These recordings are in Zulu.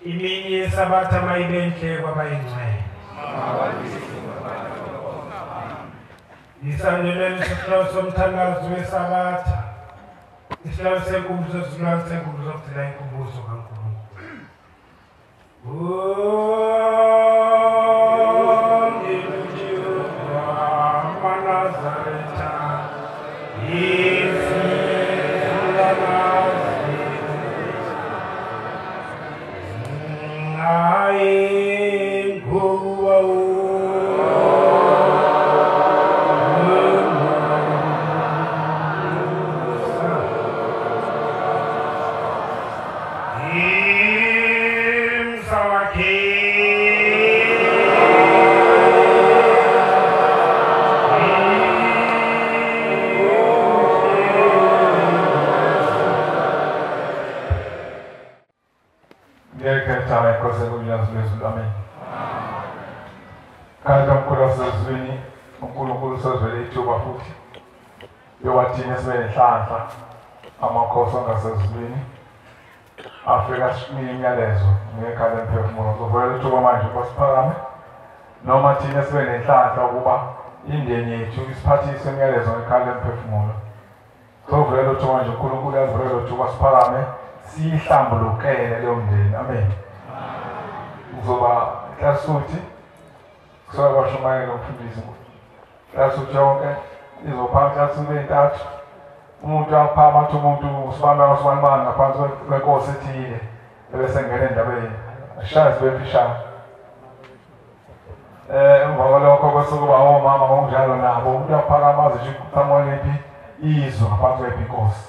Imini yesabatha mayibe enhle kwabayingcwele. Isandulelo sesihlalo somthandazo wesabatha, isihlalo senkumbuzo sesihlalo senkumbuzo sokugcina inkumbuzo kaNkulunkulu. Amakhosi angasezulwini afika sinike imiyalezo ngekhala lemphefumulo. Kuzovulela ithuba manje ukuba siphakame noma thina sibe nenhlanhla ukuba indeni yethu isiphathise imiyalezo ngekhala lemphefumulo. Kuzovulela ithuba manje, uNkulunkulu uyazivulela ithuba siphakame siyihlambulukele leyo mndeni. Amen. Kuzoba klasuthi kusoka kwashumayela umfundisi klasuthi yonke izophambi klasuthi ey'ntathu. Umuntu aphama athi umuntu usibamba usibanibani ngaphansi kwenkosi ethile ebese ngena endabeni ashaya zibe mfishane. Emva kwalokho bese kuba omama ngokunjalo nabo umuntu uyaphakama aze nje kuqhamuka liphi izwe ngaphansi kwephi inkosi.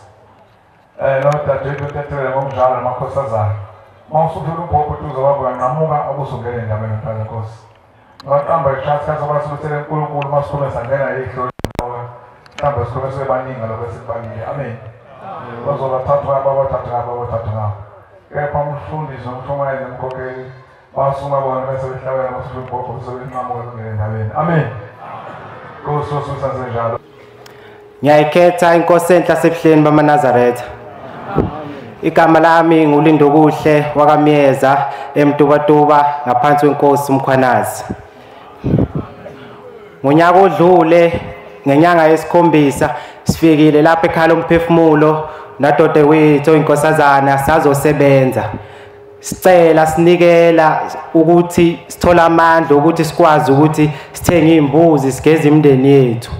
Nodadewethu utethele ngokunjalo namakhosazana. Uma usufika umbhobho uthi uzobamba uyanqamuka abusungena endabeni mntwana wenkosi. Ngaqamba isikhathi sokuba sibuthele uNkulunkulu uma sikhulume sangena ey'hlolweni. Mhlawumbe sikhulume sibebaningi lokho esikubalile. Amen. Bazobathathu ngapha, abathathu ngapha, abathathu ngapha. Kepha umfundisi nomshumayeli nomkhokheli basuma bona bese behlabela basuke umbhobho bese benqamuka bengena endabeni. Amen. Nkosi ususenzenjalo. Ngiyayikhetha inkosi enhle yasebuhleni bamaNazaretha. Igama lami nguLindokuhle wakaMyeza eMtubatuba ngaphansi kwenkosi uMkhwanazi. Ngonyaka odlule ngenyanga yesikhombisa sifikile lapha ekhaya lomphefumulo nadodewethu inkosazana sazosebenza. Sicela sinikela ukuthi sithole amandla ukuthi sikwazi ukuthi sithenge imbuzi sigeze imindeni yethu.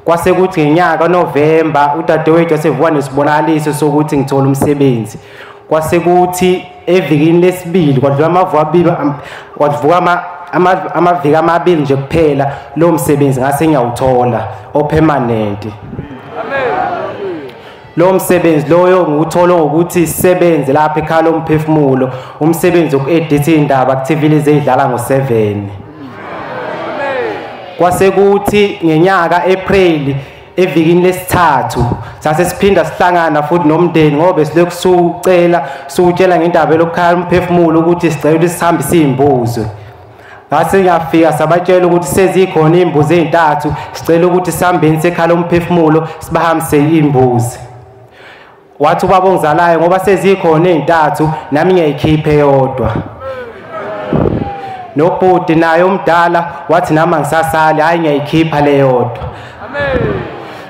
Kwase kuthi ngenyaka November udadewethu wasevuka nesibonakaliso sokuthi ngithola umsebenzi. Kwase kuthi evikini lesibili kwadlula amavuka abili kwavuka amaviki amabili nje kuphela lo msebenzi ngase ngiyawuthola opermanent. Amen. Lo msebenzi loyo ngiwuthola ngokuthi sisebenze lapha ekhaya lomphefumulo, umsebenzi woku-edit indaba ku TV lezi ezidlala ngo-7. Amen. Kwase kuthi ngenyaka April evikini lesithathu sase siphinda sihlangana futhi nomndeni ngoba silokhu sucela sutshela ngendaba lokukhala umphefumulo ukuthi sicela ukuthi sihambise izimbuzi. Ngase ngiyafika sabatshela ukuthi sezikhona izimbuzi ezintathu, sicela ukuthi sihambeni sekhala umphefumulo sibahambise izimbuzi. Wathi ubaba ongizalayo ngoba sezikhona ezintathu nami ngiyayikhipha eyodwa. Nobhuti naye omdala wathi nami angisasali, hayi ngiyayikhipha leyodwa. Amen.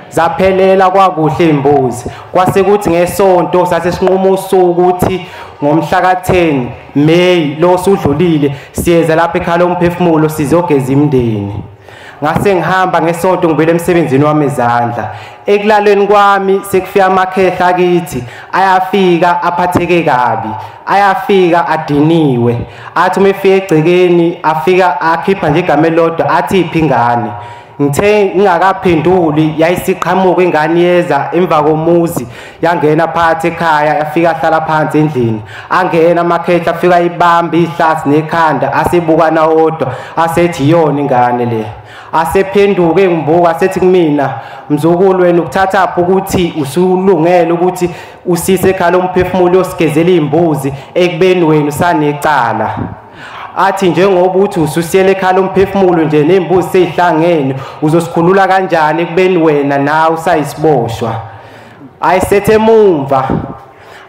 Zaphelela kwakuhle imbuzi. Kwase kuthi ngesonto sase sinquma usuku ukuthi ngomhla ka-10 May lo sudlulile siyeza lapha ekhaya lomphefumulo sizogeza imindeni. Ngase ngihamba ngesonto ngibuyele emsebenzini wami ezandla. Ekulaleni kwami sekufika amakhehla akithi, ayafika aphatheke kabi, ayafika adiniwe. Athi uma efika egcekeni afika akhipha nje igama elilodwa athi iphi ingane. Ngithe ngingakaphenduli yayisiqhamuka ingane yeza emva komuzi yangena phakathi ekhaya yafika hlala phansi endlini. Angena amakhehla afika ibamba ihlasi nekhanda asebukana odwa asethi iyona ingane le. Asephenduke ngibuka asethi kumina, mzukulu wena ukuthathaphi ukuthi usulungele ukuthi usise ekhaya lomphefumulo uyosigezela izimbuzi ekubeni wena usanecala. Athi njengoba uthi ususiyele ekhaya lomphefumulo nje nezimbuzi sezihlangene uzosikhulula kanjani ekubeni wena nawe usayisiboshwa. Ayisethe emumva,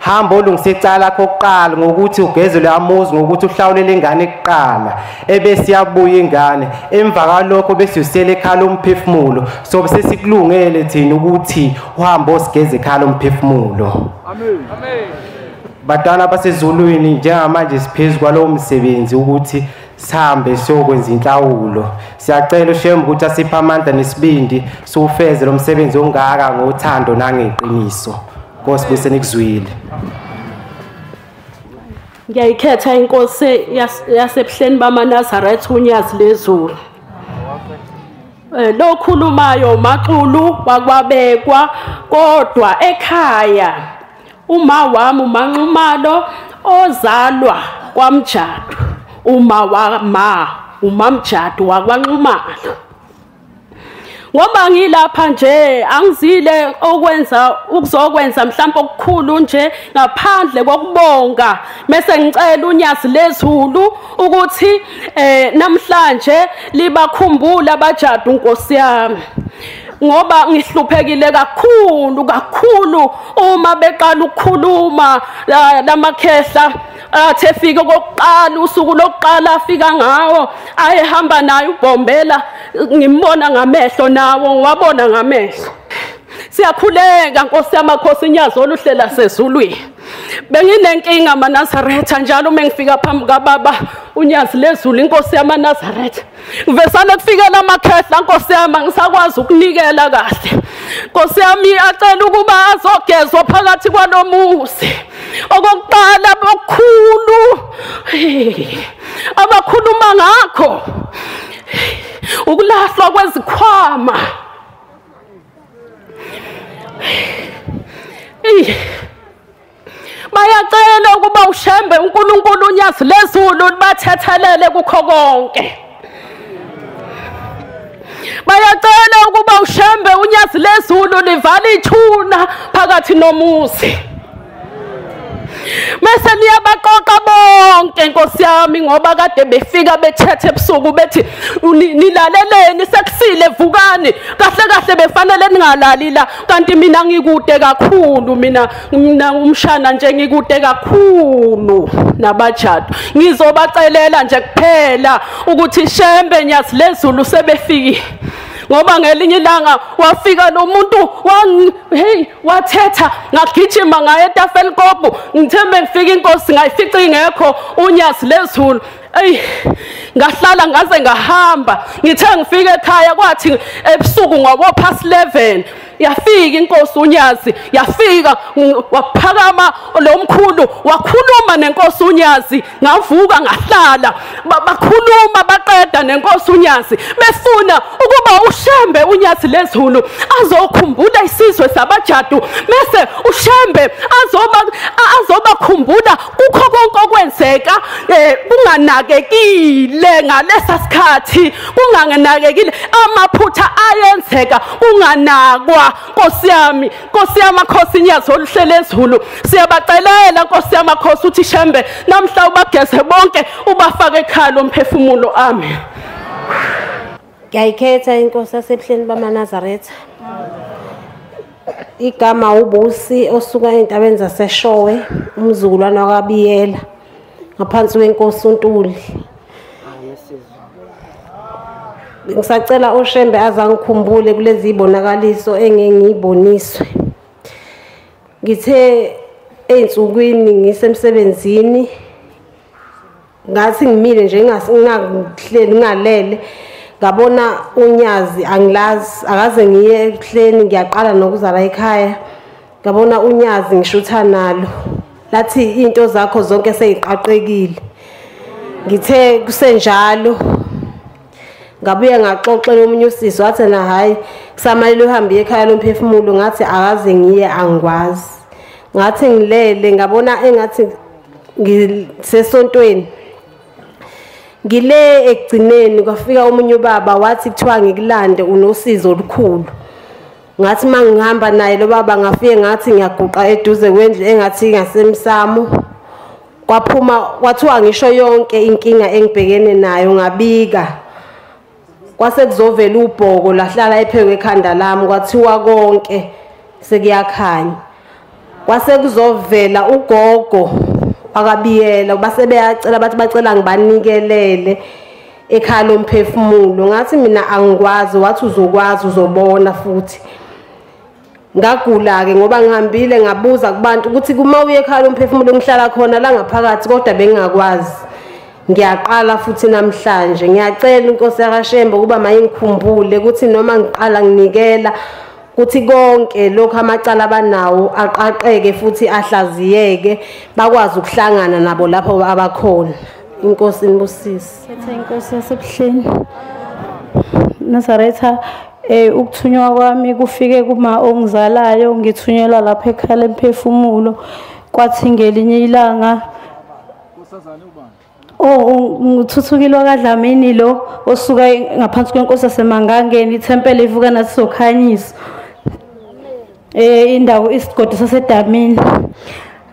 Hamba olungisa icala lakho kuqala ngokuthi ugeze amuzi, ngokuthi uhlawulele ingane kuqala, ebese iyabuya ingane. Emva kwalokho bese usele ekhaya lomphefumulo. So sesikulungele thina ukuthi uhambe osigeze ekhaya lomphefumulo. Amen. Amen. Badala basezulwini, njengamanje siphezu kwalowo msebenzi ukuthi sihambe siyokwenza inhlawulo. Siyacela uShembe ukuthi asiphe amandla nesibindi siwufeze lo msebenzi ongaka ngothando nangeqiniso. Nkosi bese nikuzwile. Ngiyayikhetha inkosi yasebuhleni bamaNazaretha uNyazi lezulu. Lo khulumayo Maxulu wakwabekwa, kodwa ekhaya uma wami uManxumalo ozalwa kwaMjadu, uma wama uMamjadu wakwaNxumalo. Ngoba ngilapha nje angizile okwenza ukuzokwenza mhlawumbe okukhulu nje ngaphandle kokubonga, bese ngicela uNyazi lezulu ukuthi namhlanje libakhumbule abajadu Nkosi yami, ngoba ngihluphekile kakhulu kakhulu uma beqala ukukhuluma lamakhehla athe efike kokuqala usuku lokuqala afika ngawo ayehamba naye uBhombela, ngimbona ngamehlo nawo ngiwabona ngamehlo. Siyakhuleka Nkosi yamakhosi iNyazi oluhle lasezulwini. Benginenkinga maNazaretha, njalo uma ngifika phambi kababa uNyazi lezulu inkosi yamaNazaretha, ngivesane kufikela amakhehla Nkosi yami, ngisakwazi ukunikela kahle Nkosi yami. Acela ukuba azogezwa phakathi kwalomuzi. Okokuqala okukhulu abakhuluma ngakho ukulahlwa kwezikhwama. Bayacela ukuba uShembe uNkulunkulu uNyazi lezulu libathethelele kukho konke. Bayacela ukuba uShembe uNyazi lezulu livale ithuna phakathi nomuzi. Mase niyabaqoqa bonke Nkosi yami, ngoba kade befika bethethe ebusuku bethi nilaleleni sekusile vukani. Kahle kahle befanele ningalali la, kanti mina ngikude kakhulu, mina umshana nje ngikude kakhulu nabajadu. Ngizobacelela nje kuphela ukuthi Shembe Nyazi lezulu sebefikile, ngoba ngelinye ilanga wafika lo muntu hey wathetha, ngagijima ngaye eTafelkop, ngithembe ngifika inkosi ngayifica ingekho uNyazi lezulu. Ey, ngahlala ngaze ngahamba. Ngithe ngifika ekhaya kwathi ebusuku ngobo past 11 yafika inkosi uNyazi, yafika waphakama lo mkhulu wakhuluma nenkosi uNyazi. Ngavuka ngahlala, bakhuluma baqeda nenkosi uNyazi, befuna ukuba uShembe uNyazi lezulu azokhumbula isizwe sabajadu, bese uShembe azobakhumbula kukho konke okwenzeka kunganakekile ngalesa sikhathi, kunganakekile amaphutha ayenzeka kunganakwa. Nkosi yami, Nkosi yamakhosi iNyazi oluhle lezulu, siyabacelela Nkosi yamakhosi uthi Shembe namhla ubageze bonke ubafake ekhaya lomphefumulo. Amen. Ngiyayikhetha inkosi yasebuhleni bamaNazaretha. Igama uBusi osuka entabeni zaseShowe, umzukulwana wakwaBiyela, ngaphansi kwenkosi uNtuli. Ngisacela uShembe azangikhumbule kulezi zibonakaliso engengiyiboniswe. Ngithe ey'nsukwini ngisemsebenzini, ngathi ngimile nje ngingahleli ngingalele, ngabona uNyazi angilazi, akaze ngiye ebuhleni, ngiyaqala nokuzala ekhaya. Ngabona uNyazi ngishutha nalo, lathi into zakho zonke seyiqaqekile. Ngithe kusenjalo ngabuye ngaxoxela omunye usisi, wathi na hayi kusamalile uhambe ekhaya lomphefumulo. Ngathi akaze ngiye angikwazi. Ngathi ngilele ngabona engathi ngisesontweni. Ngile ekugcineni kwafika omunye ubaba wathi kuthiwa ngikulande unosizo olukhulu. Ngathi mangihamba naye lo baba ngafike ngathi ngiyaguqa eduze kwendlu engathi ngasemsamo. Kwaphuma kwathiwa ngisho yonke inkinga engibhekene nayo ngabika. Kwase kuzovela ubhoko lahlala ephekwe ekhanda lami, kwathiwa konke sekuyakhanya. Kwase kuzovela ugogo akabiyela base beyacela bathi bacela ngibanikelele ekhaya lomphefumulo. Ngathi mina angikwazi, wathi uzokwazi uzobona futhi. Ngagula ke ngoba ngihambile ngabuza kubantu ukuthi kuma uye ekhaya lomphefumulo ngihlala khona la ngaphakathi kodwa bengingakwazi. Ngiyaqala futhi namhlanje ngiyacela inkosi yakaShembe ukuba mayingikhumbule ukuthi noma ngiqala nginikela kuthi konke lokho amacala abanawo aqaqeke futhi ahlaziyeke bakwazi ukuhlangana nabo lapho abakhona. Inkosi inibusise. Khetha inkosi yasebuhleni Nazaretha. Ukuthunywa kwami kufike kuma ongizalayo, ngithunyelwa lapha ekhaya lemphefumulo. Kwathi ngelinye ilanga ngithuthukilwa kaDlamini lo osuka ngaphansi kwenkosi yaseMangangeni, ithempeli ivuka nathi sokhanyisa indawo isigodi saseDamini.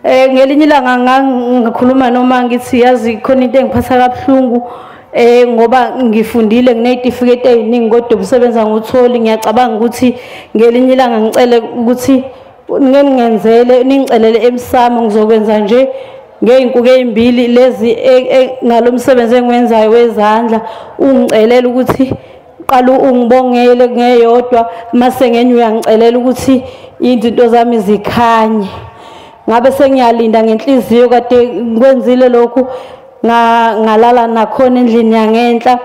Ngelinye ilanga ngakhuluma noma ngithi yazi khona into engiphatha kabuhlungu ngoba ngifundile nginezitifiketi eziningi kodwa ubusebenza ngutholi. Ngiyacabanga ukuthi ngelinye ilanga ngicele ukuthi ningenzele ningicelele emsamo, ngizokwenza nje ngeyinkuku ezimbili lezi ngalomsebenzi engiwenzayo wezandla. Ungicelela ukuthi qala ungibongele ngeyodwa, mase ngenye uyangicelela ukuthi izinto zami zikhanye. Ngabe sengiyalinda ngenhliziyo kade ngikwenzile lokhu, ngalala nakhona endlini yangenhla.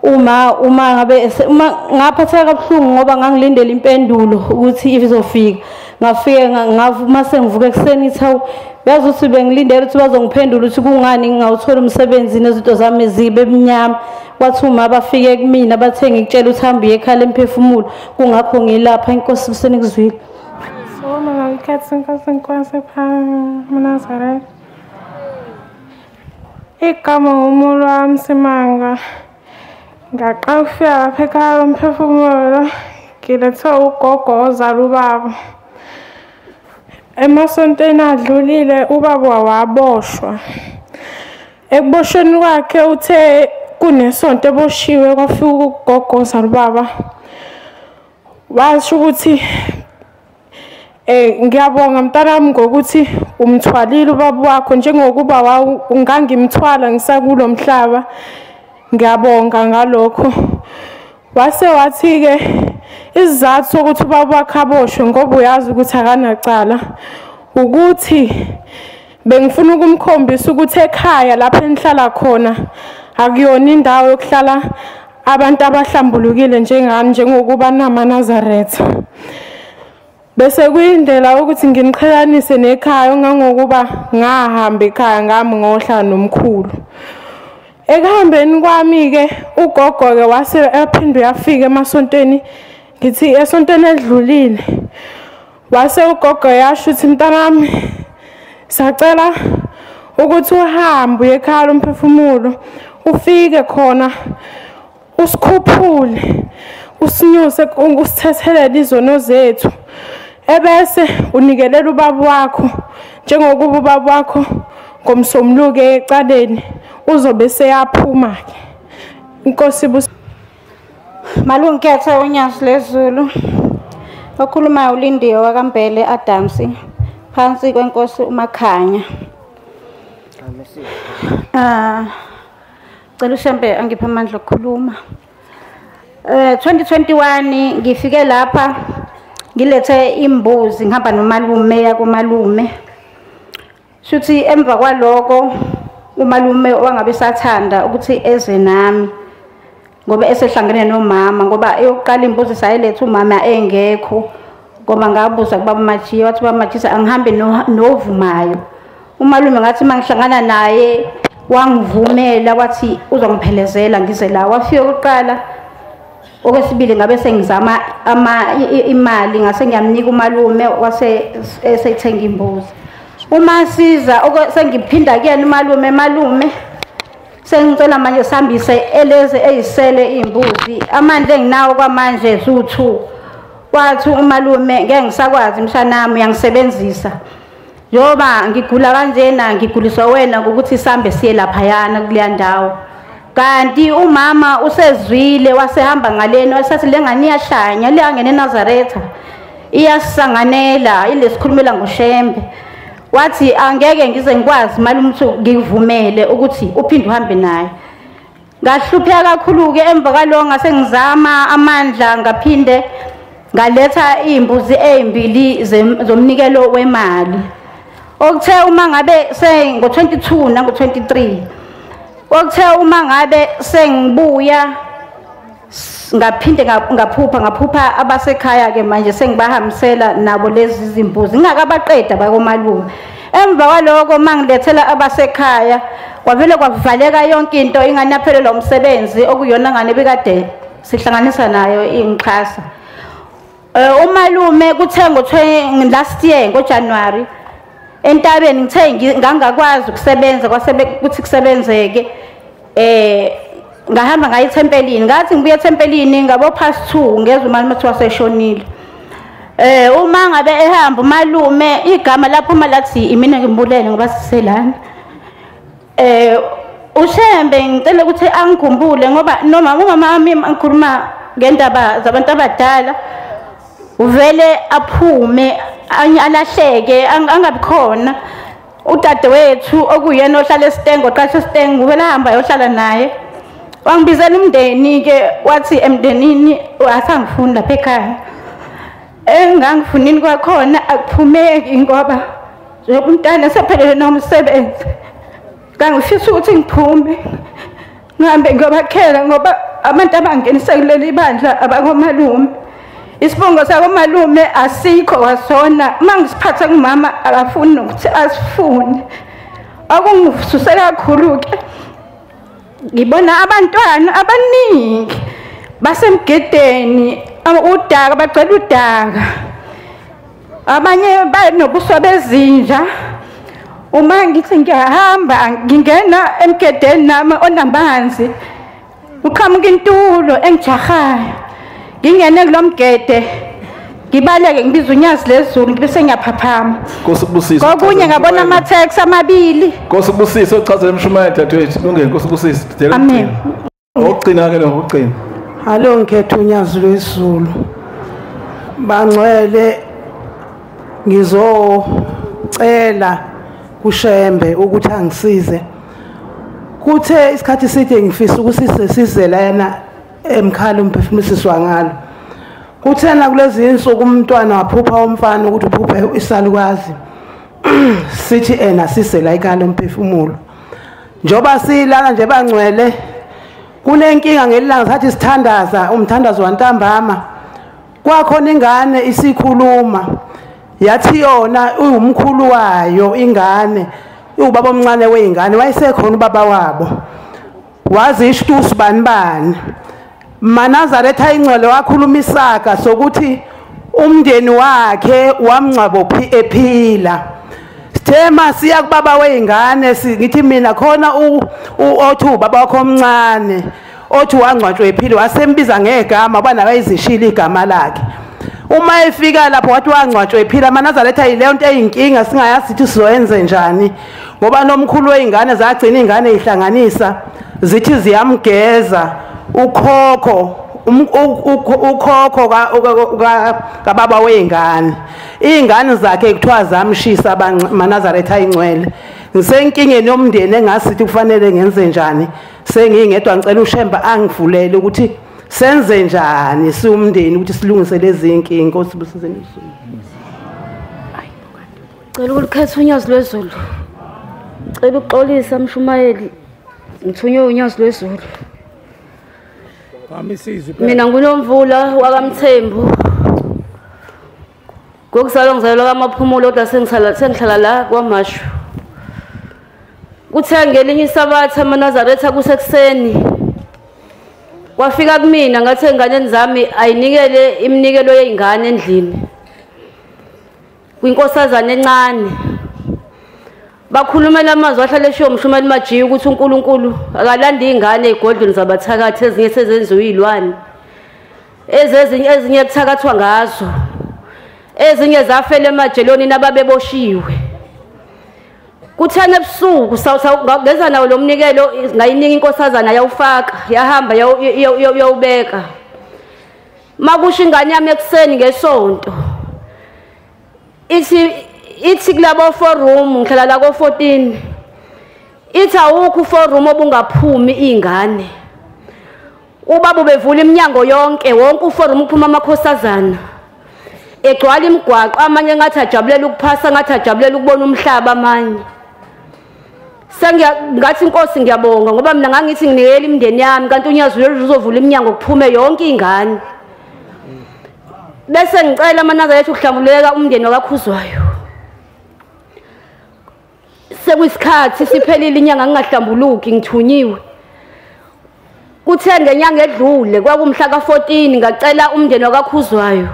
Uma ngabe uma ngaphatheka kabuhlungu ngoba ngangilindele impendulo ukuthi izofika. Ngafike ngavuma sengivuka ekuseni ithi hawu yazi ukuthi bengilindele ukuthi bazongiphendula ukuthi kungani ngingawuthola umsebenzi nezinto zami zibe mnyama. Wathi uma bafike kumina bathe ngikutshela ukuthi hamba uye ekhaya lemphefumulo, kungakho ngilapha. Inkosi usenikuzwile. Soma ngikhetha inkosi inkosi ePhanazaretha. Igama umuntu wami Simanga. Ngaqala ukufika lapha ekhaya lomphefumulo ngilethwe ugogo ozala ubaba. Emasontweni adlulile ubaba waboshwa. Ekuboshweni kwakhe uthe kunesonto eboshiwe kwafika ugogo ozala ubaba. Washo ukuthi ngiyabonga mntanami ngokuthi umthwalile ubaba wakho njengokuba ungangimthwala ngisakulo mhlaba. Ngiyabonga ngalokho. Wase wathi-ke isizathu sokuthi ubaba wakhe aboshwe ngoba uyazi ukuthi akanacala ukuthi bengifuna ukumkhombisa ukuthi ekhaya lapho enihlala khona akuyona indawo yokuhlala abantu abahlambulukile njengami njengokuba namaNazaretha. Bese kuyindlela ukuthi nginiqhelanise nekhaya ngangokuba ngahamba ekhaya ngami ngohlala nomkhulu. Ekuhambeni kwami-ke ugogo-ke wase ephinde uyafika emasontweni, ngithi esontweni edlulile. Wase ugogo yasho ukuthi mntanami sacela ukuthi uhambe uye ekhaya lomphefumulo ufike khona usikhuphule usinyuse usithethelele izono zethu ebese unikelela ubaba wakho njengokuba ubaba wakho ngomsombuluko ecaleni uzobe seyaphuma ke. Inkosi Malungikhetha unyazi lezulu. Okhulumayo uLindiwe wakaMbele Adams phansi kwenkosi uMakhanya. Cela uShembe angiphe amandla okukhuluma. 2021 ngifike lapha ngilethe imbuzi ngihamba nomalume yakomalume. Shuthi emva kwaloko umalume wangabe sathanda ukuthi eze nami ngoba esehlangene nomama, ngoba eyokuqala imbuzi sayiletha umama engekho, ngoba ngabuza kubaba Majiya wathi baba Majiya angihambe novumayo. Umalume ngathi mangihlangana naye wangivumela wathi uzongiphelezela ngize la. Wafika ukuqala, okwesibili ngabe sengizama imali ngase ngiyamnika umalume wase eseyithenga imbuzi. Uma siza sengiphinda kuyena umalume, malume sengicela manje sihambise eleze eyisele imbuzi, amandla enginawo kwamanje zu2. Wathi umalume ngeke ngisakwazi mshanami uyangisebenzisa njengoba ngigula kanjena, ngiguliswa wena ngokuthi sambe siye laphayana kuleya ndawo. Kanti umama usezwile wasehamba ngaleni wasethi lengane iyahlanya le angene eNazaretha. Iyasanganela ilesikhulumela ngoShembe. Wathi angeke ngize ngikwazi malume ukuthi ngikuvumele ukuthi uphinde uhambe naye. Ngahlupheka kakhulu ke emva kwaloko ngase ngizama amandla ngaphinde ngaletha imbuzi ezimbili zomnikelo wemali. Okuthe uma ngabe sengo 22 nango 23 okuthe uma ngabe sengibuya ngaphinde ngaphupha abasekhaya ke manje sengibahambisela nabo lezi zimbuzi ngingakabaqeda bakomalume. Emva kwaloko mangilethela abasekhaya kwavele kwavaleka yonke into ingane yaphelelwa umsebenzi okuyona ngane bekade sihlanganisa nayo ingixhasa. Umalume kuthe ngo last year ngoJanuary entabeni ngithe ngangakwazi ukusebenza kwasebe kuthi kusebenzeke ngahamba ngaye ethempelini ngathi ngibuye ethempelini ngabo past 2 ngezwe umalume kuthiwa seshonile. Uma ngabe ehamba umalume igama laphuma lathi imina ngimbulele ngoba siselana. uShembe ngicela ukuthi angikhumbule ngoba noma umama wami ngikhuluma ngendaba zabantu abadala uvele aphume alahleke angabikhona. Udadewethu okuyena ohlala eSitengo qasha eSitengo uvele ahamba ayohlala naye. Wangibizela umndeni ke wathi emndenini asangifuni lapha ekhaya. Engangifunini kwakhona akuphumeki ngoba njengoba umntana sephelele nomsebenzi. Ngangifisa ukuthi ngiphume ngihambe ngiyobakhela ngoba abantu abangenise kuleli bandla abakomalume. Isibongo sakomalume asikho kwasona, uma ngisiphatha kumama akafuni nokuthi asifune. Okungisusela kakhulu ke ngibona abantwana abaningi basemgedeni udaka bagcwele udaka, abanye banobuso bezinja. Uma ngithi ngiyahamba ngingena emgedeni nami onamanzi uqhamuka intulo engijahayo, ngingene kulomgede ngibaleke ngibiza unyazi lezulu ngibe sengiyaphaphama. Nkosi ubusise. Kokunye ngabona ama-taxi amabili. Nkosi ubusise uchazele umshumayeli dadewethu. Lungile Nkosi ubusise. Amen. Okugcina ke lo ukugcina. Alo ngikhetha unyazi lwezulu. Bangcwele ngizocela kuShembe ukuthi angisize. Kuthe isikhathi side ngifisa ukusisize lana emkhala umphefumuliswa ngalo. Kuthena kulezi insuku umntwana waphupha umfana ukuthi uphuphe isalukazi. Sithi ena sisela ikhala umphefumulo. Njoba silana nje bangcwele kunenkinga ngelanga sathi sithandaza umthandazo wantambama kwakhona ingane isikhuluma yathi yona uwumkhulu wayo ingane ubaba omncane weingane wayesekhona ubaba wabo wazi isho bani bani Manazaretha ingcwele wakhuluma isaka sokuthi umndeni wakhe wamngcwabo ephila. Sithema siya kubaba weingane ngithi mina khona othi ubaba wakho omncane othi wangcwatshwa ephila wasembiza ngegama bana bayizishila igama lakhe. Uma efika lapho wathi wangcwatshwa ephila. Manazaretha yileyo nto eyinkinga singayazi sithi sizoyenze njani ngoba nomkhulu weingane zagcina ingane ihlanganisa zithi ziyamgeza ukhokho ukhokho kababa weingane ingane zakhe kuthiwa zamshisa Manazaretha ingcwele. Ngisenkingeni yomndeni engasithi kufanele ngenze njani sengingedwa ngicela uShembe angivulele ukuthi senze njani siwumndeni ukuthi silungise lezi inkinga. Nkosi busizeni usuku. Cela ukukhetha unyazi lwezulu. Cela ukuxolisa mshumayeli ngithunywe unyazi lwezulu. Mina nguNomvula wakaMthembu. Ngokuzalwa ngizalelwa kaMaphumulo kodwa sengihlala la kwaMashu. Kuthe ngelinye isabatha amaNazaretha kusekuseni kwafika kumina ngathi enganeni zami ayinikele iminikelo yeingane endlini kwinkosazana encane. Bakhulumela amazwi ahlale eshiwo umshumayeli Majiya ukuthi uNkulunkulu akalandi ingane ezigodlweni zabathakathi ezinye sezenziwe izilwane ezinye kuthakathwa ngazo ezinye zafela emajeloni nababeboshiwe. Kuthena ebusuku ngeza nawo lo mnikelo ngayinika inkosazana yawufaka yahamba yawubeka. Makusho ingane yami ekuseni ngesonto Ithi kulabo 4 room ngihlala la ko 14. Ithi awukho 4 room obungaphumi ingane. Ubaba ubevula iminyango yonke, wonke u4 room uphuma amakhosazana. Egcwala imigwaqo, amanye ngathi ajabulela ukuphasa, ngathi ajabulela ukubona umhlaba amanye. Sengiya ngathi inkosi ngiyabonga ngoba mina ngangithi nginikela imindeni yami kanti uNyazi uzovula iminyango kuphume yonke ingane. Bese ngicela amaNazaretha ukuhlambuleka umndeni wakaKhuzwayo. Sekuyisikhathi siphelile inyanga ngingahlambuluki ngithunyiwe. Kuthe ngenyanga edlule kwakumhla ka14 ngacela umndeni wakaKhuzwayo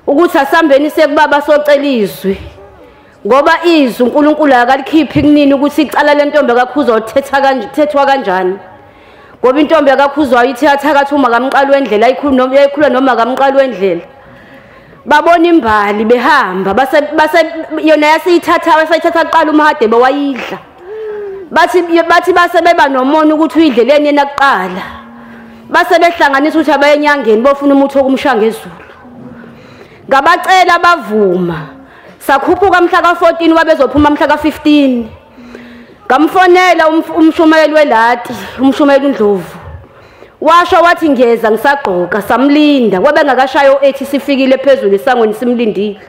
ukuthi asambeni sekubaba socela izwi. Ngoba izwi uNkulunkulu akalikhiphi kunini ukuthi icala lentombi kaKhuzwayo thetha kanje thethwa kanjani. Ngoba intombi kaKhuzwayo ithi yathakatha uma kamqalo wendlela ayikhulu noma yayikhula noma kamqalo wendlela. Babona imbali behamba base yona yasiyithatha wasayithatha kuqala umhade bewayidla. Bathi base beba nomona ukuthi uyidleleni yena kuqala. Base behlanganisa ukuthi abayenyangeni bofuna umuthi okumshaya ngezulu. Ngabacela bavuma. Sakhuphuka mhla ka14 wabezophuma mhla ka15. Ngamfonela umshumayeli welati, umshumayeli uNdlovu. Washo wathi ngiyeza ngisagqoka, samlinda. Kwabe ngakashayo 8 sifikile phezulu esangweni simlindile.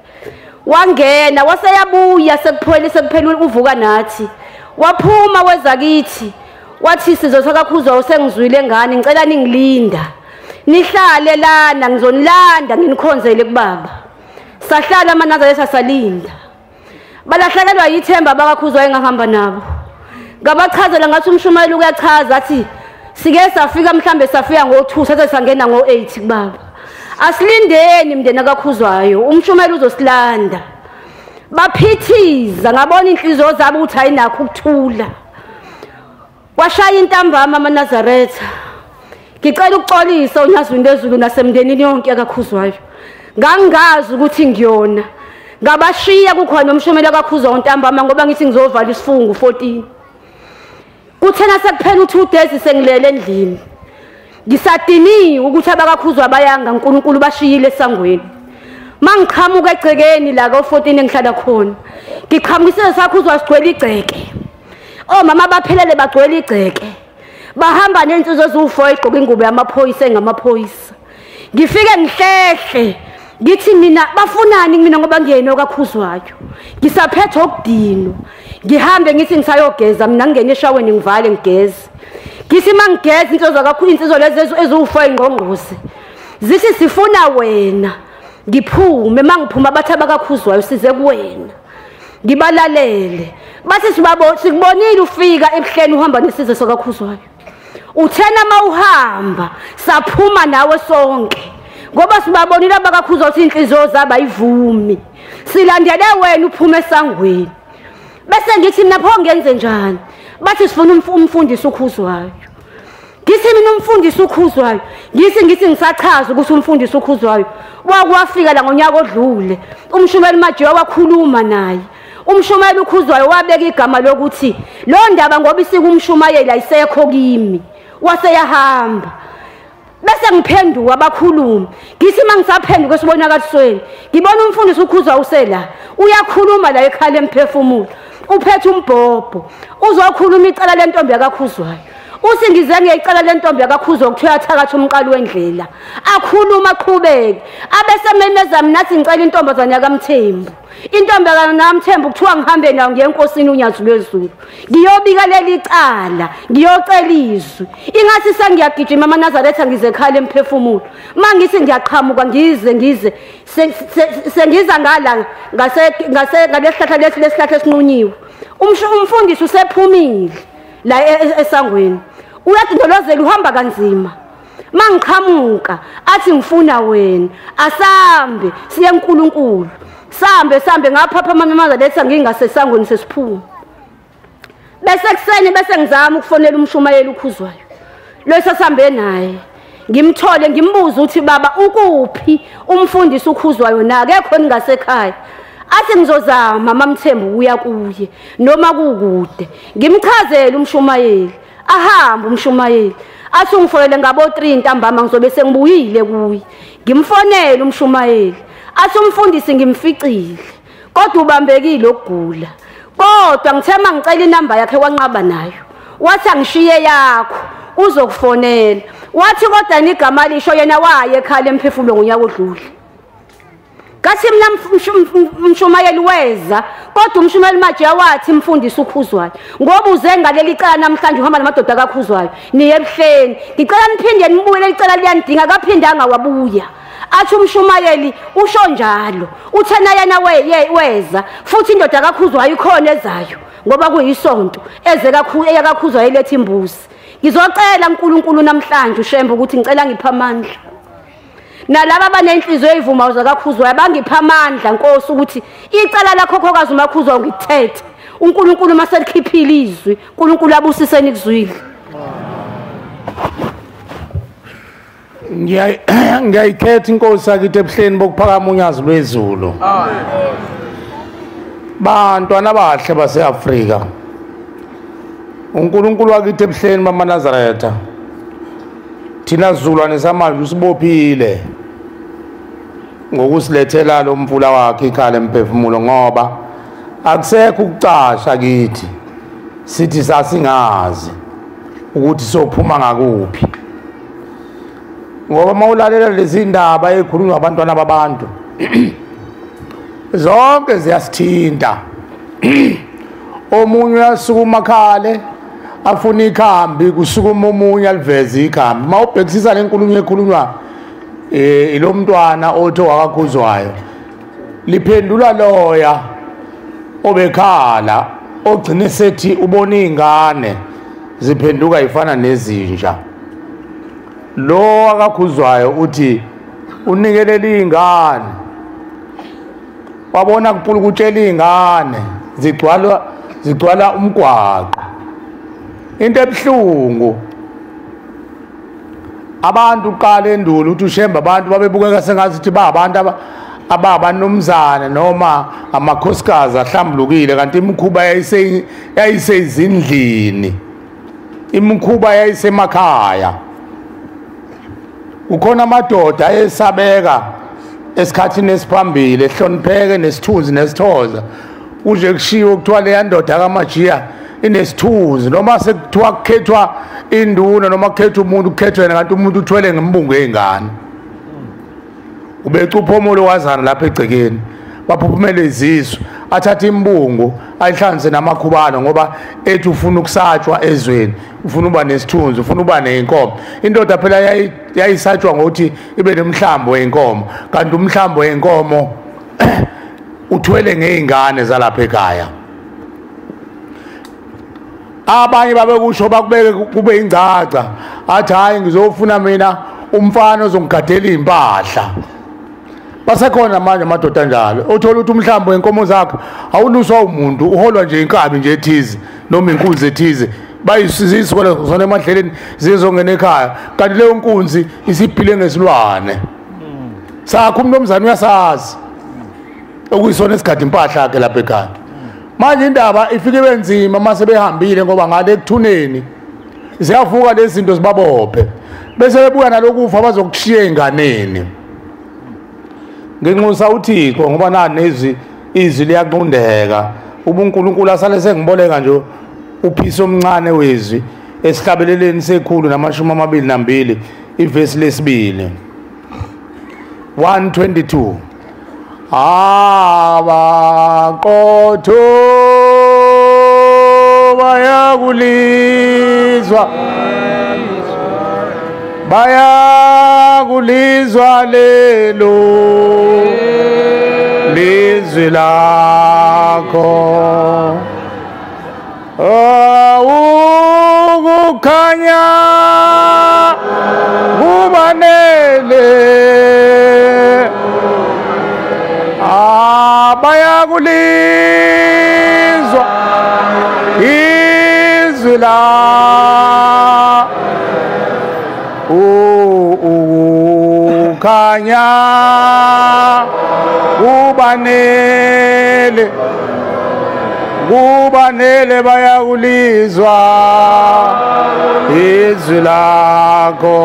Wangena waseyabuya sekuphela sekuphela uvuka nathi. Waphuma weza kithi. Wathi sizotha kaKhuzwayo sengizwile ngani, ngicela ningilinda. Nihlale lana ngizonilanda nginikhonzele kubaba. Sahlala amaNazaretha salinda. Balahlekelwa yithemba abakaKhuzwayo engahamba nabo. Ngabachazela ngathi umshumayeli uyachaza athi sike safika mhlambe safika ngo2 sathe sangena ngo8 kubaba. Asilindeni mndeni kaKhuzwayo, umshumayeli uzosilanda. Baphithiza ngabona inhliziyo zabo ukuthi ayinakho ukuthula. Kwashaya intambama amaNazaretha. Ngicela ukuxolisa uNyazini lezulu nasemndenini yonke kaKhuzwayo. Ngangazi ukuthi ngiyona. Ngabashiya kukhona umshumela kaKhuzwayo ntambama ngoba ngithi ngizovala isifungo 14. Kuthena sekuphela u2 days sengilele endlini. Ngisadiniwe ukuthi abakaKhuzwa bayanga uNkulunkulu bashiyile esangweni. Mangiqhamuka egcekeni la ko14 engihlala khona. Ngiqhamukisile saKhuzwa sigcwele igceke. Omama baphelele bagcwele igceke. Bahamba nensizwe eziwu4 igqoka ingubo yamaphoyisa engamaphoyisa. Ngifike ngihlehle ngithi mina bafunani mina ngoba ngiyena okaKhuzwayo. Ngisaphethe okudinwa. Ngihambe ngithi ngisayogeza mina ngingene eshaweni ngivale ngigeze. Ngithi mangigeza insizwa kakhulu insizwa lezi eziwu4 ingqongqoze. Zithi sifuna wena. Ngiphume mangiphuma bathi abakaKhuzwayo size kuwena. Ngibalalele. Bathi sikubonile ufika ebuhleni uhamba nesizwe sakaKhuzwayo. Uthena mawuhamba saphuma nawe sonke. Ngoba sibabonile abakaKhuzwayo ukuthi inhliziyo zabo ayivumi. Silandele wena uphume esangweni. Bese ngithi mina pho ngenze njani? Bathi sifuna umfundisi uKhuzwayo. Ngithi mina umfundisi uKhuzwayo, ngithi ngisachaza ukuthi umfundisi uKhuzwayo wakwafika la ngonyaka odlule. Umshumayeli Majiwa wakhuluma naye. Umshumayeli uKhuzwayo wabeka igama lokuthi lo ndaba ngoba isikumshumayeli ayisekho kimi. Waseyahamba. Bese ngiphenduka abakhuluma. Ngithi mangisaphenduka esibonakalisweni, ngibona umfundisi uKhuzwayo usela. Uyakhuluma la ekhala emphefumulo. Uphethe umbhobho. Uzokhuluma icala lentombi yakaKhuzwayo. Uthi ngize ngiyicala lentombi yakaKhuzwayo kuthiwa yathakatha umqalo wendlela. Akhuluma aqhubeke. Abesememeza mina athi ngicela intombazane yakaMthembu. Intombi kaMthembu kuthiwa ngihambe nayo ngiye enkosini uNyazi lwezulu. Ngiyobika leli cala, ngiyocela izwi. Ingathi sengiyagijima amaNazaretha ngize ekhala emphefumulo. Mangithi ngiyaqhamuka ngize sengiza ngala ngase ngalesihlahla lesi lesihlahla esinqunyiwe. Umfundisi usephumile la esangweni. Uyadindolozela uhamba kanzima. Mangiqhamuka athi ngifuna wena, asambe siye eNkulunkulu. Sambe ngaphapha amaNazaretha ngingasesangweni sesiphuma. Bese kuseni bese ngizama ukufonela umshumayeli uKhuzwayo. Lo sasambe naye. Ngimthole ngimbuza ukuthi baba ukuphi umfundisi uKhuzwayo na akekho ningasekhaya. Athi ngizozama mamthembu uya kuye noma kukude. Ngimchazele umshumayeli. Ahamba umshumayeli. Athi ungifonele ngabo 3 ntambama ngizobe sengibuyile kuye. Ngimfonele umshumayeli. Athi umfundisi ngimficile. Kodwa ubambekile ukugula. Kodwa ngithe mangicela inamba yakhe wanqaba nayo. Wathi angishiye yakho uzokufonela. Wathi kodwa igama lisho yena waye ekhala emphefumulo ngonyaka odlule. Ngathi mina umshumayeli weza kodwa umshumayeli manje wathi mfundisi uKhuzwayo ngoba uze ngaleli cala namhlanje uhamba namadoda kaKhuzwayo niye ebuhleni ngicela niphinde nibuye leli cala liyanidinga kaphindanga wabuya. Athi umshumayeli usho njalo uthena yena weza futhi indoda kaKhuzwayo ikhona ezayo ngoba kuyisonto eze kakhulu eyakaKhuzwayo iletha imbuzi. Ngizocela uNkulunkulu namhlanje uShembe ukuthi ngicela ngipha amandla nalaba abanenhliziyo eyivumayo zakaKhuzwayo bangipha amandla Nkosi ukuthi icala lakho khokhokazi uMaKhuzwayo ngithethe. uNkulunkulu maselikhiphile izwi, uNkulunkulu abusiseni kuzwile. Ngiyayikhetha inkosi yakithi ebuhleni bokuphakama unyazi lwezulu. Bantwana abahle base-Afrika, uNkulunkulu wakithi ebuhleni bamaNazaretha, thina sizulwane samanje usibophile ngokusilethela lo mfula wakhe ikhala emphefumulo, ngoba akusekho ukucasha kithi sithi sasingazi ukuthi sophuma ngakuphi. Ngoba mawulalela lezi ndaba ezikhulunywa abantwana babantu zonke ziyasithinta. Omunye uyasukuma khale afuna ikhambi, kusukuma omunye aliveze ikhambi. Mawubhekisisa le nkulumo ekhulunywa ilo mntwana othi wakaKhuzwayo liphendula loya obekhala ogcine sethi ubona ingane ziphenduka ifana nezinja. Lo akaKhuzwayo uthi unikelela ingane, wabona kupulukutshela ingane zigcwala umgwaqo. Into ebuhlungu abantu qala endulo uthi uShembe abantu babebukeka sengathi ba abantu ababanumzane noma amakhosikazi ahlambulukile, kanti imikhuba yayisezindlini, imikhuba yayisemakhaya. Ukhona amadoda ayesabeka esikhathini esiphambili ehlonipheke nesithunzi nesithoza, uje kushiwo kuthiwa leya ndoda kaMajiya inesithunzi, noma sekuthiwa kukhethwa induna noma kukhethwa umuntu kukhethwa yena, kanti umuntu uthwele ngembungu ey'ngane. Ubecupha omolo wazana lapha egcekeni, baphuphumele izisu, athathe imbungu ayihlanganise namakhubano, ngoba ethi ufuna ukusatshwa ezweni, ufuna uba nesithunzi, ufuna uba ney'nkomo. Indoda phela yayisatshwa ngokuthi ibe nomhlambo wey'nkomo, kanti umhlambo wey'nkomo uthwele ngey'ngane zalapha ekhaya. Abanye babekusho bakubeke kube ingcaca, athi hhayi ngizofuna mina umfana ozongigadela iy'mpahla. Basekhona manje amadoda anjalo, uthola ukuthi umhlambo wenkomo zakho awuluswa umuntu, uholwa nje inkabi nje ethize noma inkunzi ethize, bayisizwe zona emadleleni zizongena ekhaya, kanti leyo nkunzi isiphile ngesilwane sakho. Umnumzane uyasazi okuyisona esigada impahla yakhe lapha ekhaya. Manje indaba ifike ibe nzima mase behambile, ngoba ngale ekuthuneni ziyavuka lezi zinto zibabophe, bese bebuya nalokufa bazokushiya enganeni. Nginxusa uThixo ngoba nani izwi liyanqundeka, ubuNkulunkulu asale sengiboleka nje uphisi omncane wezwi esihlabeleleni se122 ivesi lesibili 122. Abaqotho bayakulizwa, bayakulizwa lelo lizwi lakho. Ukukhanya kubanele, bayakulizwa izwi lakho. Ukukhanya kubanele, kubanele bayakulizwa izwi lakho.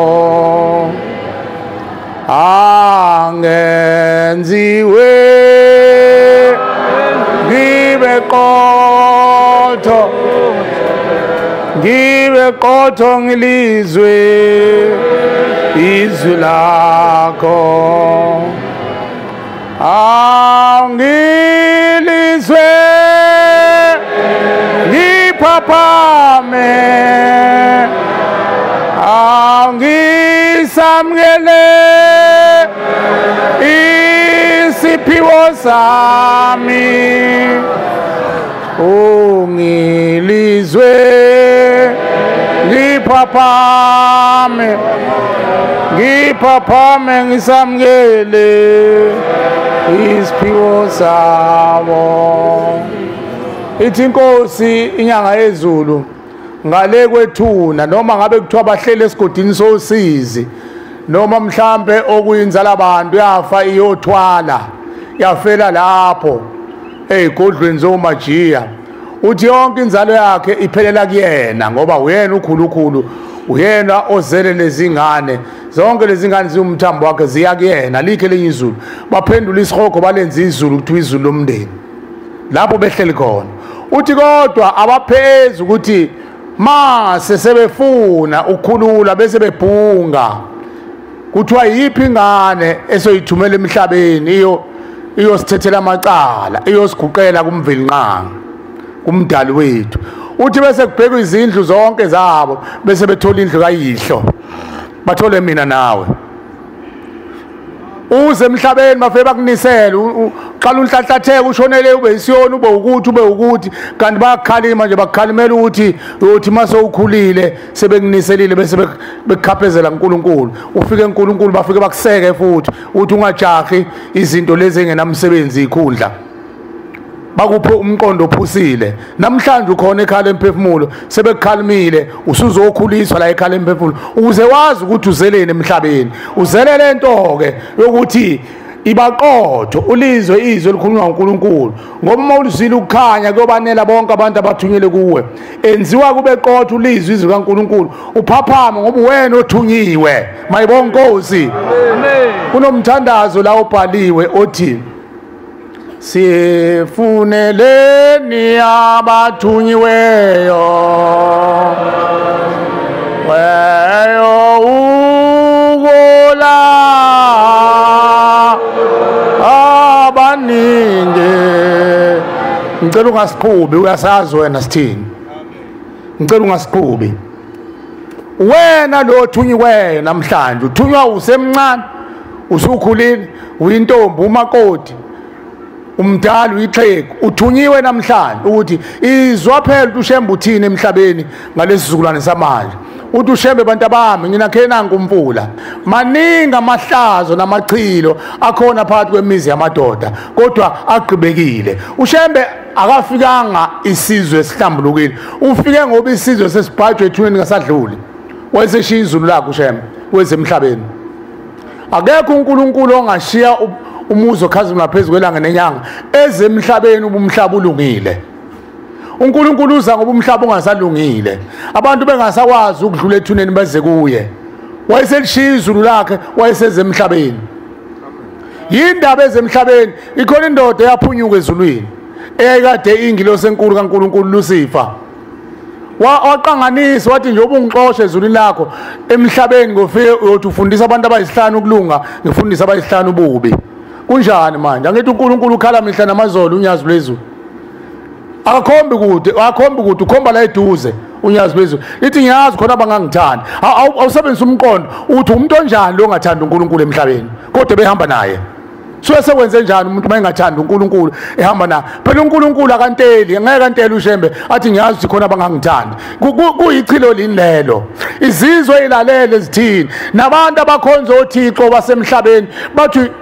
Angenziwe Ngibe qotho, ngibe qotho ngilizwe izwi lakho. Angilizwe ngiphaphame, angisamukele isiphiwo sami. Ungilizwe ngiphaphame, ngiphaphame ngisamukele isiphiwo sabo. Ithi inkosi inyanga yezulu ngale kwethuna, noma ngabe kuthiwa bahlele esigodini sosizi, noma mhlambe okuyinzala abantu yafa iyothwala yafela lapho ezigodlweni zomajiya, uthi yonke inzalo yakhe iphelela kuyena, ngoba uyena ukhulukhulu, uyena ozele lezingane zonke. Lezingane ziwumthambo wakhe, ziya kuyena. Likhe lenye izulu baphendula isihogo balenza izulu, kuthiwa izulu lomndeni lapho behleli khona. Uthi kodwa abaphezi ukuthi mase sebefuna ukukhulula bese bebhunga, kuthiwa yiphi ingane esoyithumela emhlabeni iyosithethela amacala, iyosiguqela kumvelinqangi, kumdali wethu. Uthi bese kubhekwa izindlu zonke zabo, bese bethola indlu kayihlo, bathole mina nawe. Uze emhlabeni bafike bakunisele, uqala unhlanhlatheke, ushonele ube isiyoni, ube ukuthi ube ukuthi, kanti bayakukhalima nje, bakukhalimela ukuthi uyothi mase ukhulile sebekuniselile, bese bekukhaphezela uNkulunkulu. Ufike uNkulunkulu bafike bakuseke futhi, uthi ungajahi izinto lezi engenamsebenzi ikhundla, bakuphe umqondo ophusile. Namhlanje ukhona ekhala emphefumulo, sebekukhalimile, usuzokhuliswa la ekhala emphefumulo, ukuze wazi ukuthi uzeleni emhlabeni. Uzele lento ke yokuthi ibaqotho, ulizwe izwi elikhulunywa uNkulunkulu, ngoba uma ulizwile ukukhanya kuyobanela bonke abantu abathunyelwe kuwe. Enziwa kube qotho ulizwe izwi kaNkulunkulu, uphaphame ngoba wena othunyiwe. Mayibonke Nkosi. Amen. Kunomthandazo la obhaliwe othi sifuneleni abathunyiweyo weyo ukola abaningi. Ngicela ungasiqhubi, uyasazi wena sithini. Ngicela ungasiqhubi wena lo othunyiweyo namhlanje. Uthunywa usemncane, usukhulile, uyintombi, umakoti, umdala, uyixhegu, uthunyiwe namhlanje ukuthi izwa phela ukuthi uShembe uthini emhlabeni ngalesi sizukulwane samanje. Uthi uShembe, bantu abami, nginakhe nanku umfula, maningi amahlazo namachilo akhona phakathi kwemizi yamadoda, kodwa agqibekile. uShembe akafikanga isizwe esihlambulukile, ufike ngoba isizwe sesibhajwe ethuneni ngasadluli. Wayeseshiya izulu lakhe uShembe wezemhlabeni. Akekho uNkulunkulu ongashiya umuzi okhazimula phezu kwelanga nenyanga ezemhlabeni ubumhlaba ulungile. uNkulunkulu uza ngoba umhlaba ungasalungile, abantu bengasakwazi ukudlula ethuneni baze kuye. Wayeselishiya izulu lakhe, wayesezemhlabeni. Yindaba ezemhlabeni, ikhona indoda eyaphunyuka ezulwini eyayikade ingilosi enkulu kaNkulunkulu Lucifer. Waqanganisa wathi njengoba ungixoshe ezulwini lakho emhlabeni ngofike uyothi ufundisa abantu abayisihlanu ukulunga, ngifundisa abayisihlanu ububi. Kunjani manje? Angithi uNkulunkulu ukhala mihla namazolo unyazi lwezulu. Akakhombi kude, akakhombi kude, ukhomba la eduze unyazi lwezulu. Lithi ngiyazi khona abangangithandi. Awusebenzisa umqondo uthi umuntu onjani lo ongathanda uNkulunkulu emhlabeni kodwa behamba naye. Suke sekwenze njani umuntu mayengathanda uNkulunkulu ehamba naye? Phela uNkulunkulu akanteli, ngeke antele uShembe athi ngiyazi ukuthi khona abangangithandi. Kuyichilo lini lelo? Izizwe ilalele zithini? Nabantu abakhonza oThixo basemhlabeni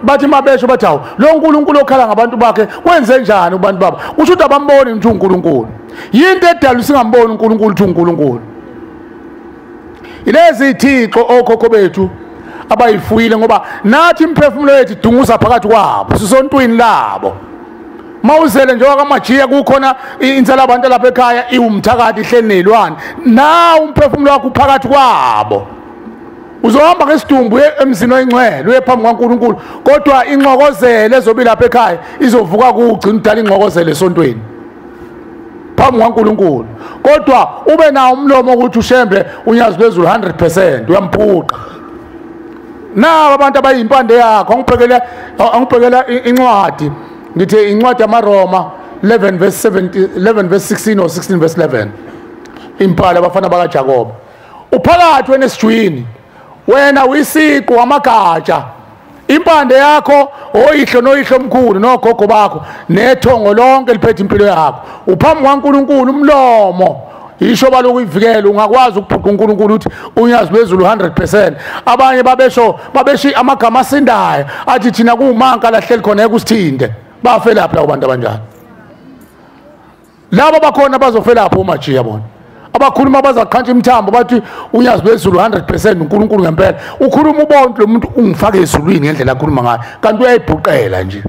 bathi mabesho bathi hawu lo uNkulunkulu okhala ngabantu bakhe kwenze njani kubantu babo? Kusho ukuthi abamboni ukuthi uNkulunkulu. Yinto edala singamboni uNkulunkulu ukuthi uNkulunkulu. Ilezi ithixo okhokho bethu abayifuyile, ngoba nathi imphefumulo yethu idunguza phakathi kwabo, sisontwini labo. Mawuzele nje wakamajiya kukhona insala abantu lapha ekhaya iwumthakathi ihleli nezilwane, nawe umphefumulo wakho uphakathi kwabo. Uzohamba ngesidumbu emzini oyingcwele uye phambi kwaNkulunkulu, kodwa inxokozelo ezobe lapha ekhaya izovuka kugcina udala inxokozelo esontweni phambi kwaNkulunkulu. Kodwa ube nawo umlomo ukuthi uShembe unyazi lwezulu 100% uyamphuqa. Nawo abantu abayimpande yakho, angibhekela incwadi, ngithi incwadi yamaRoma 11 verse 70, 11 verse 16 or 16 verse 11. Impala abafana bakaJakobe. Uphakathi wena esijwini, wena uyisiqu amagatsha, impande yakho oyihlo noyihlo omkhulu nogogo bakho nethongo lonke liphethe impilo yakho. Uphambi kwaNkulunkulu umlomo isho balokuyivikela, ungakwazi ukubhuqa uNkulunkulu uthi unyazi lwezulu 100%. Abanye babesho amagama asindayo athi thina kuwumanka lahleli khona ekusithinde. Bafe lapha labo bantu abanjalo. Labo bakhona bazofela lapho umajiya bona. Abakhuluma bazaqhantsha imithambo bathi unyazi lwezulu 100% uNkulunkulu ngempela. Ukhuluma ubonke lo muntu ungifake ezulwini ngendlela akhuluma ngayo, kanti uyayibhuqela nje.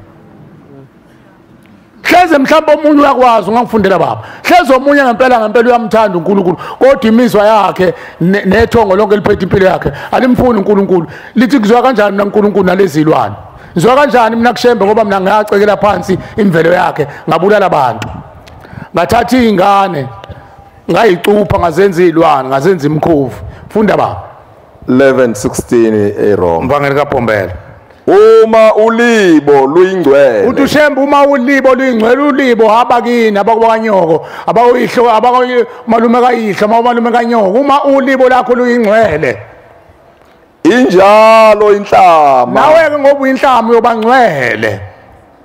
Hleze mhlawumbe omunye uyakwazi ungangifundela baba. Hleze omunye ngempela ngempela uyamthanda uNkulunkulu, kodwa imizwa yakhe nethongo lonke liphethe impilo yakhe alimfuni uNkulunkulu. Lithi kuzwa kanjani mina uNkulunkulu nalezi zilwane? Ngizwa kanjani mina kuShembe ngoba mina ngiyacekela phansi imvelo yakhe, ngabulala abantu, ngathatha izingane ngayicupha ngazenza izilwane, ngazenza imkhovu. Funda baba. 11:16 eRoma. Mvangeli kaBhombela. Uma ulibo luyingcwele. Uthi uShembe uma ulibo luyingcwele, ulibo abakini abakubakanyoko, abakuyihlo, abakumalume kayihlo, amalume kanyoko. Uma ulibo lakho luyingcwele, injalo inhlama. Nawe ke ngoba uyinhlama uyobangcwele.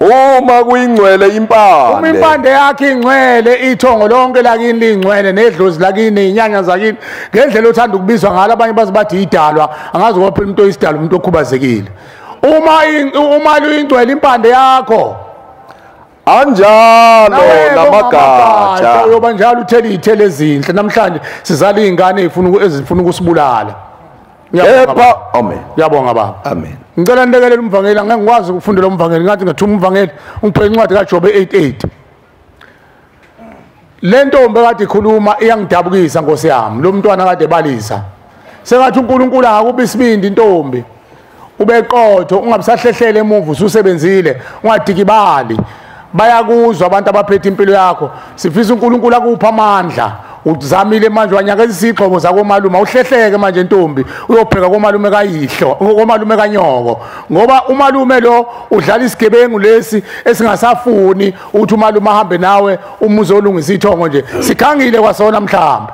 Uma kuyingcwele impande, uma impande yakho ingcwele, ithongo lonke lakini lingcwele, nedlozi lakini, inyanya zakini, ngendlela othanda ukubizwa ngalo. Abanye baze bathi idalwa, angazi ngoba phela umuntu oyisidalwa umuntu okhubazekile. Uma luyingcwele impande yakho, anjalo namagatsha uyoba njalo uthele izithelo ezinhle. Namhlanje sizala izingane ezifuna ukusibulala. Amen. Ngiyabonga baba. Amen. Ngicela nilekelele umvangeli, angeke ngikwazi ukufundela umvangeli, ngathi ngathuma umvangeli ungiphe incwadi kaJobe 8:8. Le ntombi kade ikhuluma iyangidabukisa Nkosi yami. Lo mntwana kade ebalisa. Sengathi uNkulunkulu akakuba isibindi intombi. Ube qotho, ungabisahlehlela emuva, ususebenzile, ungadikibali. Bayakuzwa abantu abaphethe impilo yakho. Sifisa uNkulunkulu akupha amandla. Uzamile manje wanyakazisa igxobo zakomalume, uhlehleke manje ntombi, uyobheka komalume kayihlo, komalume kanyoko, ngoba umalume lo udlala isigebengu lesi esingasafuni ukuthi umalume ahambe nawe umuze olungisa ithongo nje. Sikhangile kwasona mhlawumbe.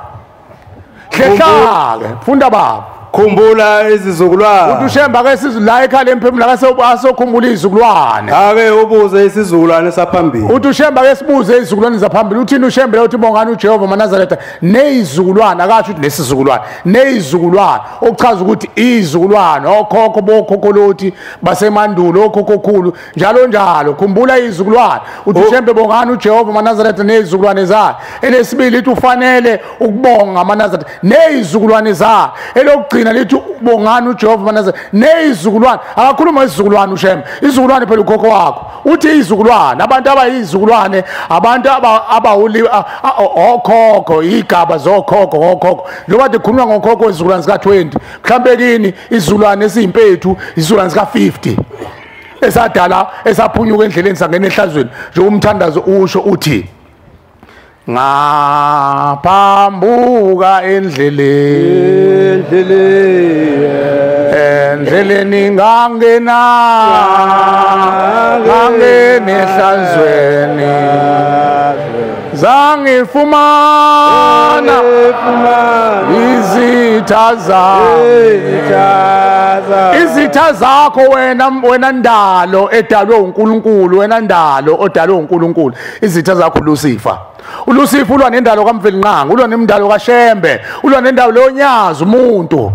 Hlehlake, funda baba. Khumbula izizukulwane. Uthi uShembe ake la ekhaya emphefumulo akasokhumbula izizukulwane. Ake ubuze isizukulwane saphambili. Uthi uShembe ake sibuze izizukulwane zaphambili. Uthini uShembe la? Uthi bongani uJehova maNazaretha nezizukulwane, akasho ukuthi nesizukulwane, nezizukulwane, okuchaza ukuthi izizukulwane okhokho bokhokholoti basemandulo, okhokhokhulu njalo njalo. Khumbula izizukulwane. Uthi uShembe bongani uJehova maNazaretha nezizukulwane zakhe. Elesibili lithi ufanele ukubonga amaNazaretha nezizukulwane zakhe. Elokugcina lithi bongani uJehova maNazaretha nezizukulwane. Akakhuluma isizukulwane uShembe, isizukulwane phela ukhokho wakho. Uthi izizukulwane, abantu abayizizukulwane, abantu abawuli okhokho, igaba zokhokho ngokhokho. Njengoba kukhulunywa ngokhokho izizukulwane sika 20, mhlambe kini isizukulwane esiyimpethu, isizukulwane sika 50 esadala esaphunyuka endleleni sangena ehlazweni. Nje umthandazo usho uthi ngaphambuka endleleni, endleleni ngangena ehlanzweni, zangifumana izitha zami. Izitha zakho wena ndalo edalwe uNkulunkulu, wena ndalo odalwe uNkulunkulu, izitha zakho Lucifer. uLucifer ulwa nendalo kaMvelinqangi, ulwa nemndalo kaShembe, ulwa nendalo yonyazi umuntu.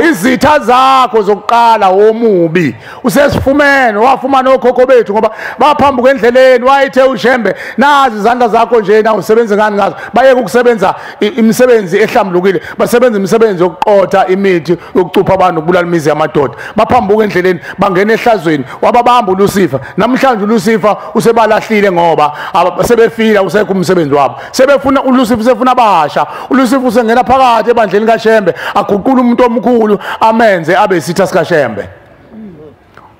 Izitha zakho zokuqala womubi usesifumene, wafumana okhokho bethu ngoba baphambuka endleleni. Wayethe uShembe nazi izandla zakho nje na usebenze ngani ngazo. Bayeke ukusebenza imisebenzi ehlambulukile, basebenza imisebenzi yokuqotha imithi, yokucupha abantu, ukubulala imizi yamadoda. Baphambuka endleleni bangena ehlazweni, wababamba uLucifer. Namhlanje uLucifer usebalahlile ngoba sebefila, usekho umsebenzi wabo. Sebefuna uLucifer, usefuna abasha. uLucifer usengena phakathi ebandleni kaShembe, aguqula umuntu omkhulu ubabomkhulu amenze abe isitha sikaShembe.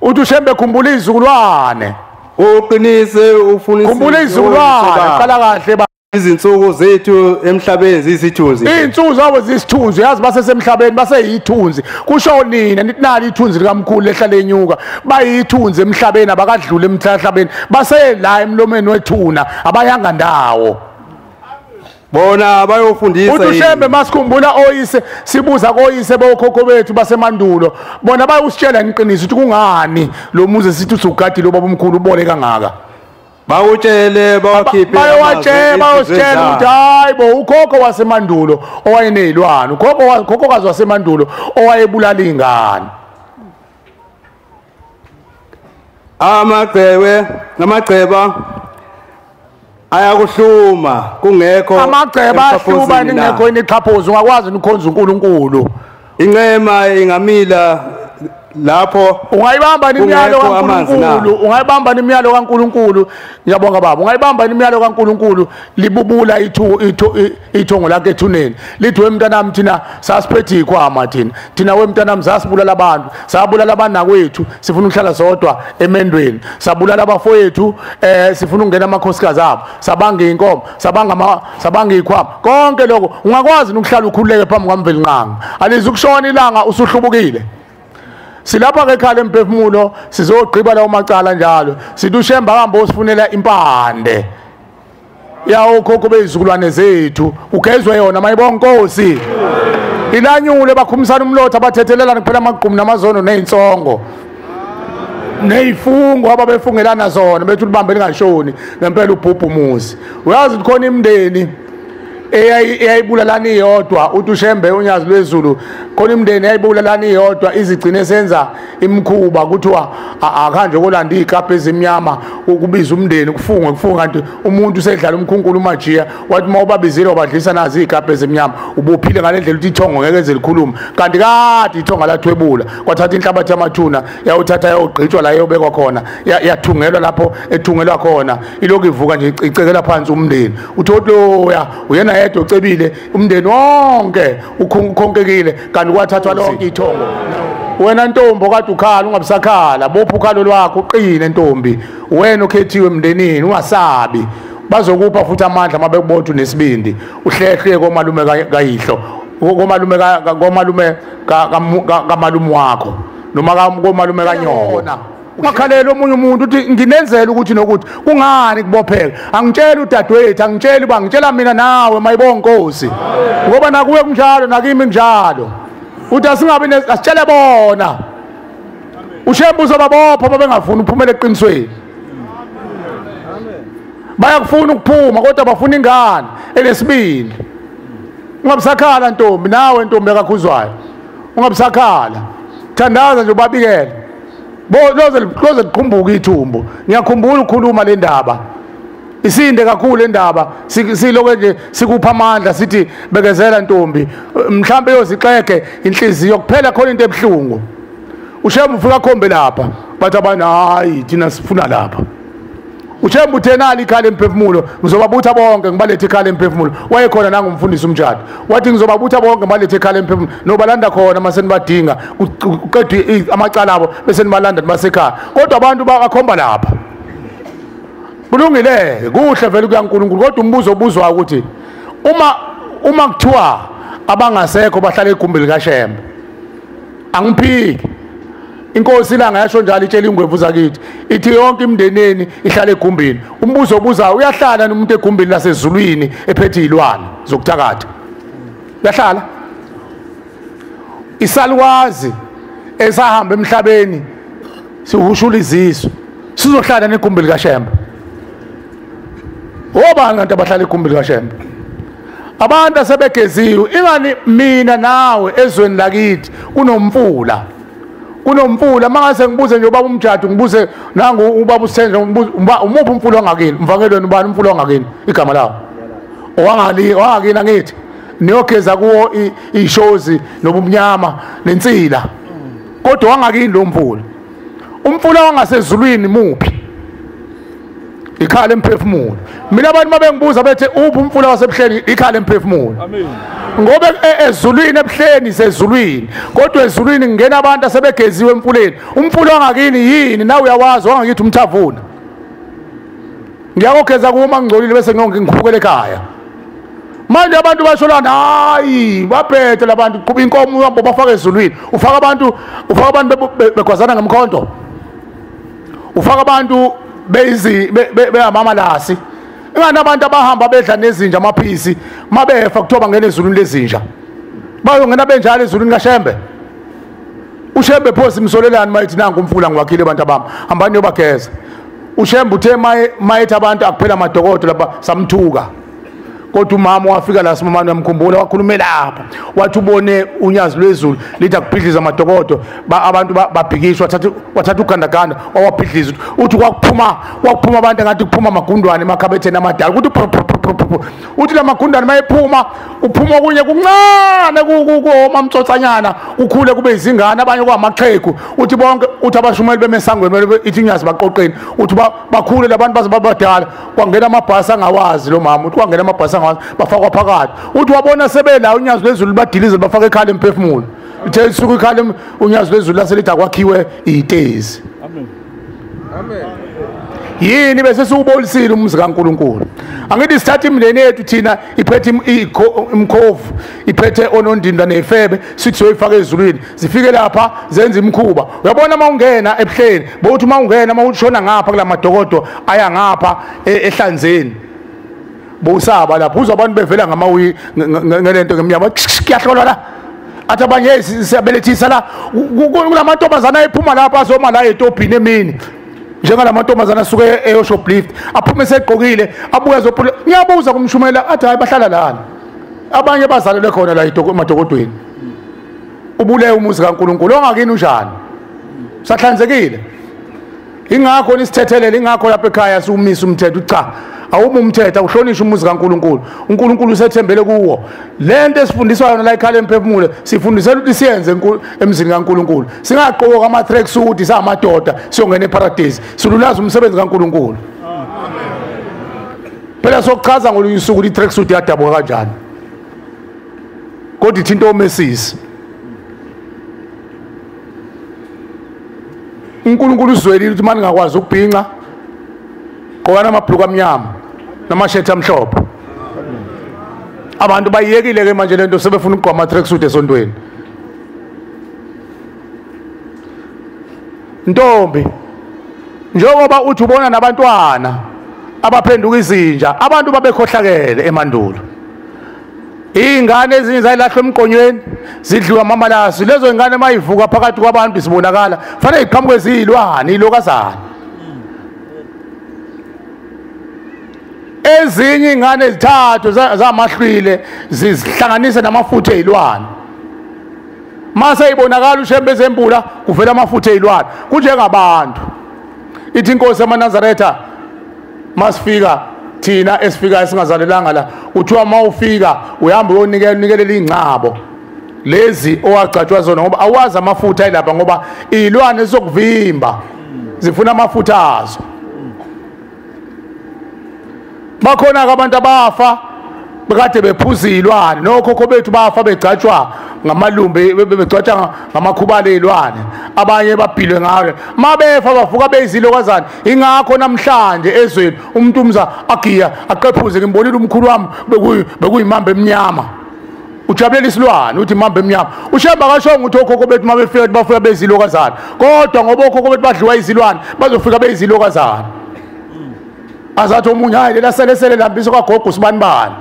Uthi uShembe khumbula izizukulwane, uqinise ufunise, khumbula izizukulwane, qala kahle. Izinsuku zethu emhlabeni ziyisithunzi, iy'nsuku zabo ziyisithunzi. Yazi basesemhlabeni baseyithunzi. Kusho nina nithi nali ithunzi likamkhulu lehla lenyuka, bayithunzi emhlabeni, abakadluli emhlabeni, basela emlomeni wethuna, abayanga ndawo. Bona bayofundisa. Uthi uShembe masikhumbula oyise, sibuza koyise bokhokho bethu basemandulo, bona bayusitshela iqiniso ukuthi kungani lo muzi sithi usugadile ubaba omkhulu ubole kangaka. Bawutshele bawakhiphe, bayowatshela, bayositshela ukuthi hayi bo, ukhokho wasemandulo owayenezilwane, ukhokhokazi wasemandulo owayebulala ingane. Amagcebe namagceba ayakuhluma kungekho, amagceba ahluma ningekho inixhaphozi, ungakwazi ukukhonza uNkulunkulu. Inqema ingamila lapho, ungayibamba imiyalo kaNkulunkulu, ungayibamba imiyalo kaNkulunkulu. Ngiyabonga baba, ungayibamba imiyalo kaNkulunkulu. Libubula ithongo lakhe ethuneni, lithi wemntanami thina sasiphethe ikhwama, thina wemntanami sasibulala abantu, sabulala abanakwethu, sifuna ukuhlala sodwa emendweni, sabulala abafowethu, sifuna ukungena amakhosikazi abo, sabanga inkomo, sabanga ikhwama, konke lokho. Ungakwazi ukuhlala ukhululeke phambi kwaMvelinqangi, alizukushona ilanga usuhlubukile. Silapha ke ekhaya lemphefumulo sizogqiba lawo macala njalo. Sithi uShembe ahambe osifunela impande yawo khokho bezizukulwane zethu, ugezwe yona mayibonga Nkosi. Ilanyule bakhumisana umlotha, bathethelelana kuphela amagqumi namazono nezinsongo nezifungo ababefungelana zona, bethi ulibambe lingashoni ngempela ubhubhu umuzi. Uyazi khona imndeni eyayibulalana iyodwa, uthi uShembe unyazi lwezulu, khona imndeni eyayibulalana iyodwa izigcine senza imikhuba, kuthiwa akuhanjwe kolanda iy'kapha ezimnyama ukubiza umndeni, kufungwe kanti umuntu usedlala umkhunkulu umajiya, wathi uma ubabizile wabadlisa nazi iy'kapha ezimnyama, ubophile ngale ndlela ukuthi ithongo ngeke eze likhulume, kanti kade ithonga lathwebula, kwathatha inhlabathi yamathuna yawuthatha yawugqitshwa la eyobekwa khona, yathungelwa lapho ethungelwa khona, ilokhu ivuka nje icekela phansi umndeni. Uthi loya uyena yedwa ocebile, umndeni wonke ukhonkekile, kanti kwathathwa lonke ithongo. Wena ntombi okade ukhala ungabisakhala, bopha ukhalo lwakho uqine ntombi, wena okhethiwe emndenini, ungasabi, bazokupha futhi amandla mabekubona unesibindi, uhlehle komalume kayihlo, komalume komalume kamalume wakho, noma komalume kanyoko. Ungakhalela omunye umuntu uthi nginenzela ukuthi nokuthi kungani kubopheka. Angitsheli udadewethu, angitsheli uba, ngitshela mina nawe mayibonga Nkosi, ngoba nakuwe kunjalo nakimi kunjalo. Uthi asingabi asitshele bona. uShembe uzobabopha babengafuni ukuphumela eqinisweni. Bayakufuna ukuphuma kodwa bafuna ingane enesibindi. Ungabisakhala ntombi, nawe ntombi ekakhuzwayo, ungabisakhala, thandaza nje ubabikele. Loze liqhumbuke ithumbu. Ngiyakhumbula ukukhuluma le ndaba, isinde kakhulu le ndaba, siloke nje sikupha amandla sithi bekezela ntombi, mhlambe yozixege inhliziyo kuphela, khona into ebuhlungu. uShembe ufika khombe lapha, bathi abana hayi thina sifuna lapha. uShembe uthe nali ikhala emphefumulo, ngizobabutha bonke ngibalethe ikhala emphefumulo. Wayekhona nangumfundisi umtshado, wathi ngizobabutha bonke ngibalethe ikhala emphefumulo, nobalanda khona mase nibadinga kuqedwe amacala abo bese nibalanda nibasekhaya. Kodwa abantu bakhomba lapha. Kulungile, kuhle vele kuyaNkulunkulu, kodwa umbuzo obuzwa ukuthi uma kuthiwa abangasekho bahlala egumbini likaShembe, angiphiki. Inkosi ilanga yasho njalo, itshela ingwevu zakithi, ithi yonke imndeneni ihlala egumbini. Umbuzo obuzayo, uyahlala nomuntu egumbini lasezulwini ephethe izilwane zokuthakatha? Uyahlala? Isalukazi esahamba emhlabeni sihushula izisu, sizohlala negumbini likaShembe? Obani kanti abahlala egumbini likaShembe? Abantu asebegeziwe. Ingani mina nawe ezweni lakithi kunomfula, kunomfula. Mangase ngibuze nje ubaba umjadu, ngibuze nangu ubaba uSenje, ngibuze umuphi umfula ongakini, umvangelweni ubani umfula ongakini, igama lawo owangali owangakini, angithi niyogeza kuwo ishozi nobumnyama nensila, kodwa wangakini lo mfula. Umfula wangasezulwini muphi? Ikhala emphefumulo. Mina abantu mabengibuza bethe uphi umfula wasebuhleni, ikhala emphefumulo. Amen. Ngoba ezulwini ebuhleni sezulwini, kodwa ezulwini ngena abantu asebegeziwe emfuleni. Umfula wangakini yini nawe uyawazi wangakithi umthavuna. Ngiyakogeza kuma ngingcolile bese ngikhukele ekhaya. Manje abantu basho lana hayi babhethe labantu qhuba inkomo uhamba bafaka ezulwini. Ufaka abantu begwazana ngemkhonto. Ufaka abantu bezi beyamamalasi. Ingani abantu abahamba bedla nezinja amaphisi mabefa kuthiwa bangena ezulwini lezinja. Bayongena benjalo ezulwini kaShembe. uShembe pho simsolelani mayithi nangu umfula ngiwakhile abantu abami, hambani yobageza. uShembe uthe mayethi abantu akuphela amadokodo lapha samthuka. Kodwa umama wafika la simamane uyamkhumbula wakhulumela lapha wathi ubone unyazi lwezulu lithi akuphidliza amadokodo abantu babhikishwa wathatha ugandaganda wawabhidliza. Uthi kwakuphuma abantu ngathi kuphuma amagundwane emakhabetheni amadala ukuthi uthi la magundwane mayephuma uphuma okunye kuncane kuhoma mtsotsanyana ukhule kube izingane abanye kwamaxhegu. Uthi bonke uthi abashumeli bemesangweni ithi unyazi baqoqeni uthi bakhule labantu baze babadala kwangena amabhasi angawazi lo mama uthi kwangena amabhasi bafakwa phakathi. Uthi wabona sebela unyazi lwezulu badilize bafaka ekhala emphefumulo. Uthe isuku ikhala unyazi lwezulu laselithi akwakhiwe itezi. Amen. Amen. Yini bese siwubolisile umuzi kaNkuluNkulu. Angithi sithatha imindeni yethu thina iphethe imkhovu iphethe onondinda nefebe sithi soyifaka ezulwini zifike lapha zenza imkhuba. Uyabona mawungena ebuhleni bokuthi mawungena mawushona ngapha kulamadokodo aya ngapha ehlanzeni bosaba lapho uzwa abantu bevela ngamawi ngelento ngemnyama kuyahlolwa la athi abanye siyabelethisa la kulamantombazana ayephuma lapha azoma la etobhini emini njengalamantombazana asuke eyoshoplift aphume segqokile abuye azophula. Ngiyabuza kumshumela athi hayi bahlala lana abanye bazalelwe khona la emadokodweni. Ubulewe umuzi kaNkuluNkulu ongakini unjani sahlanzekile. Ingakho nisithethelele, ingakho lapha ekhaya siwumisa umthetho cha awuma umthetho awuhlonishwa umuzi kaNkuluNkulu. uNkulunkulu usethembele kuwo. Lento esifundiswa yona la ikhala emphefumulo sifundisela ukuthi siyenze emzini kaNkuluNkulu. Singaqoka ama tracksuit samadoda siyongena eparadise. Silulaza umsebenzi kaNkuluNkulu. Phela sokuchaza ngolunye usuku ukuthi i-tracksuit yadabuka kanjani. Kodwa ithinta omesisi. uNkulunkulu uzwelile ukuthi manje ngakwazi ukubhinca gqoka namabhluku amnyama namashethi amhlophe. Abantu bayiyekile ke manje lento sebefuna ukugqoka ama tracksuit esontweni. Ntombi njengoba uthi ubona nabantwana abaphenduka izinja, abantu babekhohlakele emandulo. Ingane ezinye zayilahlwa emqonyweni zidliwa amamalasi. Lezo ingane mayivuka phakathi kwabantu sibonakala fanele iqhamuke izilwane ilokazana. Ezinye ingane ezithathu zamahlwile zihlanganise namafutha ezilwane. Mase ibonakala uShembe ezembula kuvela amafutha ezilwane. Kunjengabantu. Ithi inkosi yamaNazaretha masifika thina esifika esingazalelanga la uthiwa mawufika uyahamba uyonikela unikelela ingcabo lezi owagcatshwa zona ngoba awazi amafutha ayilapha ngoba izilwane zizokuvimba zifuna amafutha azo. Bakhona ke abantu abafa bekade bephuza izilwane nokhokho bethu bafa begcatshwa ngamalumbe begcatshwa ngamakhubalo ezilwane abanye babhilwe ngayo mabefa bavuka beyizilokazana. Ingakho namhlanje ezweni umuntu umza agiya aqephuze ngimbonile umkhulu wami bekuyimamba emnyama. Ujabulela isilwane uthi imamba emnyama. uShembe akashongo ukuthi okhokho bethu mabefika bafika bezilokazana kodwa ngoba okhokho bethu badliwa izilwane bazofika beyizilokazana. Azathi omunye hayi lela selesele lambiso kagogo sibanibani.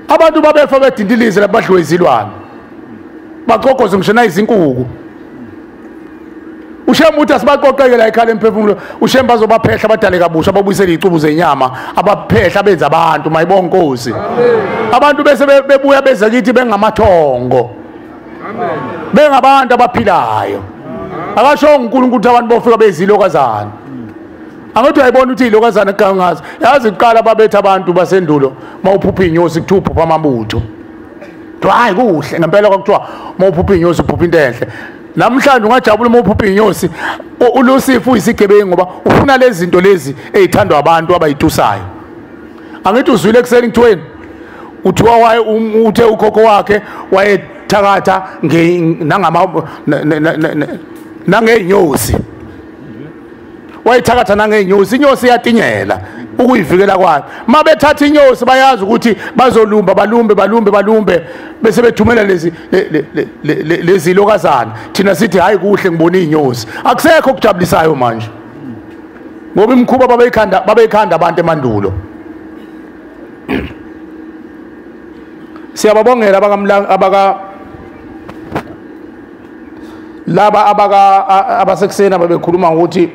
Abantu babefa bedindilize lapha badliwe izilwane baxogoze ngisho nayizinkuku. uShembe uthi asibaqoqeke la ekhala emphefumulo. uShembe azobaphehla badale kabusha babuyisele izicubu zenyama abaphehla benza abantu mayibonga Nkosi. Abantu bese bebuya beze kithi bengamathongo bengabantu abaphilayo. Akashongo uNkulunkulu ukuthi abantu bofika bezilokazana. Angithi uyayibona ukuthi ilokazana kangazi. Yazi kuqala babetha abantu basendulo mawuphupha inyosi kuthiwa uphupha amabutho. Hayi kuhle ngempela kwakuthiwa mawuphupha inyosi uphupha into enhle. Namhlanje ungajabula uma uphupha inyosi uLucifer uyisigebengu ngoba ufuna lezi zinto lezi ezithandwa abantu abayitusayo. Angithi uzwile ekuseni kuthiweni uthiwa waye uthe ukhokho wakhe wayethakatha nangama nangeenyosi, wayethakatha nangeenyosi. Inyosi iyatinyela ukuyivikela kwayo. Mabethatha inyosi bayazi ukuthi bazolumba balumbe balumbe balumbe bese bethumela lezi lezi lokazana. Thina sithi hayi kuhle ngibona inyosi. Akusekho okujabulisayo manje ngoba imikhuba babeyikhanda abantu emandulo. Siyababongela laba abasekuseni ababekhuluma ngokuthi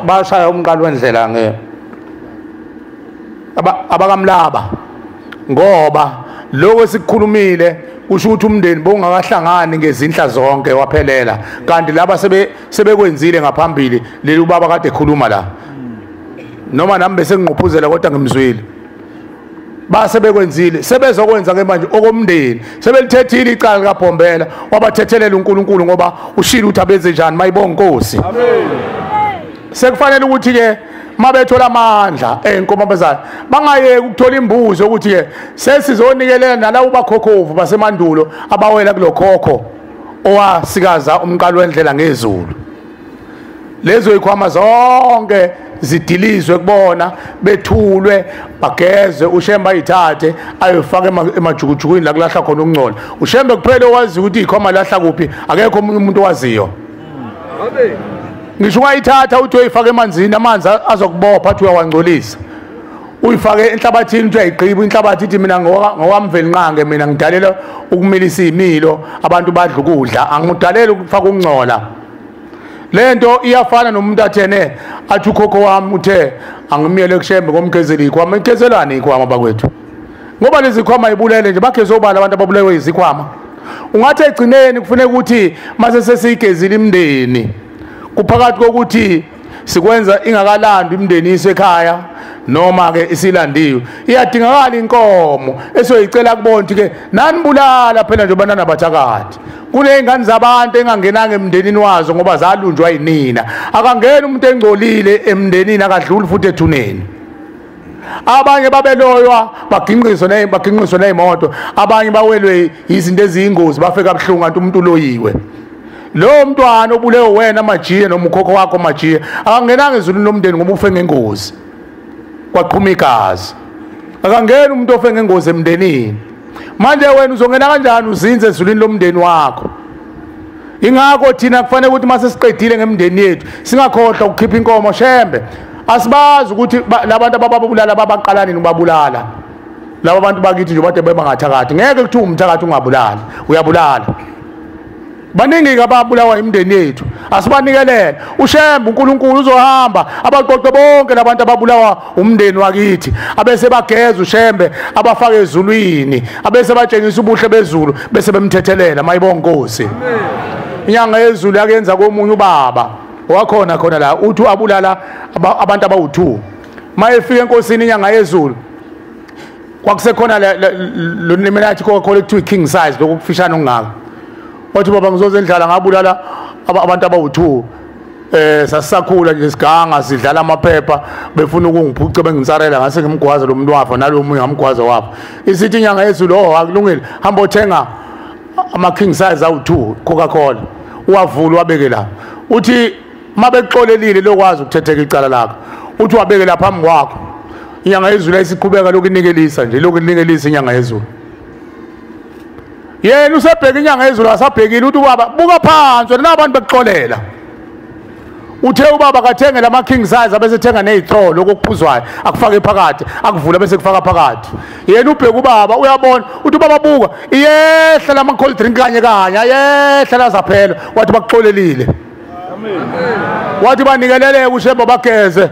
bashaya umqalo wendlela nge abakamlaba, ngoba lokho sikukhulumile kusho ukuthi umndeni bongakahlangani ngezinhla zonke waphelela, kanti laba sebekwenzile ngaphambili. Leli ubaba kade ekhuluma la, noma nami bese ngingquphuzela kodwa ngimzwile. Basebekwenzile, sebezokwenza ke manje okomndeni. Sebelithethile icala likaBhombela, wabathethelela uNkulunkulu ngoba ushilo ukuthi abenze njani. Mayibonga Nkosi. Amen. Sekufanele ukuthi ke mabethola amandla enkomo abazali bangayeki ukuthola imbuzo ukuthi ke sesizonikelela nalabo bakhokhovu basemandulo abawela kulokhokho owasikaza umqalo wendlela ngezulu. Lezo ikhwama zonke zidilizwe kubona, bethulwe, bagezwe, uShembe ayithathe ayofaka emajukujukwini la kulahla khona ukungcola. uShembe kuphela owazi ukuthi ikhwama lahla kuphi, akekho omunye umuntu owaziyo. Amen. Ngisho ungayithatha uthi uyifaka emanzini, amanzi azokubopha athi uyawangcolisa. Uyifake enhlabathini uthi uyayigqiba inhlabathi, ithi mina ngowamvelinqange, mina ngidalela ukumilisa imilo, abantu badla ukudla, angidalela ukufaka ukungcola. Lento iyafana nomuntu athene athi ukhokho wami uthe angimiyele kuShembe ngomgezeli ikhwama. Igezelani ikhwama bakwethu? Ngoba lezi khwama ibulele nje, bageze obala abantu ababulewe izikhwama. Ungathi egcineni kufuneka ukuthi mase sesiyigezile imndeni, kuphakathi kokuthi sikwenza ingakalandi imndeni isekhaya noma ke isilandiwe, iyadingakala inkomo esoyicela kubona ukuthi ke nanibulala phela njengoba nanabathakathi. Kuney'ngane zabantu engangenanga emndenini wazo ngoba zalunjwa yinina. Akangeni umuntu engcolile emndenini, akadluli futhi ethuneni. Abanye babeloywa baginqiswe ney'moto, abanye bawelwe izinto eziyingozi bafe kabuhlungu kanti umuntu uloyiwe. Lo mntwana obulewe wena majiye noma ukhokho wakho majiye akangenanga ezulwini lomndeni ngoba ufe ngengozi, kwaqhuma igazi. Akangeni umuntu ofe ngengozi emndenini. Manje wena uzongena kanjani uzinze ezulwini lomndeni wakho? Ingakho thina kufanele ukuthi mase siqedile ngemndeni yethu singakhohlwa ukukhipha inkomo. Shembe asibazi ukuthi labantu abababulala babaqala nini ukubabulala. Laba bantu bakithi nje bade bebangathakathi, ngeke kuthiwe umthakathi ungabulali, uyabulala. Baningi ke ababulawa imindeni yethu, asibanikelele. uShembe uNkulunkulu uzohamba abaqoqe bonke labantu ababulawa umndeni wakithi, abese bageza uShembe abafake ezulwini, abese batshengisa ubuhle bezulu, bese bemthethelela. Mayibonga Nkosi. Inyanga yezulu yakenza komunye ubaba wakhona khona la, uthi abulala abantu abawu2. Mayefika enkosini inyanga yezulu, kwakusekhona lo nimenathi Coca-Cola kuthiwa king size, lokufishana okungaka. Wathi baba ngizozendlala ngabulala abantu abawu2. Sasisakhula nje siganga sidlala amaphepha, befuna ukungiphuca benginsarela, ngase ngimgwaza lo muntu wafa nalo munye ngamgwaza wafa. Isithi inyanga yezulu, oh akulungile, hamba othenga ama king size awu2 Coca-Cola, uwavula wabeke la. Uthi mabexolelile lokwazi ukuthetheka icala lakho, uthi wabeke la phambi kwakho. Inyanga yezulu ayisiqhubeka lokunikelisa nje, lokunikelisa inyanga yezulu. Yena usebheka inyanga yezulu, asabhekile uthi ubaba buka phansi wena nabantu bekuxolela. Uthe ubaba kathenge lama king size abese thenga nezitholo lokuphuzwayo, akufake phakathi, akuvula bese kufaka phakathi. Yena ubheka ubaba uyabona, uthi ubaba buka iyehla lama cold drink kanye kanye, ayehla lazaphela. Wathi bakuxolelile. Amen. Wathi banikelele kuShembe bageze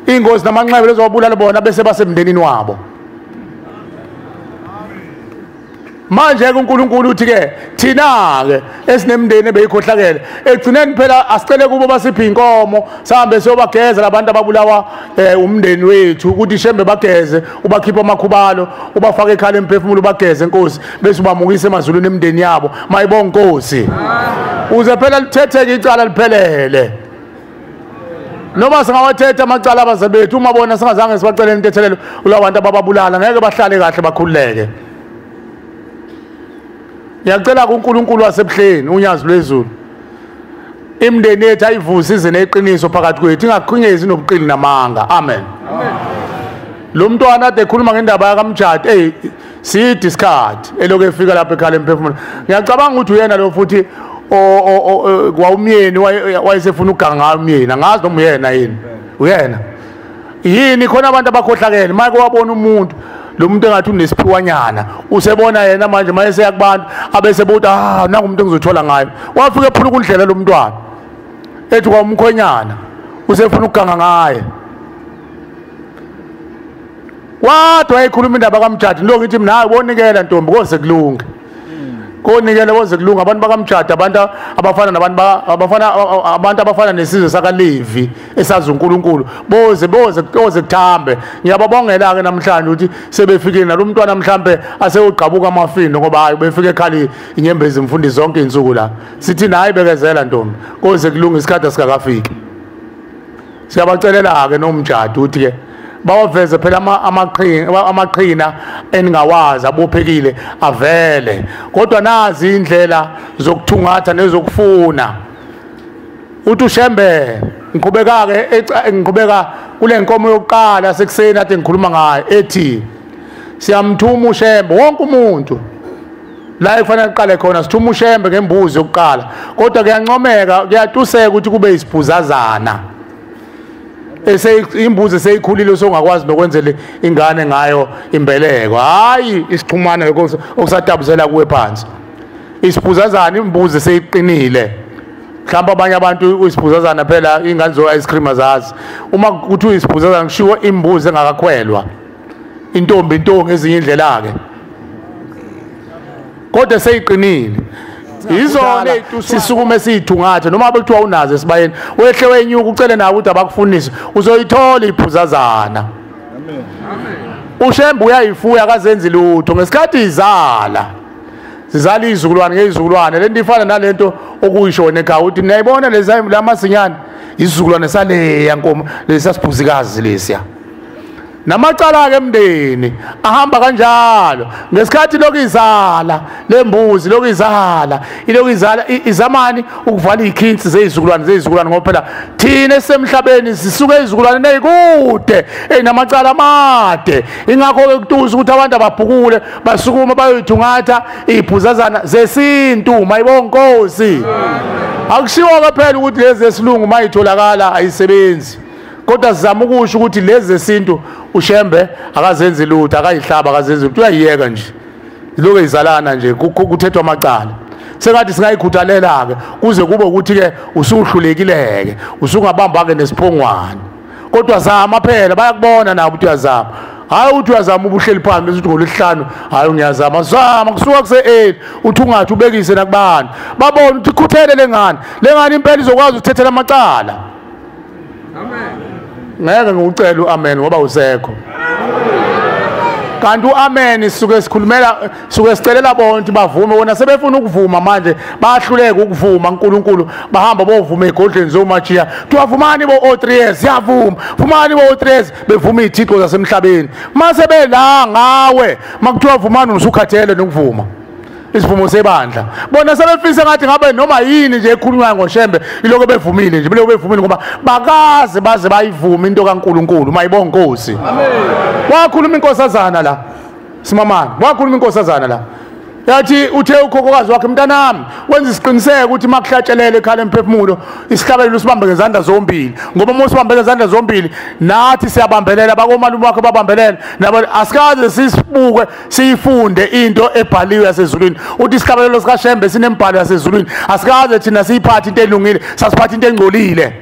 ingozi namanxeba lezobulala bona bese basemndenini wabo. Manje ke uNkulunkulu uthi ke thina ke esinemndeni ebeyikhohlakele egcineni phela asicele kubo basiphe inkomo sihambe siyobageza labantu ababulawa umndeni wethu ukuthi Shembe bageze ubakhipha amakhubalo ubafake ekhala emphefumulo ubageze Nkosi bese ubamukise emazulwini emndeni yabo. Mayibonga Nkosi. Uze phela lithetheke icala liphelele. Noma singawathetha amacala abazali bethu uma bona singazange sibacele intethelelo kulabantu abababulala ngeke bahlale kahle bakhululeke. Ngiyacela kuNkulunkulu wasebuhleni unyazi lwezulu imndeni yethu ayivuse ize neqiniso phakathi kwethu ingaqhingezi nobuqili namanga. Amen. Lo mntwana ade ekhuluma ngendaba yakaMjadi hey side isikhathi elokhu efika lapha ekhala emphefumulo. Ngiyacabanga ukuthi uyena lo futhi kwawumyeni wayesefuna ukuganga umyeni angazi noma uyena yini. Uyena yini khona abantu abakhohlakele manje wabona umuntu lo muntu engathi unesiphiwanyana usebona yena manje mayeseya kubantu abese buthi ah nangu umuntu engizothola ngayo. Wafika ephula ukundlela lo mntwana ethi kwamkhonyana usefuna ukuganga ngaye. Wathi wayekhuluma indaba kaMjadi lo ngithi mina hayi bonikela ntombi koze kulunge. Konikela koze kulunga abantu bakaMjadi abantu abafana nabantu abafana abantu abafana nesizwe sakaLevi esazi uNkulunkulu boze boze koze kuthambe. Ngiyababongela ke namhlanje ukuthi sebefikile nalomntwana mhlambe aseyogqabuka amafindo ngoba hayi befike ekhali inyembezi imfundi zonke insuku la. Sithi nayi bekezela ntombi koze kulunga isikhathi asikakafiki. Siyabacelela ke noMjadi ukuthi ke bawaveze phela amaqhina eningawazi abophekile avele, kodwa nazi indlela zokuthungatha nezokufuna. Uthi uShembe ngiqhubeka ke ngiqhubeka kule nkomo yokuqala sekuseni ade ngikhuluma ngayo ethi siyamthuma uShembe wonke umuntu la ekufanele aqale khona sithuma uShembe ngembuzi yokuqala, kodwa kuyancomeka kuyatuseka ukuthi kube isiphuzazana imbuzi seyikhulile songakwazi nokwenzela ingane ngayo imbeleko. Hayi isixhumana okusadabuzela kuwe phansi. Isiphuzazana imbuzi seyiqinile. Mhlawumbe abanye abantu isiphuzazana phela ingane zo ice cream azazi. Uma kuthiwa isiphuzazana kushiwo imbuzi engakakhwelwa. Intombi into ngezinye indlela ke. Kodwa seyiqinile. Izona sisukume siyithungathe noma bekuthiwa unazo esibayeni wehle wenyuka ucele nawe ukuthi abakufunise uzoyithola iphuzazana. Amen. uShembe uyayifuya akazenzi lutho ngesikhathi izala zizala izizukulwane ngezizukulwane. Lento ifana nalento okuyisho wena ekhaya uthi niyayibona lezi lamasinyane isizukulwane saleya nkomo lesasiphuzikazi lesiya. Namacala ke emndeni ahamba kanjalo ngesikhathi lokizala lembuzi lokizala ilokizala izamani ukuvala izikhinsi zezizukulwane zezizukulwane ngoba phela thina esemhlabeni sisuke izizukulwane nezikude enamacala amade. Ingakho ke kutusa ukuthi abantu ababhukule basukuma bayoyithungatha iziphuzazana zesintu. Mayibonga Nkosi. Akushiwo ke phela ukuthi lezi esilungu mayitholakala ayisebenzi, kodwa sizama ukusho ukuthi lezi zesintu uShembe akazenzi lutho akayihlaba akazenzi lutho uyayiyeka nje lokho izalana nje kuthethwa amacala. Sengathi singayikhuthalela ke kuze kube ukuthi ke usuhlulekile ke usungabamba ke nesiphongwane, kodwa zama phela bayakubona nabo ukuthi uyazama. Hayi uthi uyazama ubuhleli phambi bese uthi ngolwesihlanu hayi ngiyazama zama kusuka kuse 8 uthi ungathi ubekise nakubantu babone ukuthi ikhuthele lengane lengane impela izokwazi ukuthethela amacala. Amen. Ngeke ngikucele uamen ngoba usekho. Kanti uamen sisuke sikhulumela suke sicelela bonke ukuthi bavume wona sebefuna ukuvuma manje bayahluleka ukuvuma uNkulunkulu bahamba bovuma egodleni zomachiya kuthiwa vumani bo 3 years siyavuma vumani bo 3 years bevuma izithixo zasemhlabeni mase bela ngawe makuthiwa vumani usukhathele nokuvuma isivumo sebandla. Bona sebefisa ngathi ngabe noma yini nje ekhulunywayo ngoShembe iloko bevumile nje biloko bevumile ngoba bakaze baze bayivuma into kaNkulunkulu. Mayibonga Nkosi. Amen. Wakhuluma inkosazana la simamani wakhuluma inkosazana la yathi uthe ukhokhokazi wakhe mntanami wenza isiqiniseko ukuthi makuhlatshelele ekhala emphefumulo isihlabelelo usibambe ngezandla zombili ngoba uma usibambe ngezandla zombili nathi siyabambelela bakomalume wakhe babambelela nabo asikaze sisibuke siyifunde into ebhaliwe yasezulwini. Uthi isihlabelelo sikaShembe sinembhalo yasezulwini asikaze thina siyiphathe into elungile sasiphatha into engcolile.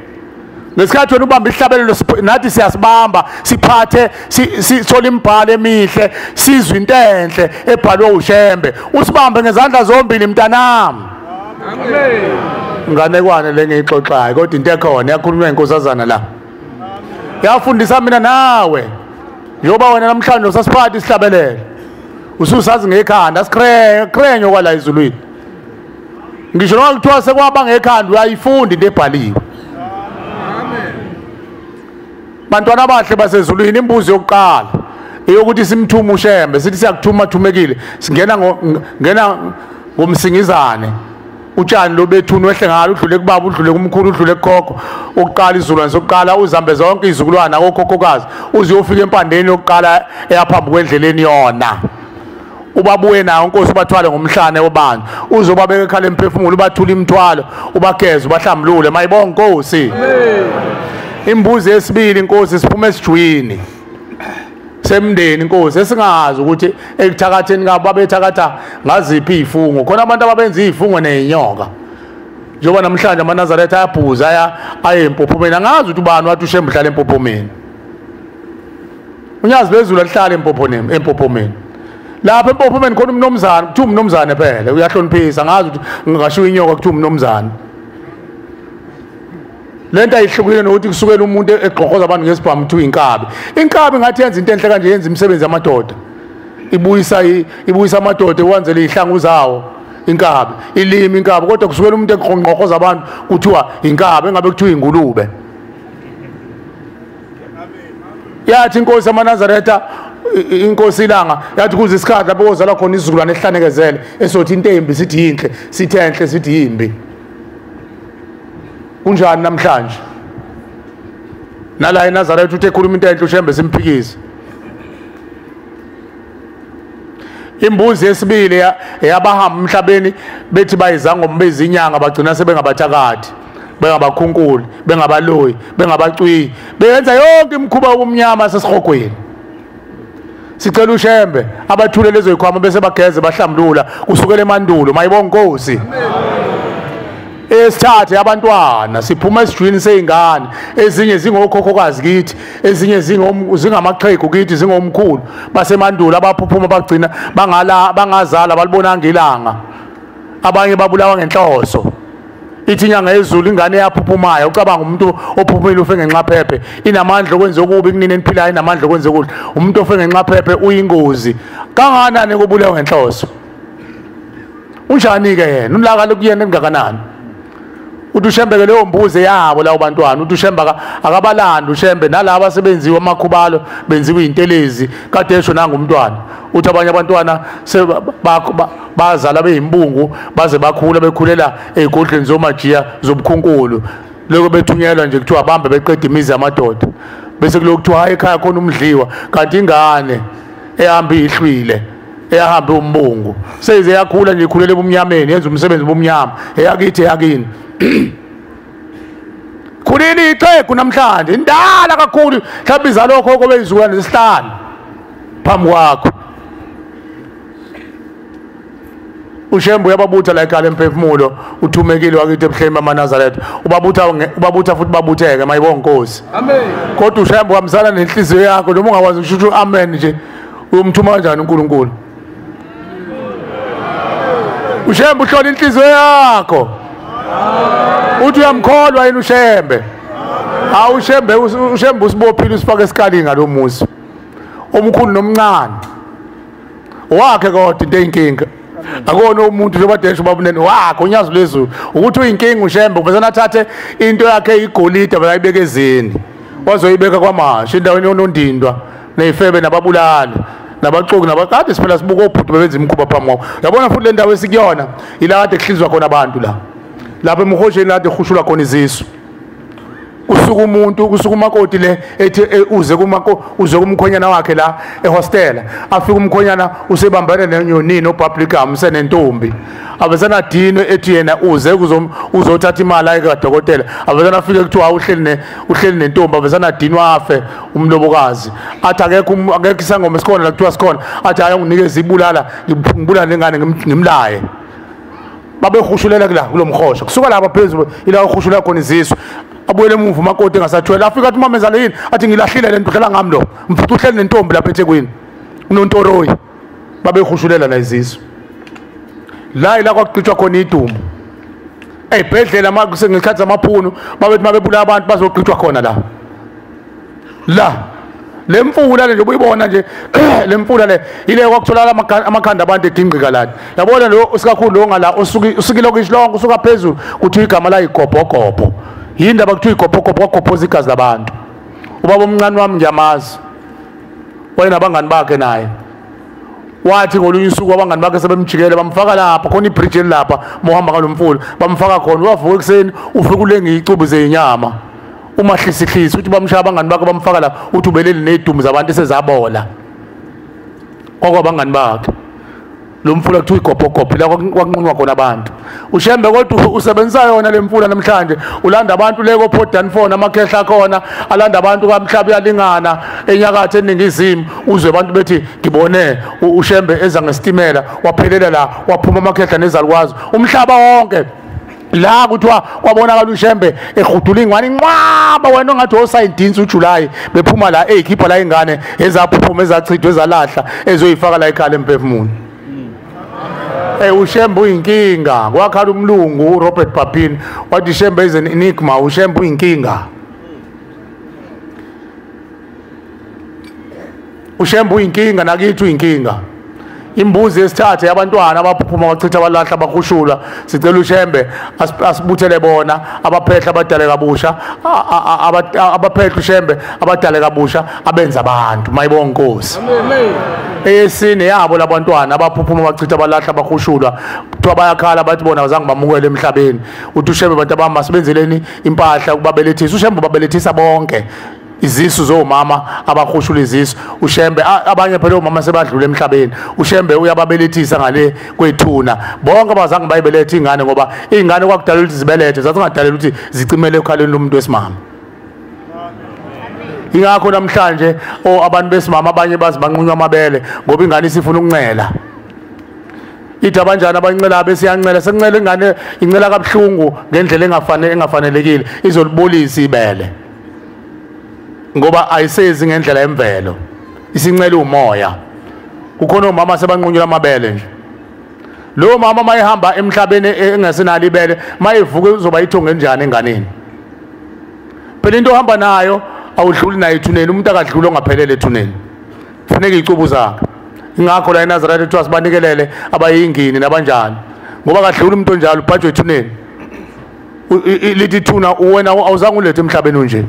Ngesikhathi wena ubamba isihlabelelo nathi siyasibamba, siphathe, sithole imibhalo emihle, sizwe into enhle ebhalwe uShembe. Usibambe ngezandla zombili mntanami. Amen. Nganekwane le ngiyixoxayo kodwa into ekhona yakhulunywa inkosazana la. Yafundisa mina nawe. Njengoba wena namhlanje usasiphatha isihlabelelo. Ususazi ngekhanda sikrenyo kwala ezulwini. Ngisho noma kuthiwa sekwaba ngekhanda uyayifunda into ebhaliwe. Bantwana abahle basezulwini, imbuzo yokuqala eyokuthi simthume uShembe, sithi siyakuthuma thumekile, singena ngena ngomsingizane. Utshani lobethuni wehle ngalo, udlule kubaba, udlule kumkhulu, udlule kukhokho. Ukuqala izizukulwane sokuqala uzambe zonke izizukulwane akokhokhokazi, uze uyofika empandeni yokuqala eyaphambi kwendleleni yona. Ubabuye nayo inkosi, ubathwale ngomhlane wabantu, uzobabeka ekhala emphefumulo, ubathule imithwalo, ubageze, ubahlambulule. Mayibonge inkosi. Imbuzi yesibili inkosi siphuma esijwini semndeni inkosi esingazi ukuthi ekuthakatheni kabo babethakatha ngaziphi izifungo. Khona abantu ababenza izifungo nezinyoka, njengoba namhlanje amaNazaretha ayabhuza aye empophomeni. Angazi ukuthi ubani wathi uShembe uhlala empophomeni. Unyazi lwezulu alihlala empophomeni. Lapha empophomeni khona umnomzane, kuthiwa umnomzane phela uyahloniphisa. Angazi ukuthi ngingashiwo inyoka kuthiwa umnomzane. Lento ayihlukile nokuthi kusukela umuntu egqokoza abantu ngesibhamu kuthiwa inkabi. Inkabi ngathi yenza into enhle kanje, yenza imisebenzi yamadoda. Ibuyisa amadoda ewanzele izihlangu zawo inkabi, ilimi inkabi, kodwa kusukela umuntu egqokoza abantu kuthiwa inkabi, engabe kuthiwa ingulube. Yathi inkosi yamaNazaretha, inkosi ilanga, yathi kuze isikhathi lapho kozalwa khona isizukulwane esihlanekezele esothi into embi sithi yinhle, sithi enhle sithi yimbi. Kunjani namhlanje? Nala eNazaretha uthi ekhuluma into enhle uShembe simphikise. Imbuzi yesibili eyabahamba emhlabeni bethi bayizangoma bezinyanga, bagcina sebengabathakathi, bengabakhunkuli, bengabaloyi, bengabacwiyi, benza yonke imikhuba yobumnyama sesihogweni. Sicela uShembe abathule lezo zikhwama bese bageze bahlambulula kusukela emandulo. Mayibonge inkosi. Esithathe abantwana siphuma esijwini seyingane, ezinye zingokhokhokazi kithi, ezinye zingamaqhegu kithi, zingomkhulu basemandulo abaphuphuma bagcina bangala bangazala balibonanga ilanga. Abanye babulawa ngenhloso. Ithi inyanga yezulu ingane eyaphuphumayo, ucabanga umuntu ophuphumile ufe ngenxaphephe, inamandla okwenza okubi kunini eniphilayo, inamandla okwenza okuhle. Umuntu ofe ngenxaphephe uyingozi kangakanani kubulawa ngenhloso? Unjani ke yena? Ulaka lokuyena engakanani? Uthi uShembe ke leyo mbuzi yabo lawo bantwana, uthi uShembe akabalandi uShembe nalabo asebenziwe amakhubalo benziwe izintelezi kade esho nanga umntwana. Uthi abanye abantwana bazala beyimbungu baze bakhula bekhulela ezigodlweni zomajiya zobukhunkulu, lokho bethunyelwa nje kuthiwa bambe beqeda imizi yamadoda, bese kulokhu kuthiwa hayi ekhaya khona umdliwa, kanti ingane ehamba ihlwile eyahamba umbungu seyize yakhula nje ikhulela ebumnyameni, yenza umsebenzi obumnyama eyakithi eyakini. Khulile ixhegu namhlanje, indala kakhulu, mhlawumbe izalwa okhokho beyizukulwane zesihlanu phambi kwakho. uShembe uyababutha la ekhaya emphefumulo, uthumekile wakithi ebuhleni bamaNazaretha, ubabutha futhi babutheke. Mayibonge inkosi. Amen. Kodwa uShembe uhambisana nenhliziyo yakho, noma ungakwazi ukusho amen nje, uyomthuma kanjani uNkulunkulu? uShembe uhlola inhliziyo yakho. Uthi uyamkholwa yini uShembe? Hawu uShembe, uShembe usibophile usifake esikalini ngalomuzi omkhulu nomncane wakhe, kodwa into eyinkinga akona umuntu njengoba desho babunene wakhe unyazi lwezulu ukuthi uyinkinga uShembe. Uvesana athathe into yakhe igolide bayibeka ezini, wazoyibeka kwamasha endaweni yonondindwa neyifebe nababulali nabaxoki nabakade. Siphela sibuka obhuti bebenza imikhuba phambi kwakho. Uyabona futhi le ndawo esikuyona ila kade kuhlinzwa khona abantu la lapha emhosheni kade kuhushulwa khona izisu. Kusuka umuntu, kusuka umakoti le ethi uze kumako uze kumkhonyana wakhe la ehostela, afika umkhonyana usebambane nenyonini obubblegum senentombi, abesana dinwe ethi yena uze uzothatha imali ayi kadokotela, abesana afike kuthiwa uhleli nentombi, abesana dinwe afe umlobokazi, athi akekho isangoma esikhona la kuthiwa sikhona, athi hayi unginikeze ibulala ngibulala nengane ngimlaye. Babehushulela kula kulomhosha kusuka lapha phezulu ila uhushulela khona izisu. Abuyele emuva umakoti engasathwele, afika athi umamezala yini, athi ngilahlile le nto, udlala ngami lo, mfuthi uhleli nentombi lapha eThekwini, unontoroyi, babehushulela la izisu. La ila kwakugqitshwa khona idumo. Ey'bhedlela ngesikhathi zamaphunu babethi mabebulala abantu bazogqitshwa khona la. La le mfula le nje ubuyibona nje le mfula le ile kwakutholakala amakhanda abantu egingqika lana. Yabona lo usikakhulu lo ngala usukile kwishilongo usuka phezulu kuthiwa igama la igobhogobho. Yindaba kuthiwa igobhogobho kwagobhoza igazi labantu. Ubaba omncane wami ngiyamazi, wayenabangani bakhe naye. Wathi ngolunye usuku abangani bakhe sebemjikele bamfaka lapha khona ibridge elapha mohamba ngalomfula, bamfaka khona. Wavuka ekuseni ufika ulenga icubu zenyama umahlisihlisi, uthi bamshaya abangani bakhe bamfaka lapha, uthi ubeleli nezidumu zabantu esezabola kwakwabangani bakhe. Lo mfula kuthiwa igobhogobho la kwakunqunywa khona abantu. Ushembe kodwa usebenzisa yona le mfula namhlanje, ulanda abantu le ko Port Danford amakhehla akhona, alanda abantu kamhlaba uyalingana enyakatho eningizimu, uzwe abantu bethi ngibone uShembe eza ngesitimela waphelela la waphuma amakhehla nezalukwazi umhlaba wonke. La kuthiwa kwabonakala uShembe ehudula ingwane inqwaba, wena ongathi osayidinsi uJuly bephuma la eyikhipha la ingane ezaphuphuma ezachithwa ezalahla ezoyifaka la ekhaya emphefumulo. uShembe uyinkinga. Kwakhala umlungu uRobert Papin wathi Shembe is an enigma, uShembe uyinkinga. uShembe uyinkinga nakithi uyinkinga. Imbuzi yesithathu yabantwana abaphuphuma bachitha abalahla abahushula, sicela uShembe asibuthele bona abaphehla abadale kabusha, abaphehla uShembe abadale kabusha abenza abantu. Mayibonga Nkosi. Eyesine yabo labantwana abaphuphuma bachitha abalahla abahushulwa, kuthiwa bayakhala bathi bona azange bamukele emhlabeni. Uthi uShembe bantu abami masibenzeleni impahla ukubabelethisa. uShembe ubabelethisa bonke izisu zomama abahushula izisu. uShembe abanye phela omama sebadlula emhlabeni, uShembe uyababelethisa ngale kwethuna. Bonke abazange bayibelethe ingane, ngoba ingane kwakudala ukuthi zibelethe, zazingadalelwa ukuthi zicimele ekhaleni lomuntu wesimama. Ingakho namhlanje abantu besimama abanye bazi banqunywa amabele ngoba ingane isifuna ukuncela. Ithi abanjani abancela besiyancela, sekuncela ingane incela kabuhlungu ngendlela engafanelekile, izolibolisa ibele ngoba ayisezi ngendlela yemvelo, isincela umoya. Kukhona omama sebanqunyelwa amabele nje. Lo mama mayehamba emhlabeni engasenalo ibele, mayevuka uzoba ithongo enjani enganeni? Phela into ohamba nayo awudluli nayo ethuneni, umuntu akadluli ongaphelele ethuneni, kufuneka icubu zakhe. Ingakho la eNazaretha kuthiwa sibanikelele abayingini nabanjani, ngoba kadluli umuntu onjalo ubhajwe ethuneni. Lithi ithuna wena awuzange ulethe emhlabeni unje.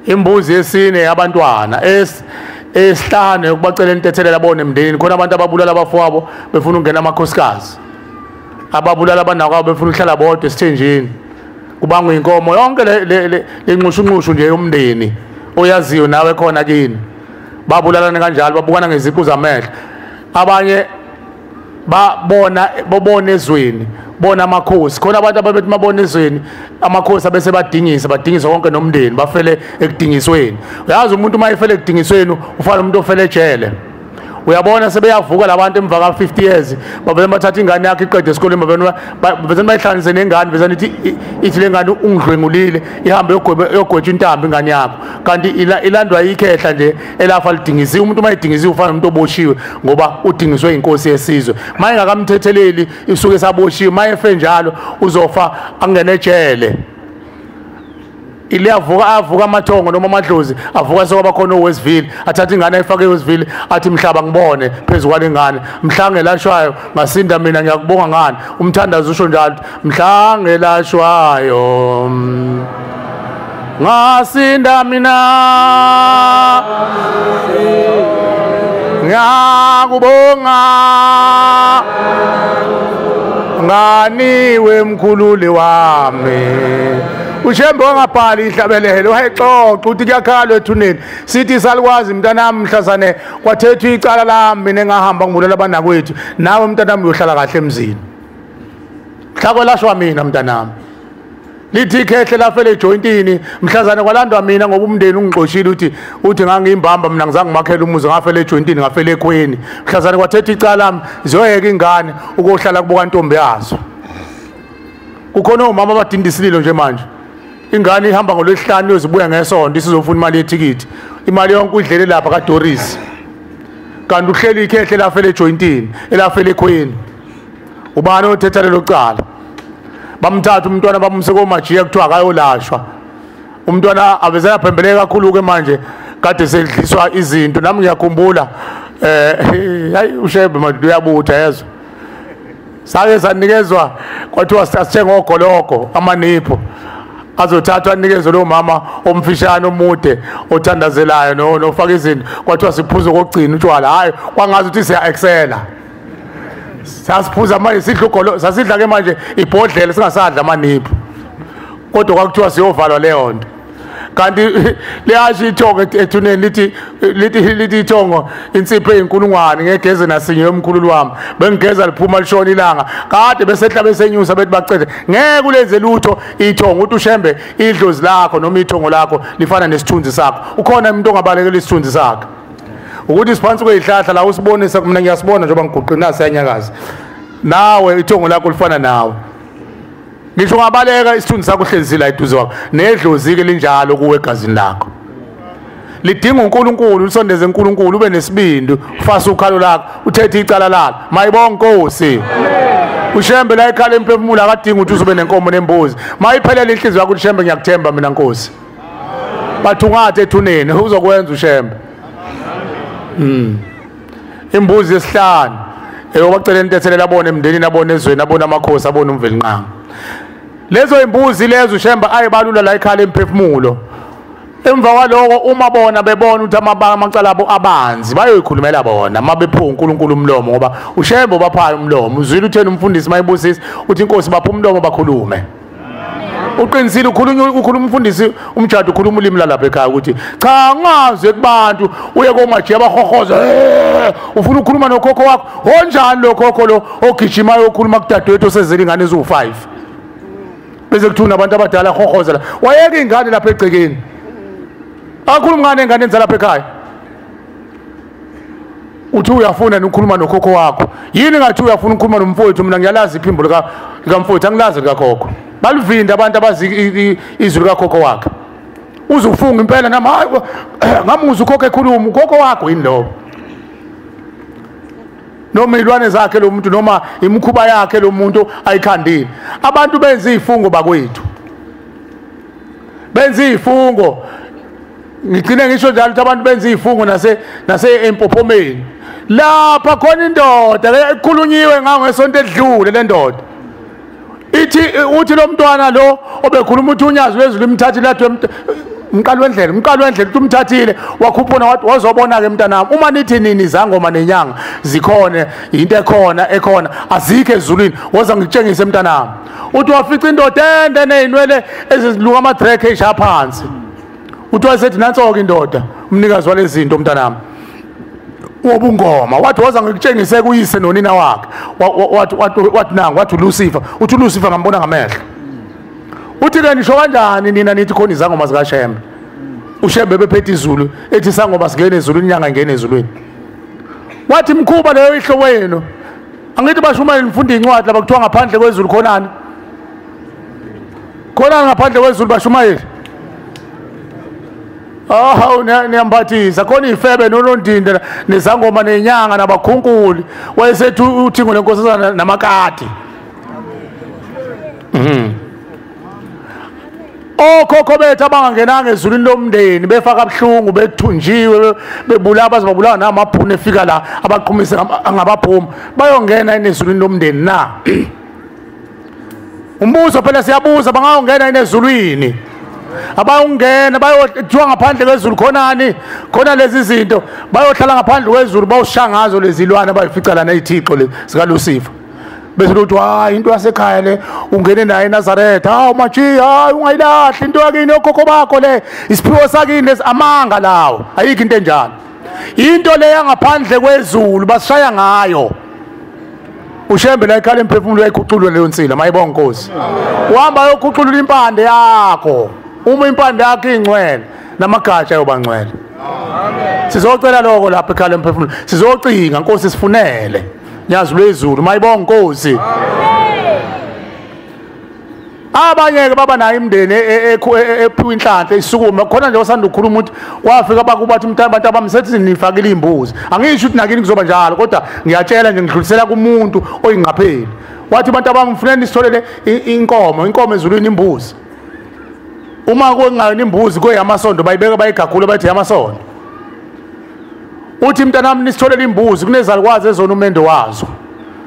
Imbuzi yesine yabantwana esihlanu yokubacela intethelelo abone emndenini. Khona abantu ababulala abafowabo befuna ukungena amakhosikazi, ababulala abanakwabo befuna ukuhlala bodwa esithenjini, kubangwa inkomo. Yonke le nxushunxushu nje yomndeni oyaziyo nawe khona kini, babulalana kanjalo, babukana ngeziqu zamehlo. Abanye babona bobona ezweni, bona amakhosi. Khona abantu ababethi mabona ezweni amakhosi abese badingisa, badingisa konke nomndeni, bafele ekudingisweni. Uyazi umuntu uma efele ekudingisweni ufana umuntu ofele ejele. Uyabona sebeyavuka labantu emva ka 50 years, bavele bathatha ingane yakhe iqede esikoleni, bavele bayihlanganise nengane, bese ithi le ngane ungidlwengulile, ihambe yogwetshwa intambo ingane yakho, kanti ilandwa ikhehla nje elafa lidingisiwe. Umuntu uma edingisiwe ufana nomuntu oboshiwe, ngoba udingiswe inkosi yesizwe. Uma engakamthetheleli isuke saboshiwe, uma efe njalo uzofa angene ejele. Iliyavuka avuka amathongo noma amadlozi avuka sokwaba khona oWestville, athatha ingane ayifake eWestville, athi mhlaba ngibone phezu kwale ngane, mhla ngelashwayo ngasinda mina ngiyakubonga ngani. Umthandazo usho njalo, mhla ngelashwayo ngasinda mina ngiyakubonga nganiwe mkhululi wami. uShembe wangabhali ihlabelelo, wayexoxa ukuthi kuyakhalwa ethuneni. Sithi salikwazi mntanami mhlazane kwathethwa icala lami mina engahamba ngibulala abanakwethu, nawe mntanami uyohlala kahle emzini. Mhla kwelashwa mina mntanami. Lithi ikhehle lafele ejointini mhlazane kwalandwa mina ngoba umndeni ungixoshile uthi ngangiyimbamba mina ngizange ngimakhele umuzi ngafele ejointini ngafele ekhweni. Mhlazane kwathetha icala lami ziyoyeka ingane ukuyohlala kubo kantombi yazo. Kukhona omama abadinda isililo nje manje. Ingane ihamba ngolwesihlanu iyozibuya ngesonto isizofuna imali yethikithi. Imali yonke uyidlele lapha kaDoris. Kanti uhleli ikhehle lafele ejointini elafele ekhweni. Ubani othetha lelo cala? Bamthatha umntwana bamuse komajiya kuthiwa akayolashwa. Umntwana avezela phembeleka kakhulu ke manje kade sedliswa izinto. Nami ngiyakhumbula hayi uShembe manje uyabutha yezwa. Sake sanikezwa kwathiwa sithenga ogologo amanipho azothathwa anikezwe lo mama omfishane omude othandazelayo nofaka izinto, kwathiwa siphuze kokugcina utshwala. Hayi kwangazi ukuthi siya excela. Sasiphuza manje sidla ugolo, sasidla ke manje ibhodlela singasadla amanipho. Kodwa kwakuthiwa siyovalwa leyo nto. Kanti liyasho ithongo ethuneni lithi ithongo insipho eyinkulungwane ngegeze nasinye yomkhululu wami. Bengigeza liphuma lishona ilanga. Kade besehla besenyusa bethi bacede. Ngeke ulenze lutho ithongo uthi uShembe idlozi lakho noma ithongo lakho lifana nesithunzi sakho. Ukhona umuntu ongabalekela isithunzi sakhe. Ukuthi siphansi kwezihlahla la usibonisa mina ngiyasibona njengoba ngiguqina siyanyakaza. Nawe ithongo lakho lifana nawe. Ngisho ungabaleka isithunzi sakho uhlezi la eduze kwakho. Nedlozi ke linjalo kuwe egazini lakho. Lidinga uNkulunkulu, usondeze uNkulunkulu, ube nesibindi, ufase ukhalo lakho, uthethe icala lalo. Mayibonge Nkosi. uShembe la ekhala emphefumulo akadinga ukuthi uzobe nenkomo nembuzi. Mayiphelele inhliziyo yakho uShembe ngiyakuthemba mina Nkosi. Bathi ungathi ethuneni uzokwenza uShembe. Imbuzi yesihlanu eyobacela intethele labona emndenini abona ezweni abona amakhosi abona uMvelinqangi. Lezo imbuzi lezo uShembe ayibalula la ekhala emphefumulo. Emva kwaloko uma bona bebona ukuthi amacala abo abanzi bayoyikhulumela bona mabephuka uNkulunkulu umlomo, ngoba uShembe ubaphayo umlomo. Uzwile utheni umfundisi mayibusisa uthi inkosi bapha umlomo bakhulume. Uqinisile ukhuluma umfundisi umjadu ukhuluma ulimi lalapha ekhaya ukuthi cha ngazi kubantu uye komajiya abahohoza ufuna ukukhuluma nokhokho wakho. Onjani lo khokho lo ogijimayo okhuluma kudadewethu osezele ingane eziwu5 bese kuthuna abantu abadala hohoza la wayeka ingane lapha egcekeni akhuluma ngane ingane enza lapha ekhaya. Uthi uyafuna ukukhuluma nokhokho wakho yini ngathi uyafuna ukukhuluma nomfowethu? Mina ngiyalazi iphimbo likamfowethu angilazi likakhokho. Balivinda abantu abazi izwi likakhokho wakhe. Uzufunga impela nami hayi ngamuza ukhokho ekhuluma ukhokho wakho yini lowo? Noma ilwane zakhe lo muntu noma imikhuba yakhe lo muntu ayikhandile. Abantu benza izifungo bakwethu. Benza izifungo. Ngigcine ngisho njalo ukuthi abantu benza izifungo nase empophomeni. Lapha khona indoda ekhulunyiwe ngayo ngesonto edlule le ndoda. Ithi uthi lo mntwana lo obekhuluma uthi unyazi lwezulu imthathile lathi umqali wendlela uthi umthathile wakhuphuna wathi wazobona ke mntanami uma nithi nini izangoma nenyanga zikhona into ekhona azikho ezulwini woza ngikutshengise mntanami. Uthi wafica indoda ende nezinwele eziluka ama-drek eshaya phansi. Uthi wayesethi nanso-ke indoda umnikazi walezi zinto mntanami wobungoma. Wathi woza ngikutshengise kuyise nonina wakhe. Wathi nangu wathi uLucifer. Uthi uLucifer ngambona ngamehlo. Uthi ke nisho kanjani nina nithi khona izangoma zikaShembe? uShembe bephethe izulu ethi sangoma singene ezulwini inyanga ingene ezulwini. Wathi mkhuba leyo ihlo wenu. Angithi bashumayela nifunda incwadi lapha kuthiwa ngaphandle kwezulu khonani? Khonani ngaphandle kwezulu bashumayela? Oh niyambathisa khona ifebe nonondinde nezangoma nenyanga nabakhunkuli. Wayesethi uthingo lenkosazana namakati. Okhokho bethu abangangenanga ezulwini lomndeni befa kabuhlungu bethunjiwe bebulawa baze babulawa namabhunu efika la abaqhumise ngababhomu bayongena ezulwini lomndeni na? Umbuzo phela siyabuza bangayongena ezulwini? Abayongena bayothiwa ngaphandle kwezulu khonani khona lezi zinto bayohlala ngaphandle kwezulu bawushaya ngazo lezi zilwane abayifica lana izithixo lezi zikaLucifer. Bese luthi hayi into yasekhaya le ungene naye eNazaretha, hawu maji hayi ungayilahli into yakini okhokho bakho le isiphiwo sakini lesi. Amanga lawo, ayikho into enjalo. Into le yangaphandle kwezulu basishaya ngayo. Ushembe la ekhala emphefumulo uyayikhuculula leyo nsila, mayibonga Nkosi. Uhamba uyokhuculula impande yakho. Uma impande yakho ingcwele, namagatsha ayoba ngcwele. Sizocela lokho lapha ekhala emphefumulo. Sizocinga Nkosi sifunele. Nyazi lwezulu, mayibonga Nkosi. Abanye ke baba nayo imndeni ephiwa inhlanhla isukume khona nje osanda ukukhuluma ukuthi wafika bakubathi abantu abamsethi nifakile imbuzi. Angisho ukuthi nakini kuzoba njalo, kodwa ngiyatshela nje ngidlulisela kumuntu oyingqapheli. Wathi abantu abamfuneni nisitholele inkomo, inkomo ezulwini imbuzi. Uma kungayona imbuzi kuyamasondo bayibeka bayigagula bathi yamasondo. Uthi mntanami nisitholele imbuzi kunezalukwazi ezona umendo wazo.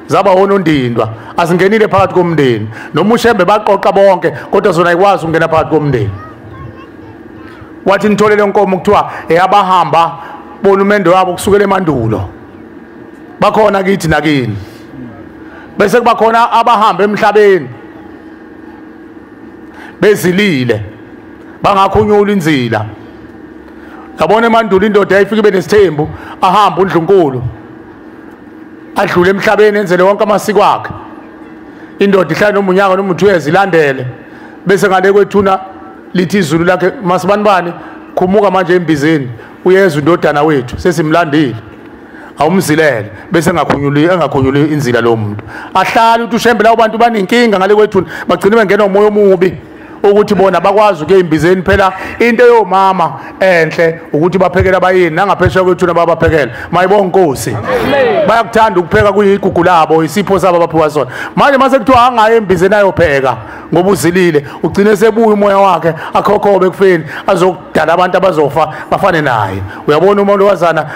Zaba wonondindwa asingenile phakathi komndeni noma uShembe baqoqa bonke kodwa zona ayikwazi ukungena phakathi komndeni. Wathi nitholele inkomo kuthiwa eyabahamba bona umendo wabo kusukela emandulo bakhona kithi nakini, bese kuba khona abahamba emhlabeni bezilile bangakhunyula inzila. Yabona emandulo indoda yayifika ibe nesithembu, ahamba uNdlunkulu adlule emhlabeni enzele wonke amasiko akhe. Indoda ihlala noma unyaka noma 2 years ilandele, bese ngale kwethuna lithi izulu lakhe masibanibani khumuka manje embizeni uyezwa indodana wethu sesimlandile awumzilele, bese engakhunyuli inzila lo muntu. Ahlala uthi uShembe lawo bantu banenkinga ngale kwethuna bagcine bengena umoya omubi ukuthi bona bakwazi ukuya embizeni. Phela into yomama enhle ukuthi baphekela abayini nangaphesheya kwethuna babaphekela. Mayibonga Nkosi. Bayakuthanda ukupheka, kuyigugu labo, isipho sabo abaphiwa sona. Manje mase kuthiwa angaye embizeni ayopheka ngoba uzilile, ugcine sebuya umoya wakhe akhokhobe ekufeni azokudala abantu abazofa bafane naye. Uyabona umuntu wazana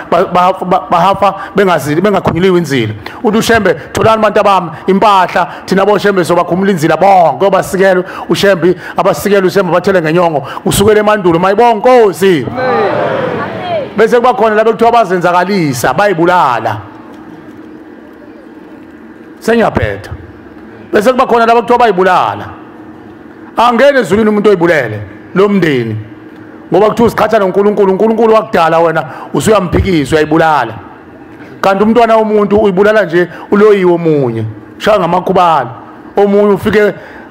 bahafa bengazili bengakhunyuliwe inzila. Uthi uShembe tholani abantu abami impahla, thina boShembe sobakhumula inzila bonke obasikele uShembe, abasikele uShembe bathele ngenyongo kusukela emandulo. Mayibonga Nkosi. Bese kuba khona labo kuthiwa bazenzakalisa bayibulala. Sengiyaphetha. Bese kuba khona labo kuthiwa bayibulala. Angene ezulwini umuntu oyibulele lo mndeni, ngoba kuthiwa usiqhatha noNkulunkulu, uNkulunkulu wakudala wena usuyamphikisa uyayibulala. Kanti umntwana womuntu uyibulala nje uloyiwe omunye, shaya ngamakhubalo. Omunye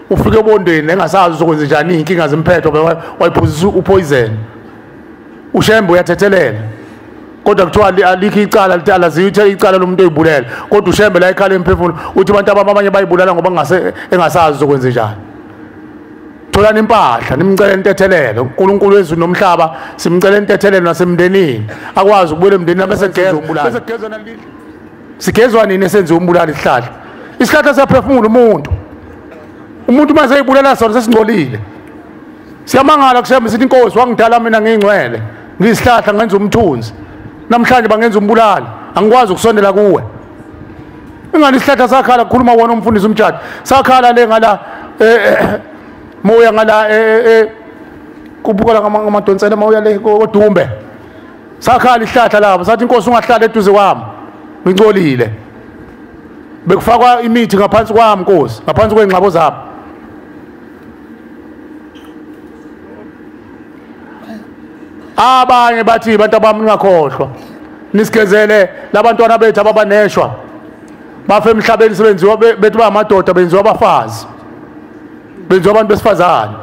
ufike ebondeni engasazi uzokwenza njani, inkinga zimphetho wayiphuzisa upoison. uShembe uyathethelela, kodwa kuthiwa alikho icala litalaziyo icala lomuntu oyibulele, kodwa uShembe la ekhala emphefumulo uthi abantu abanye bayibulala ngoba engasazi uzokwenza njani. Tholani impahla nimcele intethelelo. uNkulunkulu wezulu nomhlaba simcele intethelelo nasemndenini, akwazi ukubuyela emndenini bese geza umbulali. Sigezwa nini esenziwa umbulali? Isihlahla, isihlahla siyaphefumula umuntu. Umuntu mase eyibulala sona sesingcolile. Siyamangala kuShembe sithi Inkosi wangidala mina ngingcwele, ngiyisihlahla ngenza umthunzi, namhlanje bangenza umbulali, angikwazi ukusondela kuwe. Ingani isihlahla sakhala, kukhuluma wona umfundisi umtshadi, sakhala le ngala moya ngala kubukela ngamadonsela moya le kodumbe. Sakhala isihlahla lapho sathi Inkosi ungahlala eduze kwami ngingcolile, bekufakwa imithi ngaphansi kwami Nkosi, ngaphansi kwengxabo zami. Abanye bathi abantu abami ningakhohlwa nisigezele labantwana bethu ababaneshwa bafe emhlabeni sebenziwa bethu bamadoda benziwa abafazi, benziwa abantu besifazane.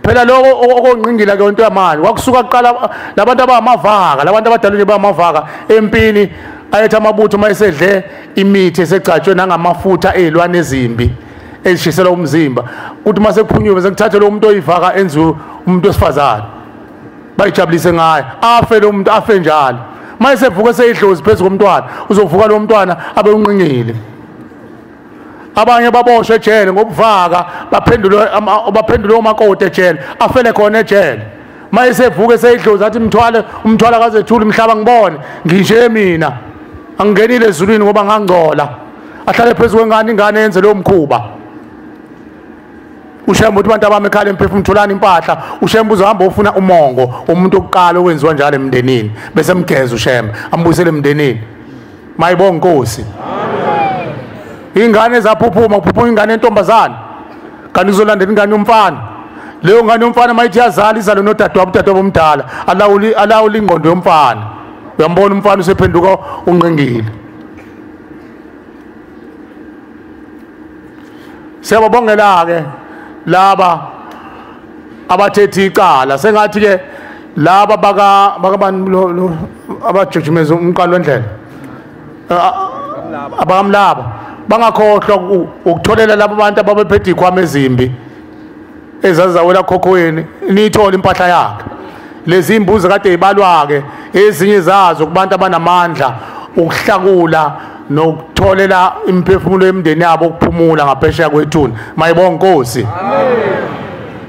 Phela lokho okongqingila ke into yamanje kwakusuka kuqala labantu abamavaka, labantu abadalwe bamavaka empini ayethi amabutho mayesedle imithi esegcatshwe nangamafutha ezilwane ezimbi ezishisela umzimba, kuthi mase kuphunyuwe sekuthathe lo muntu oyivaka enziwe umuntu wesifazane bayijabulise ngaye, afe lo muntu afe njalo. Mayesevuka eseyidlozi phezu komntwana, uzovuka lo mntwana abe unqingile. Abanye baboshwe ejele ngobuvaka, baphendulwe omakoti ejele, afele khona ejele. Mayesevuka eseyidlozi athi mthwale, umthwala kazethula umhlaba ngibone nginje mina angingenile ezulwini ngoba ngangcola. Ahlale phezu kwengane, ingane yenze lo mkhuba. uShembe uthi abantu abami ekhala emphefumulo tholani impahla. uShembe uzohamba ufuna umongo umuntu oqala okwenziwa njalo emndenini, bese mgeza uShembe ambuyisele emndenini. Mayibonga Nkosi. Ingane zaphuphuma, kuphuphuma ingane yentombazane kanti uzolandela ingane yomfana. Leyo ngane yomfana mayithi yazala izalo nodadewabo, udadewabo omdala alawuli ingqondo yomfana. Uyambona umfana usephenduka unqingile. Siyababongela ke laba abathethe icala. Sengathi ke laba baka lo abajujumeza umqalo wendlela abakamlaba bangakhohlwa ukutholela laba bantu ababephethe ikhwama ezimbi ezazawela khokhweni, niyithole impahla yakhe. Lezi imbuzi kade ibalwa ke ezinye zazo kubantu abanamandla ukuhlakula nokutholela imphefumulo emndeni yabo ukuphumula ngaphesheya kwethuna. Mayibonga Nkosi. Amen.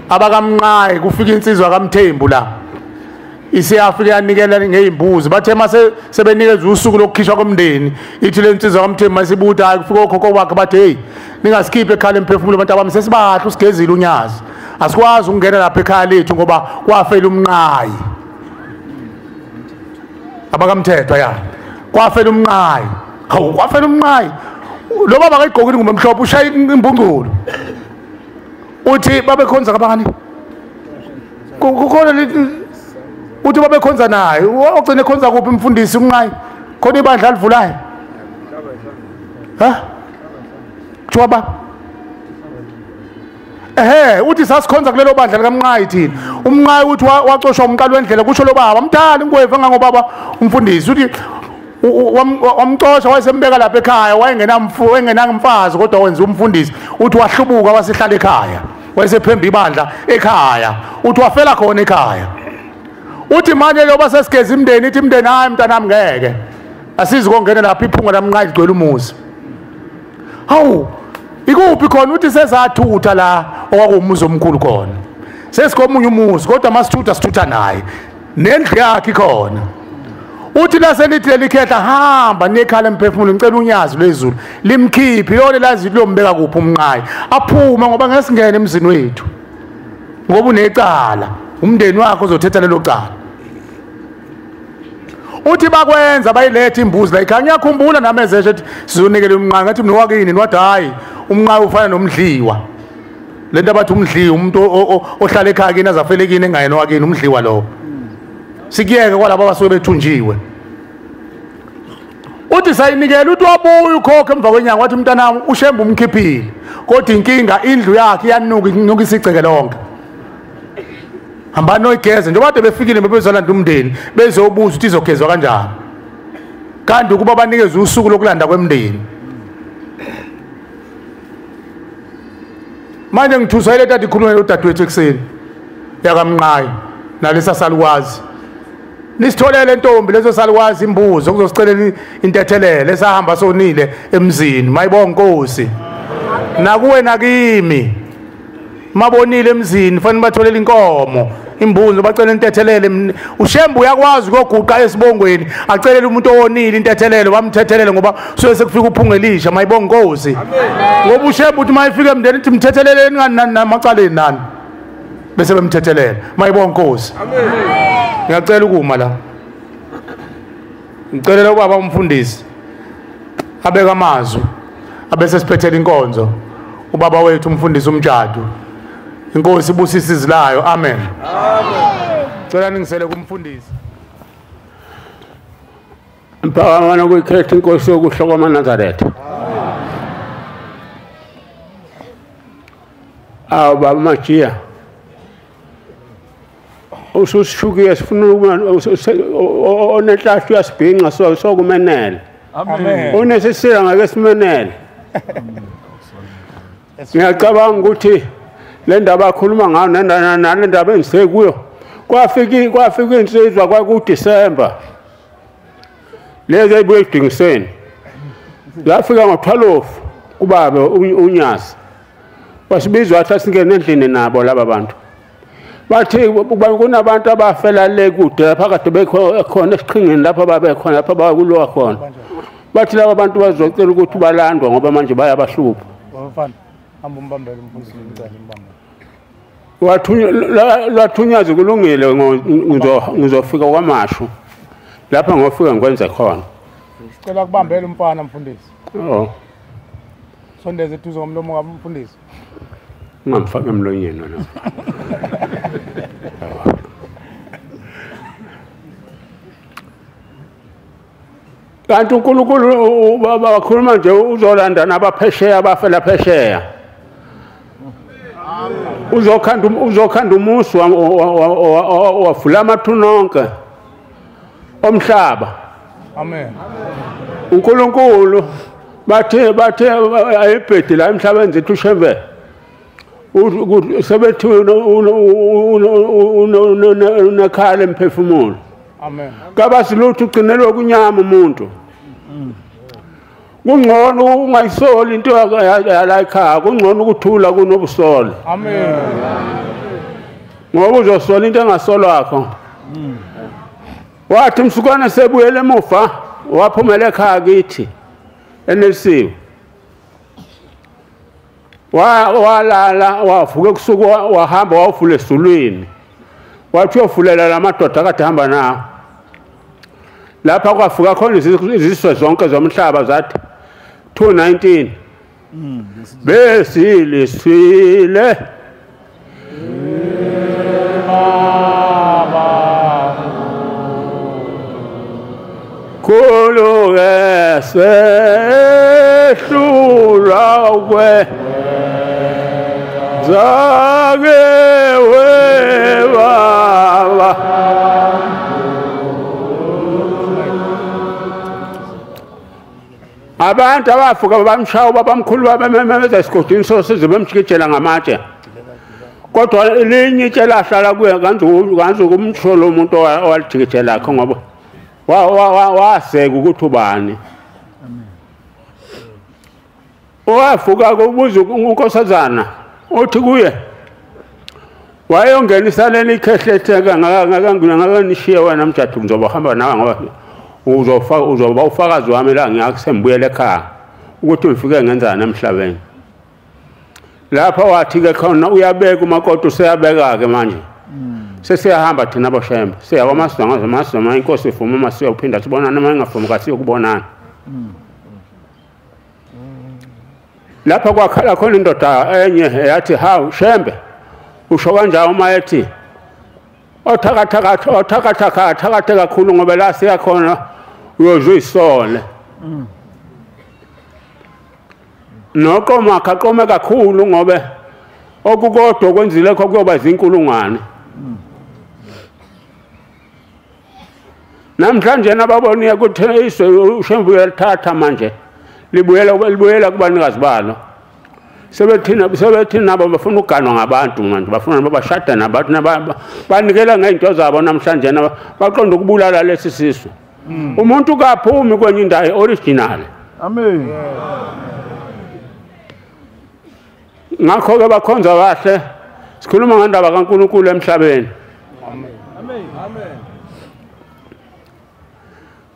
Abakamnqayi kufika insizwa kaMthembu la, isiyafika yanikela ngezimbuzi. Bathe mase sebenikeza usuku lokukhishwa komndeni, ithi le nsizwa kaMthembu masibuthi hayi kufika okhokho wakhe bathi hey, ningasikhiphe ekhala emphefumulo abantu abami, sesibahle usigezile unyazi, asikwazi ukungena lapha ekhaya lethu ngoba kwafela umnqayi. Abakamthethwa ya kwafela umnqayi. Hawu, kwafela umnqayi. Lo baba akayigqokile ingubo emhlophe, ushaya imbungculo. Uthi babekhonza kabani? Kukhona uthi babekhonza naye. Ogcine ekhonza kuphi umfundisi umnqayi? Khona ibandla alivulayo. Ha? Kuthiwa ba ehe, uthi sasikhonza kulelo bandla likaMnqayi thina. Umnqayi uthi wacoshwa umqalo wendlela, kusho lo baba mdala ingwevu ngangobaba umfundisi. Uthi wamcosha wayesembeka lapha ekhaya, wayengenamfazi kodwa wenza umfundisi. Uthi wahlubuka wasehlala ekhaya, wayesephemba ibandla ekhaya. Uthi wafela khona ekhaya. Uthi manje loba sesigeza imndeni, ithi imndeni hayi mntanami ngeke asizi kongena lapha, iphunga lamnqayi ligcwele umuzi. Hawu, ikuphi khona? Uthi sesathutha la okwakuwumuzi omkhulu khona, sesikomunye umuzi, kodwa masithutha sithutha naye nendlu yakhe ikhona. Uthi laselithi lelikhehla hamba niyekhala emphefumulo, ngicela unyazi lwezulu limkhiphe yona lazi liyombeka kuphi umnqayi, aphume ngoba ngeke singene emzini wethu ngoba unecala, umndeni wakho uzothetha lelo cala. Uthi bakwenza bayiletha imbuzi la ekhaya. Ngiyakhumbula nami ezeshe ethi sizonikela umnqayi, ngathi mina wakini, wathi hayi umnqayi ufana nomdliwa. Lento abathi umdliwa umuntu ohlala ekhaya kini azafele kini engayena wakini, umdliwa lowo. Sikuyeke kwalabo abasuke bethunjiwe. Uthi sayinikela. Uthi wabuya ukhokho emva kwenyanga, wathi mntanami uShembe umkhiphile, kodwa inkinga indlu yakhe iyanuka, inuka isigceke lonke. Hambani noyigeze. Njengoba kade befikile bebezolanda umndeni bezobuza ukuthi izogezwa kanjani, kanti ukuba banikeze usuku lokulanda kwemndeni. Manje ngithuswa ile tata ikhulume nodadewethu ekuseni yakamnqayi nalesa salukwazi. Nisitholele ntombi leso salukwazi imbuzo kuzosicelela intethelelo esahamba sonile emzini. Mayibonga Nkosi. Nakuwe nakimi mabonile emzini fanele batholele inkomo imbuzo bacela intethelelo. uShembe uyakwazi ukuyoguqa esibongweni acelele umuntu owonile intethelelo, bamthethelele ngoba suke sekufika uphunga elisha. Mayibonga Nkosi. Ngoba uShembe uthi mayifika emndeni ithi mthetheleleni ngani namacaleni nani, bese bemthethelela. Mayibonga Nkosi. Ngiyacela ukuma la, ngicelela ubaba umfundisi abeka amazwi abese siphethela inkonzo. Ubaba wethu umfundisi uMjadu, inkosi ibusise izilayo. Amen. Amen. Cela ningisele kumfundisi. Mphakamana kuyikhetha inkosi yokuhle kwamaNazaretha. Awu baba Majiya, ususishukiye, sifuna onenhlahla uyasibhinqa sokumenele. Amen. Onesisila ngake simenele. Ngiyacabanga ukuthi le ndaba akhuluma ngayo nale ndaba engisekuyo kwafika insizwa kwakuDisemba lezi eyibuye edingiseni, lafika ngo-12 kubaba uNyazi, wasibizwa wathi asingene endlini nabo laba bantu. Bathi kunabantu abafela le kude lapha kade bekhona esiqhingini lapha babekhona lapha bakulowa khona. Bathi laba bantu bazocela ukuthi balandwa ngoba manje bayabahlupha. Lwathunyazi kulungile, ngizofika kwaMashu lapha ngofika ngikwenze khona. Sicela kubambela umfana mfundisi. Oh. Sondeze eduze ngomlomo kamfundisi. Ungamfaki emlonyeni wena. Kanti uNkulunkulu bakhuluma nje uzolanda nabaphesheya abafela phesheya. Uzokhanda umusi wavula amathuna onke omhlaba. Amen. uNkulunkulu bathe ayibhedi la emhlabeni zethu uShembe sebethi unekhala emphefumulo. Amen. Kabasilutho ugcinelwe kunyama umuntu. Kungcono ungayisoli into yala ekhaya, kungcono ukuthula kunobusola. Amen. Ngoba uzosola into engasolwakho. Wathi msukwana sebuyele emuva waphumela ekhaya kithi enelisiwe. Walala wavuka ebusuku wahamba wawufula esizulwini. Wathi uyofulela lamadoda akade hamba nawo. Lapha kwavuka khona izizwe zonke zomhlaba zathi 219 besilisile khulu-ke sehlulwa kwe zake webaba. Abantu abafuka bamshaya babamkhulu babememeza esigodini sosize bemjikijela ngamatshe. Kodwa elinye itshe lahlala kuye kanze ukumsho lo muntu owalijikijela ngoba waseka ukuthi ubani. Owafuka kubuza unkosazana uthi kuye wayongenisa leli khehlethe ngakanishiye wena mjadu ngizoba hamba nawe ngoba uzoba ufakazi wami la ngiyakusembuyela ekhaya ukuthi ngifike ngenzani emhlabeni. Lapha wathi ke khona uyabeka umakoti useyabeka ke manje. Sesiyahamba thina boShembe siya kwaMasonga Masonga inkosi ivuma uma siyophinda sibonana uma ingavumi kasiyokubonana. Lapha kwakhala khona indoda enye yathi hawu Shembe usho kanjani uma ethi othakathaka thakathe kakhulu ngoba la siyakhona uyozwa isole. Noqoma akaqome kakhulu ngoba okukodwa okwenzile kho kuyoba izinkulungwane. Namhlanje nababoniya ukuthi izwe uShembe uyalithatha manje libuyela kubanikazi balo. Sebethina nabo bafuna ukuganwa ngabantu manje, bafuna babashada nabantu banikela ngeinto zabo namhlanje baqonda ukubulala lesi sisu. Umuntu kaphumi kwenye indawo original. Amen. Ngakho ke bakhonza kahle sikhuluma ngendaba kaNkulunkulu emhlabeni. Amen. Amen.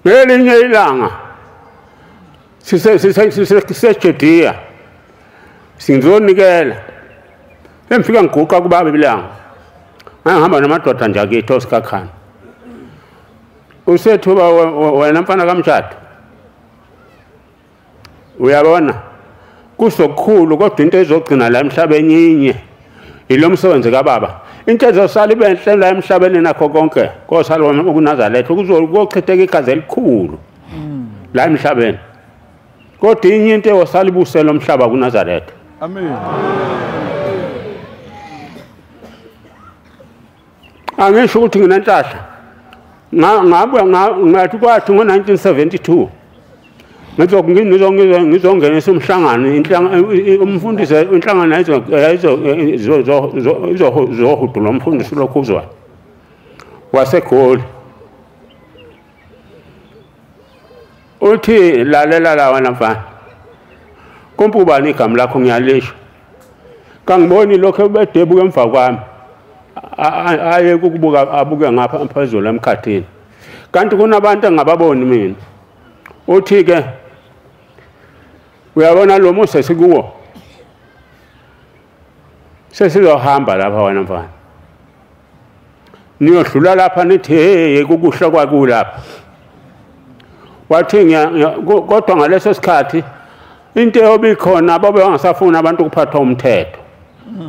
Ngelinye ilanga siseJudea singizonikela emfika ngiguqa kubaba ilanga ngihamba namadoda nje akithi oSikhakhane. Usethu wena mfana kaMshado uyabona kusokukhulu kodwa into ezogcina la emhlabeni inye ilo msebenzi kababa. Into ezosala ibe enhle la emhlabeni nakho konke kosala ukuNazaretha kuzochitheka igazi elikhulu la emhlabeni, kodwa inye into eyosala ibusela umhlaba kuNazaretha. Amen. Angisho ukuthi nginenhlahla ngabe ngathi kwathi ngo-1972 ngizongenisa umhlangano umfundisi inhlangano izohudula umfundisi lokhuzwayo waseGoli. Uthi lalela la wena mfana, kumbe ubani igama lakho ngiyalisho, kangiboni lokho ebedebuka emva kwami aye ukubuka abuke ngapha phezulu emkhathini kanti kunabantu engababoni mina. Uthi ke uyabona lo musa sikuwo sesizohamba lapha wena mfana, niyodlula lapha nithi hey kukuhle kwakulapha. Wathi kodwa ngaleso sikhathi into eyobikhona babe bangasafuni abantu ukuphathwa umthetho,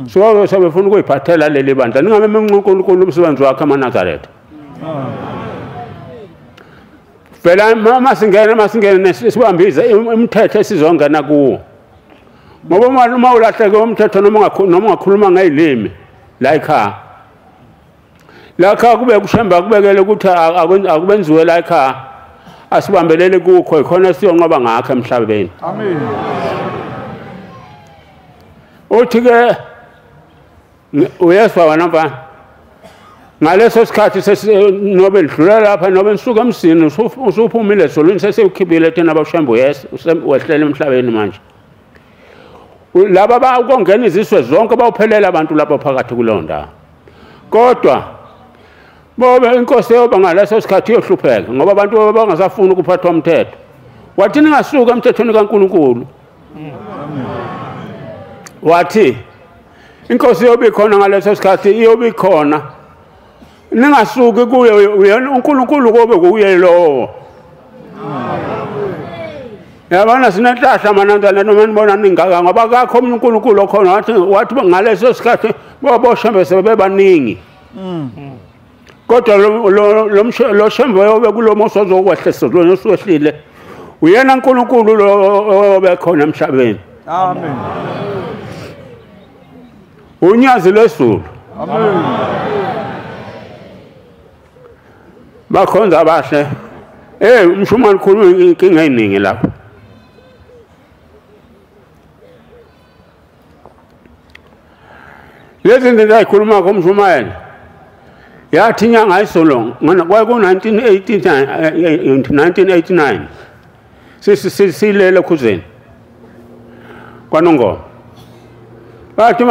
so sebefuna ukuyiphathela leli bandla. Ningameme uNkulunkulu umsebenzi wakhe amaNazaretha. Vela masingene sibambize imithetho esizongena kuwo Ngoba uma ulahleke umthetho noma ungakhuluma ngezilimi la ekhaya. La ekhaya kube kushemba kubekele ukuthi akubenziwe la ekhaya. Asibambelele kukho ikhona siyonqoba ngakho emhlabeni. Amen. Uthi ke uyezwa wena mfana. Ngaleso sikhathi nobe lidlula lapha nobe nisuka emsini usuphumile ezulwini sesewukhiphile thina abashembe uyesa wehlela emhlabeni manje. Laba bakongena izizwe zonke bawuphelela abantu lapha phakathi kuleyo ndawo. Kodwa bobe inkosi yoba ngaleso sikhathi iyohlupheka ngoba abantu bangasafuni ukuphathwa umthetho. Wathi ningasuka emthethweni kaNkulunkulu. Wathi inkosi yobe ikhona ngaleso sikhathi iyobe ikhona. Ningasuki kuye uyena uNkulunkulu kobe kuye lowo. Yabona sinenhlahla manantana noma nibona ningaka ngoba akakho uNkulunkulu okhona wathi ngaleso sikhathi boshembe sebebaningi. Kodwa lo shembe obe kulo musi ozokwehla esizweni osuwehlile uyena uNkulunkulu lo obekhona emhlabeni. Amen. Unyazi lwezulu. Amen. Bakhonza abahle. Umshumane ukhuluma inkinga eningi lapho. Lezi zinto ayikhuluma komshumayeli yathi inyanga ayisolo kwaku-1989 silele khuzeni kwaNongoma. Wathi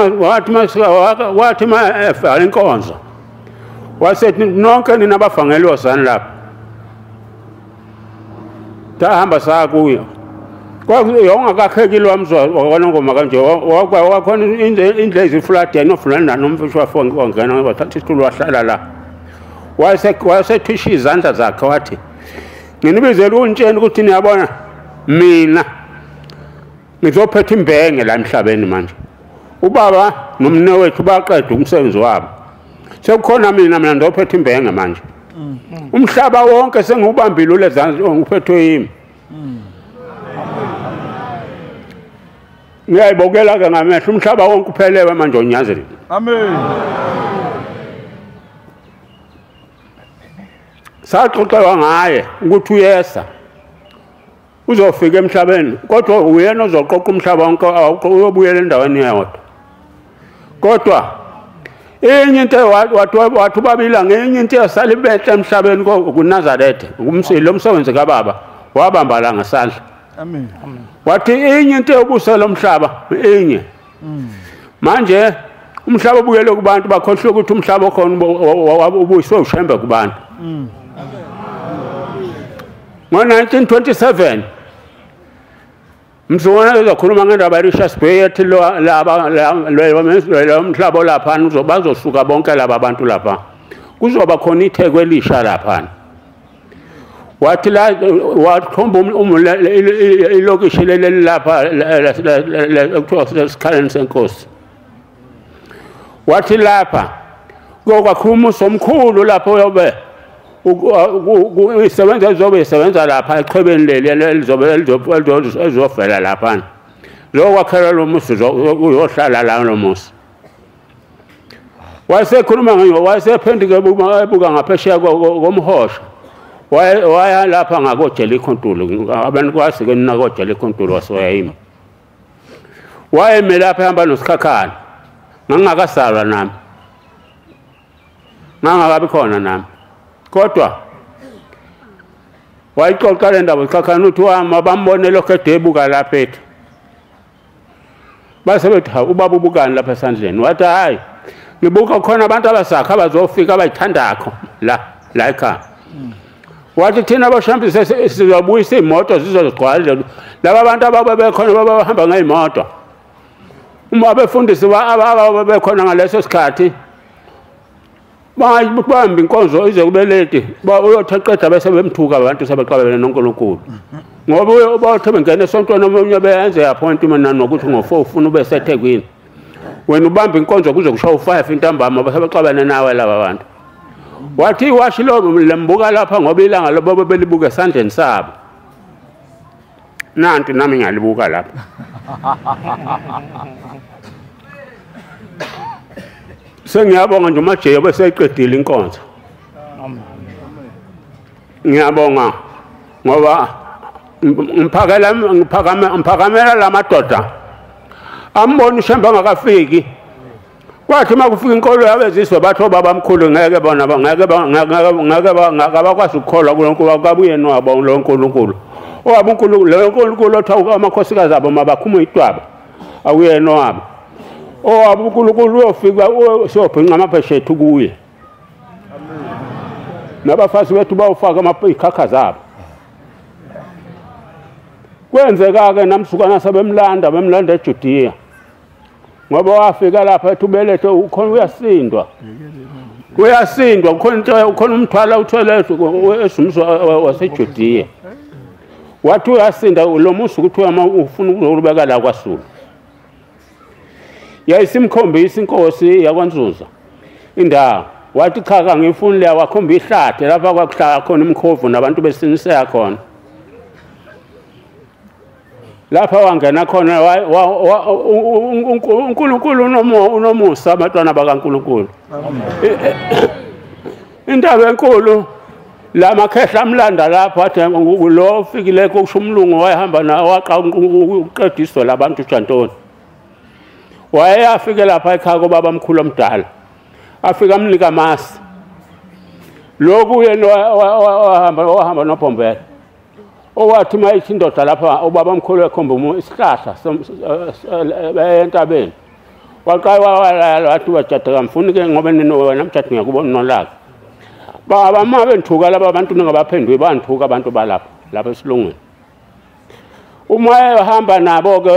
ma evala inkonzo wasethi nonke nina abavangeli wozani lapha. Tahamba saya kuyo. Kwakungakakhekile wamzwa wakwaNongoma kanje wakhona indlu eziflati yayinofulana nomfisho wangena wathatha isitulo wahlala la. Wasethisha izandla zakhe wathi nginibizela untsheni ukuthi niyabona mina ngizophetha imbenge la emhlabeni manje. Ubaba nomne wethu baqeda umsebenzi wabo. Sekukhona mina ndophetha imbenge manje. Umhlaba wonke sengiwubambile ulezandla ngiphethwe yimi. Ngiyayibokela ke ngamehlo umhlaba wonke uphelewe manje onyazini. Amen. Saxoxelwa ngaye ukuthi uyesa uzofika emhlabeni kodwa uyena ozoqoqa umhlaba wonke uyobuyela endaweni eyodwa. Kodwa enye into wathi ubabila ngenye into yasala ibethe emhlabeni kuNazaretha lo msebenzi kababa wabamba la ngesandla. Amen. Wathi enye into yobusa lomhlaba enye. Manje umhlaba ubuyele kubantu bakhohlwe ukuthi umhlaba okhona ubuyiswe uShembe kubantu. Ngo-1927 Mzukwana uzokhuluma ngendaba yeRichards Bay ethi laba lo mhlaba lapha bazosuka bonke laba abantu lapha. Kuzoba khona itheko elisha lapha. Wathi la wathomba ilokishi leli lapha ekuthiwa esikhaleni senkosi. Wathi lapha kuyokwakhiwa omkhulu lapho uyobe isebenza izobe isebenza lapha echwebeni leli elizobe elizovela lapha. Lokwakhela lo musi uyohlala la lo musi. Wayesekhuluma ngayo wayesephenduka ebuka ngaphesheya komhosha. Waya lapha ngakoJelikho Ntuli abantu kwazi ke nina koJelikho Ntuli wasoyayima. Wayeme lapha ehamba noSikhakhane. Ngangakasalwa nami. Ngangakabi khona nami. Kodwa wayixoxa le ndaba uSikhakhane uthi wama bambone lokho edebuka lapha ethi. Base bethi hawu ubaba ubukani lapha esandleni. Wathi hayi ngibuka khona abantu abasakha abazofika abayithandakho la ekhaya. Wathi thina abashambisi sizobuyisa iy'moto zizozigcwala laba bantu ababekhona babahamba ngey'moto. Uma abefundisi ababekhona ngaleso sikhathi bamba inkonzo ize kube late uyothi qeda bese bemthuka abantu sebexabene noNkulunkulu. Ngoba bathi bengena esontweni omunye beyenze appointment nanokuthi ngo-4 ufuna ube seThekwini. Wena ubamba inkonzo kuze kushaye u5 intambama bese bexabene nawe laba bantu. Wathi iwashi lo lembuka lapha ngoba ilanga lobo belibuka esandleni sabo. Nanti nami ngiyalibuka lapha. Sengiyabonga nje uMajeya bese eqedile inkonzo. Ngiyabonga ngoba ngiphakamela lamadoda ambona uShembe angakafiki. Kwathi makufika inkolo yabezizwe bathi obaba mkhulu ngeke bona ngeke abakwazi ukukholwa kuNkulunkulu kabuye nowabo lo nkulunkulu. Owabo uNkulunkulu lo nkulunkulu othi amakhosikazi abo mabakhume idwaba akuyena owabo. Owabo uNkulunkulu uyofika siyobhinqa amapheshethu kuye. Nabafazi bethu bawufaka ikhakha zabo. Kwenzeka-ke namsukana sebemlanda bemlanda eJudiya. Ngoba wafika lapha ethi ubelethe ukhona uyasindwa. Uyasindwa ukhona umthwalo uthwele esumswa waseJudiya. Wathi uyasinda lo muzi ukuthi ufuna ukuzolubeka la kwaSulu. Yayisimkhombisa inkosi yakwaNzuza indawo. Wathi cha ka ngifuni leya wakhomba ihlathi lapha kwakuhlala khona umkhovu nabantu besiniseka khona. Lapha wangena khona uNkulunkulu unomusa abantwana bakaNkulunkulu. Indaba enkulu la makhehla amlanda lapha wathi lo ofikile kusho umlungu wayehamba naye waqa uqeda izwe labantu uJantoni. Wayeyafike lapha ekhaya kobaba omkhulu omdala. Afika amnika amasi. Lokhu yena wahamba noBhombela. Owathi mayithi indoda lapha ubaba omkhulu ekhomba isihlahla entabeni. Waqala walala wathi wajada kamfuni ke ngoba nina wena mjadi ngiyakubona nolaka. Baba uma benthuka laba abantu ningabaphenduli banthuka abantu balapha lapha esilungwini. Uma ehamba nabo ke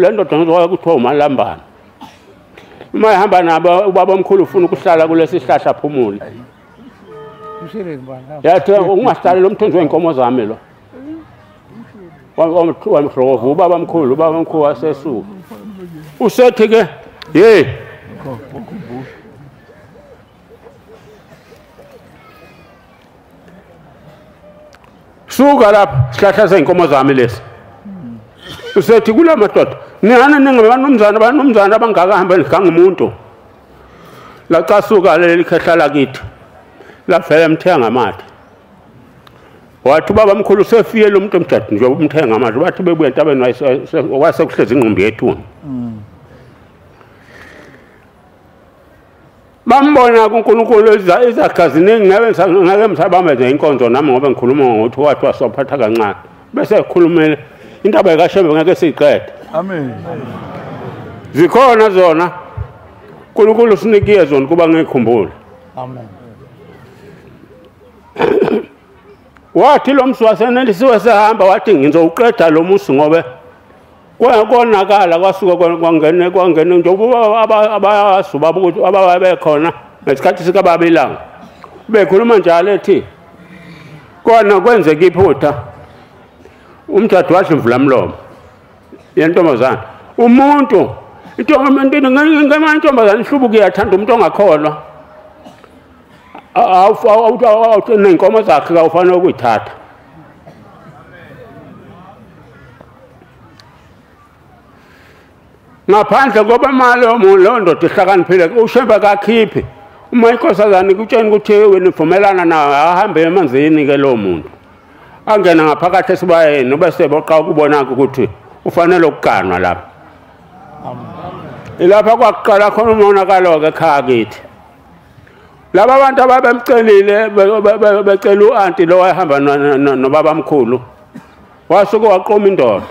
le ndoda ngizwa kuthiwa uMalambana. Uma ehamba nabo ubaba omkhulu ufuna ukuhlala kulesi sihlahla phumule. Yathi ungahlali lo mthunzi wenkomo zami lo. Wamhlova ubaba omkhulu wasesuka. Usethi ke hey suka lapha sihlahla seyinkomo zami lesi. Usethi kula madoda nihana ningabanumzana abanumzana abangakahamba liganga umuntu. Lacasuka leli khehla lakithi. Lafela emthenga amathe. Wathi ubaba omkhulu usefike lo muntu omjadi nje umthenga amathe bathi bebuya entabeni wasekuhlezi ingqumbi yethuna. Bambona kuNkulunkulu izagazi ngeke msabambe inkonzo nami ngoba ngikhuluma ngokuthi wathi wasophatha kancane bese ekhulumele indaba kaShembe ngeke siyiqede. Amen. Zikhona zona uNkulunkulu usinikiye zona kuba ngikhumbule. Amen. Wathi lo msi wasenelisiwe sehamba wathi ngizowuqeda lo musi ngoba konakala kwasuka kwangena njengoba abasuba ukuthi ababekhona ngesikhathi sikababa ilanga bekhuluma njalo ethi kona kwenzeka iphutha umjadi wadla imvulamlomo yentombazana umuntu intombazana ihlubuka iyathanda umuntu ongakholwa ney'nkomo zakhe kawufanele ukuyithatha. Ngaphandle ngoba imali leyo ndoda ihlakaniphile uShembe kakhiphi uma inkosazane ikutshena ukuthi wena uvumelana nayo ahambe emanzini ke lowo muntu angena ngaphakathi esibayeni ubese boqa ukubona ukuthi ufanele ukuganwa lapha. Ilapha kwakuqala khona umonakalo-ke ekhaya kithi. Laba bantu ababemcelile becela u-anti lo wayehamba nobabamkhulu wasuke waqoma indoda.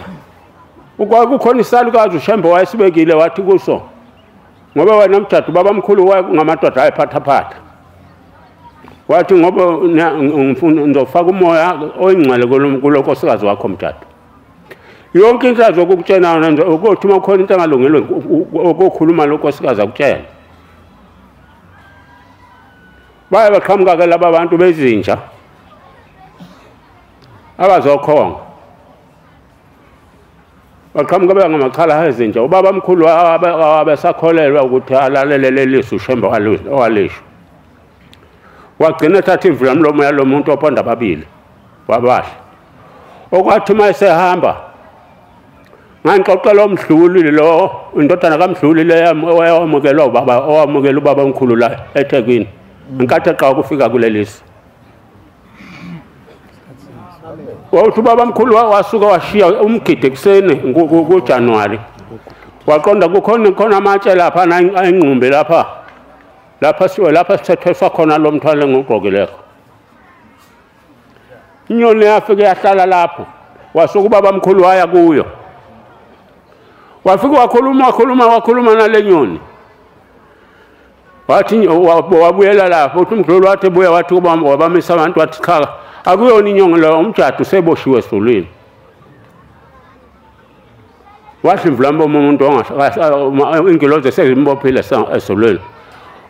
Kukhona isalukazi uShembe wayesibekile wathi kuso ngoba wena mjadi ubabamkhulu wayengamadoda ayephathaphatha. Wathi ngoba ngizofaka umoya oyingcwele kulo nkosikazi wakho mjadi. Yonke into azokukutshena ukuthi uma kukhona into engalungile ukukhuluma lo nkosikazi akutshela. Baye baqhamuka ke laba bantu bezinja abazokhonga. Baqhamuka bengamachala ezinja. Ubaba omkhulu abesakholelwa ukuthi alalele lelisu uShembe owalisho. Wagcina ethatha imvulamlomo yalo muntu ophonda ababili wabahla. Okwathi uma esehamba Ngangixoxela umdluli lo indodana kaMdluli le owamukelwa ubaba owamukela ubaba omkhulu la eThekwini ngenkathi eqala ukufika kulelizwe. Wathi ubaba omkhulu wasuka washiya umgidi ekuseni kuJanuary. Waqonda kukhona khona amatshe lapha ayingqumbe lapha. Lapha siwe lapha sithetheswa khona lo mthwalo engugqokileko. Inyoni yafika yahlala lapho. Wasuka ubaba omkhulu waya kuyo. Wafika wakhuluma nale nyoni. Wathi wabuyela lapho uthi umdluli wathi buya wathi kuba wabamisa abantu wathi cha akuyona inyongo lo umjadu useboshiwe esizulwini. Wathi mvlambo umuntu ingilozi sezimbophile esizulwini.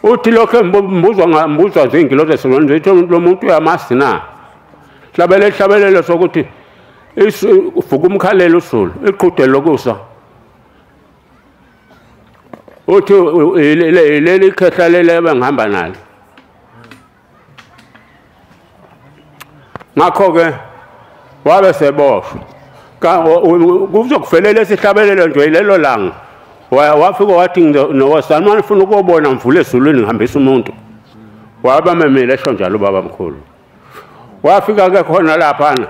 Uthi lokho mbuzwa zingilozi esizulwini zithi lo muntu uyamazi na. Hlabele hlabelelo sokuthi uvuka umkhalelo usulu iqhude lokusa. Uthi leli khehla lele bengihamba nalo. Ngakho ke wabe seboshwa. Kuzokuvelela esihlabelelo nje lelo langa. Wafika wathi nowasana ufuna ukubona mvule ezulwini ngihambisa umuntu. Wabamemele esho njalo ubaba mkhulu. Wafika ke khona laphana.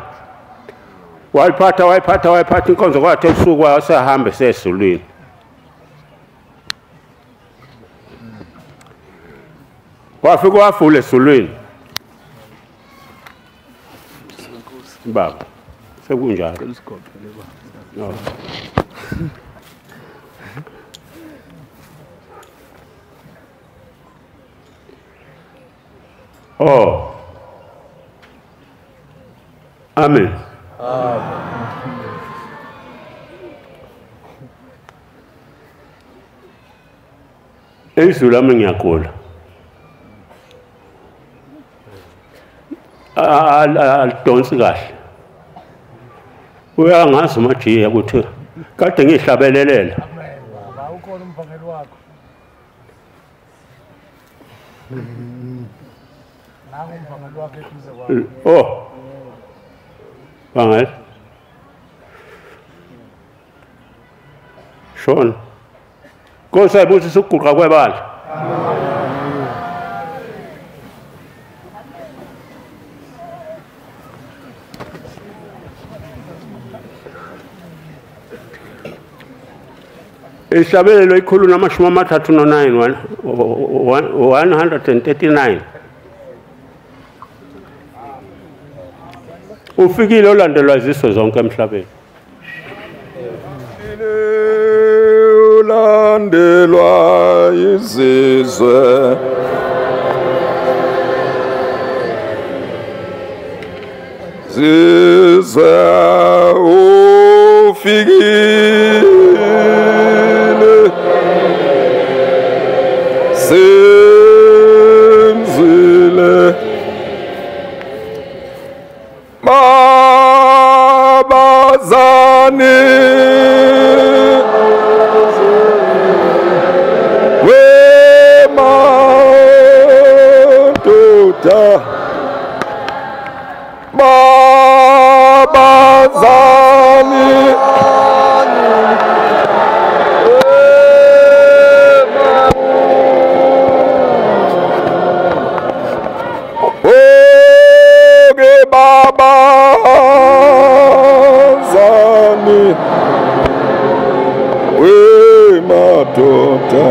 Wayiphatha inkonzo kwathi ebusuku wasahamba sesezulwini. Wafika wafula esizulwini. Baba sekunjalo. No. Oh. Amen. Amen. Izwi lami ngiyagula. Alidonsi kahle. Uyangazi uMajiya ukuthi kade ngihlabelelela. Ukhona umvangeli wakho. Nangu umvangeli wakho eduze kwakho. Oh. Vangel. Shona. Nkosi ayibusise ukuguqa kwebandla. Ihlabelelo 139 139. Ufikile olandelwa izizwe zonke emhlabeni. Ulandelwa izizwe zizwe ufikile senzile babazani wemadoda babazani babazani wemadoda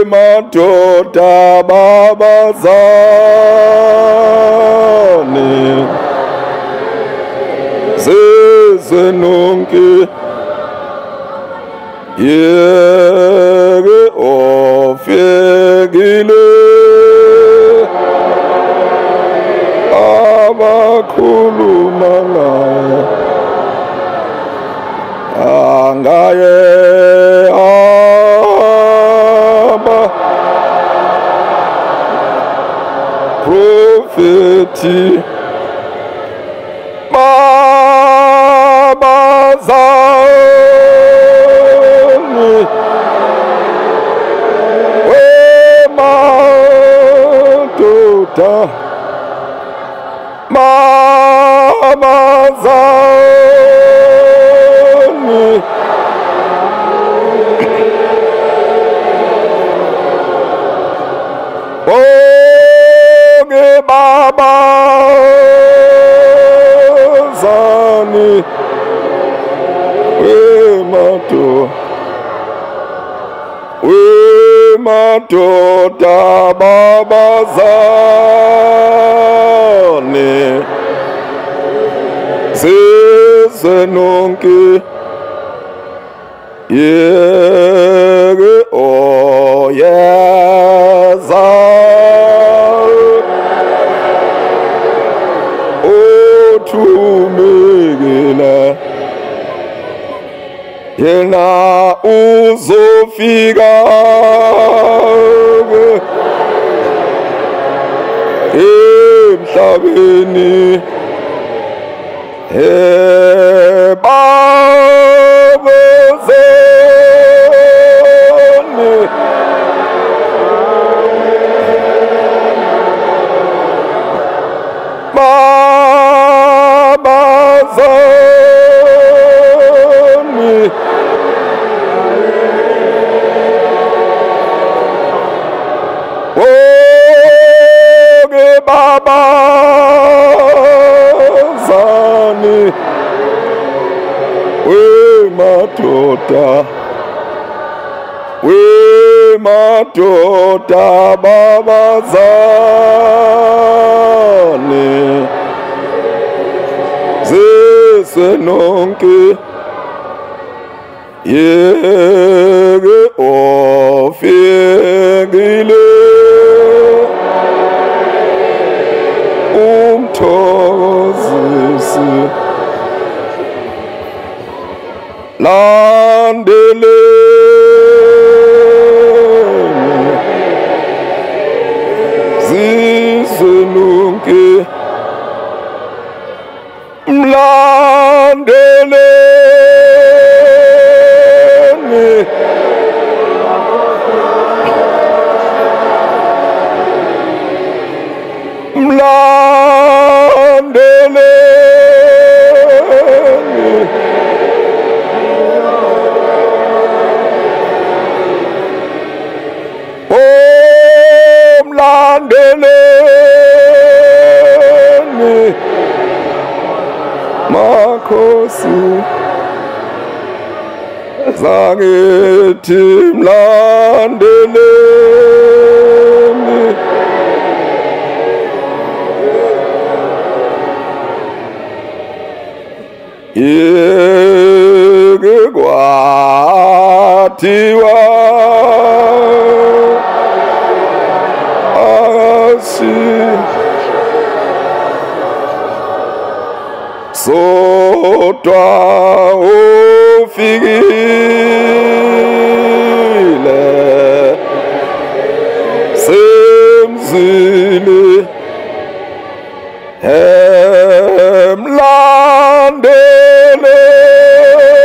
wemadoda babazani zizwe nonke yeke ofikile abakhuluma ngaye angaye aba profeti babazani wemadoda Babazani Bonke babazani Wemadoda babazane Sizwe nonke yeke oyeza Othumekile yena uzofika emhlabeni ebabazeni Babazani Bonke babazani Wemadoda babazani Zizwe nonke yeke ofikile umthokozisi Landeleni zizwe nonke Mlandeleni Mlandeleni Oh mlandeleni Makhosi zangithi mlandeleni Yeke kwathiwa asi sodwa ufikile semzini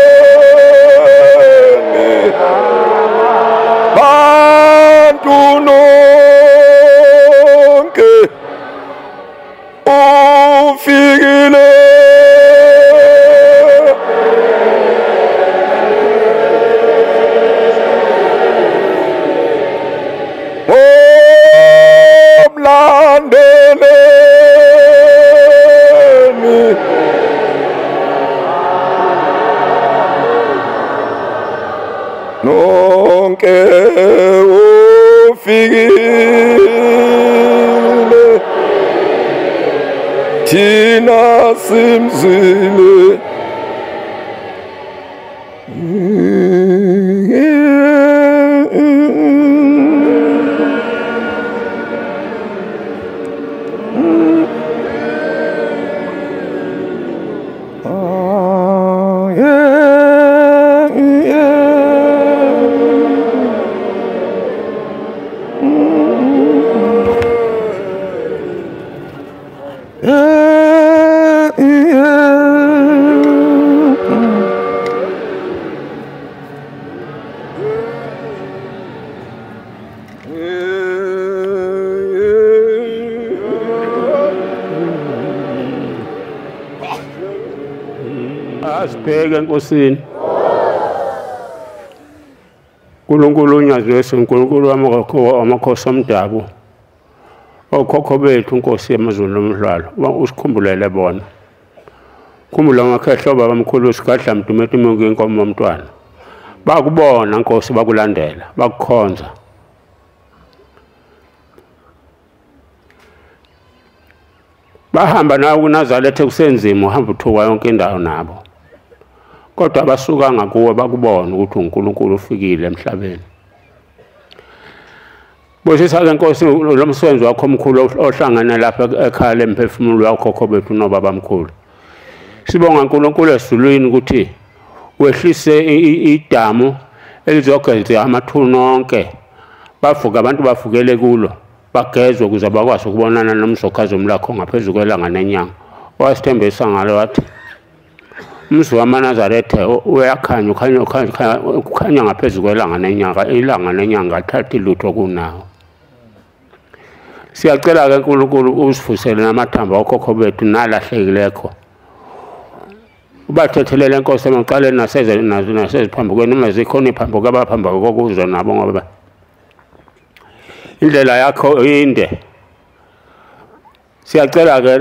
emlandeleni bantu nonke ufikile Omlandeleni nonke ufikile thina simzile Yeah. Asibheke enkosini. uNkulunkulu unyazi lwethu, uNkulunkulu wamakhosi omdabu, okhokho bethu Nkosi yamazulu nomhlaba, usikhumbulele bona. Khumbula amakhehla obaba mkhulu uSigadla Mdumetu inkomo yomntwana. Bakubona Nkosi, bakulandela, bakukhonza. Bahamba nawe kuNazaretha kusenzima, uhamba uthuka yonke indawo nabo. Kodwa basuka ngakuwe bakubona ukuthi uNkulunkulu ufikile emhlabeni. Busisa-ke Nkosi lo msebenzi wakho omkhulu ohlangene lapha ekhaya lemphefumulo wakhokho bethu nobaba mkhulu. Sibonga uNkulunkulu esizulwini ukuthi wehlise idamu elizogeza amathuna onke. Bavuka abantu bavukele kulo, bagezwe ukuze bakwazi ukubonana nomzokhazi lakho ngaphezulu kwelanga nenyanga. Wasithembisa ngalo wathi umzi wamaNazaretha uyakhanya, ukhanya ngaphezulu kwelanga nenyanga, ilanga nenyanga athathi lutho kunawo. Siyacela-ke uNkulunkulu usivusele namathambo okhokho bethu nalahlekilekho. Ubathethelele Nkosi emacaleni naseziphambukweni, uma zikhona iy'phambuko abaphambuka kokuzwa nabo, ngoba indlela yakho inde. Siyacela-ke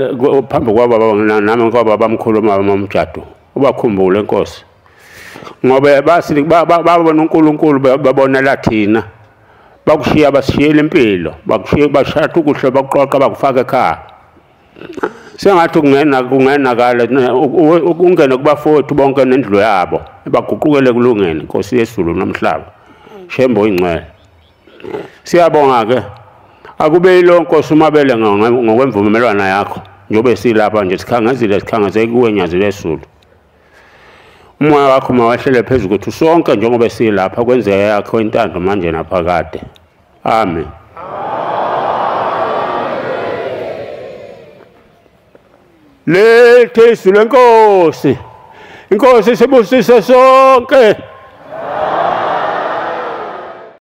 phambi kwababa nami kwababa mkhulu umama Mjadu, ubakhumbule Nkosi, ngoba babona uNkulunkulu babonela thina, bakushiya basishiyela impilo, bakushiya bashatha ukuhle, bakuqoqa bakufaka ekhaya. Sengathi kungenakala ungene kubafowethu bonke nendlu yabo, baguqukele kulungeni Nkosi yezulu nomhlaba, Shembe oyingcwele. Siyabonga-ke, akube yilo Nkosi umabele ngokwemvumelwano yakho, njengoba silapha nje sikhangezile, sikhangaze kuwe Nyazi lwezulu. Umoya wakho mawehlele phezu kwethu sonke njengoba silapha, kwenzeke yakho intando manje naphakade. Amen. Lethe izwi lenkosi, inkosi sibusise sonke.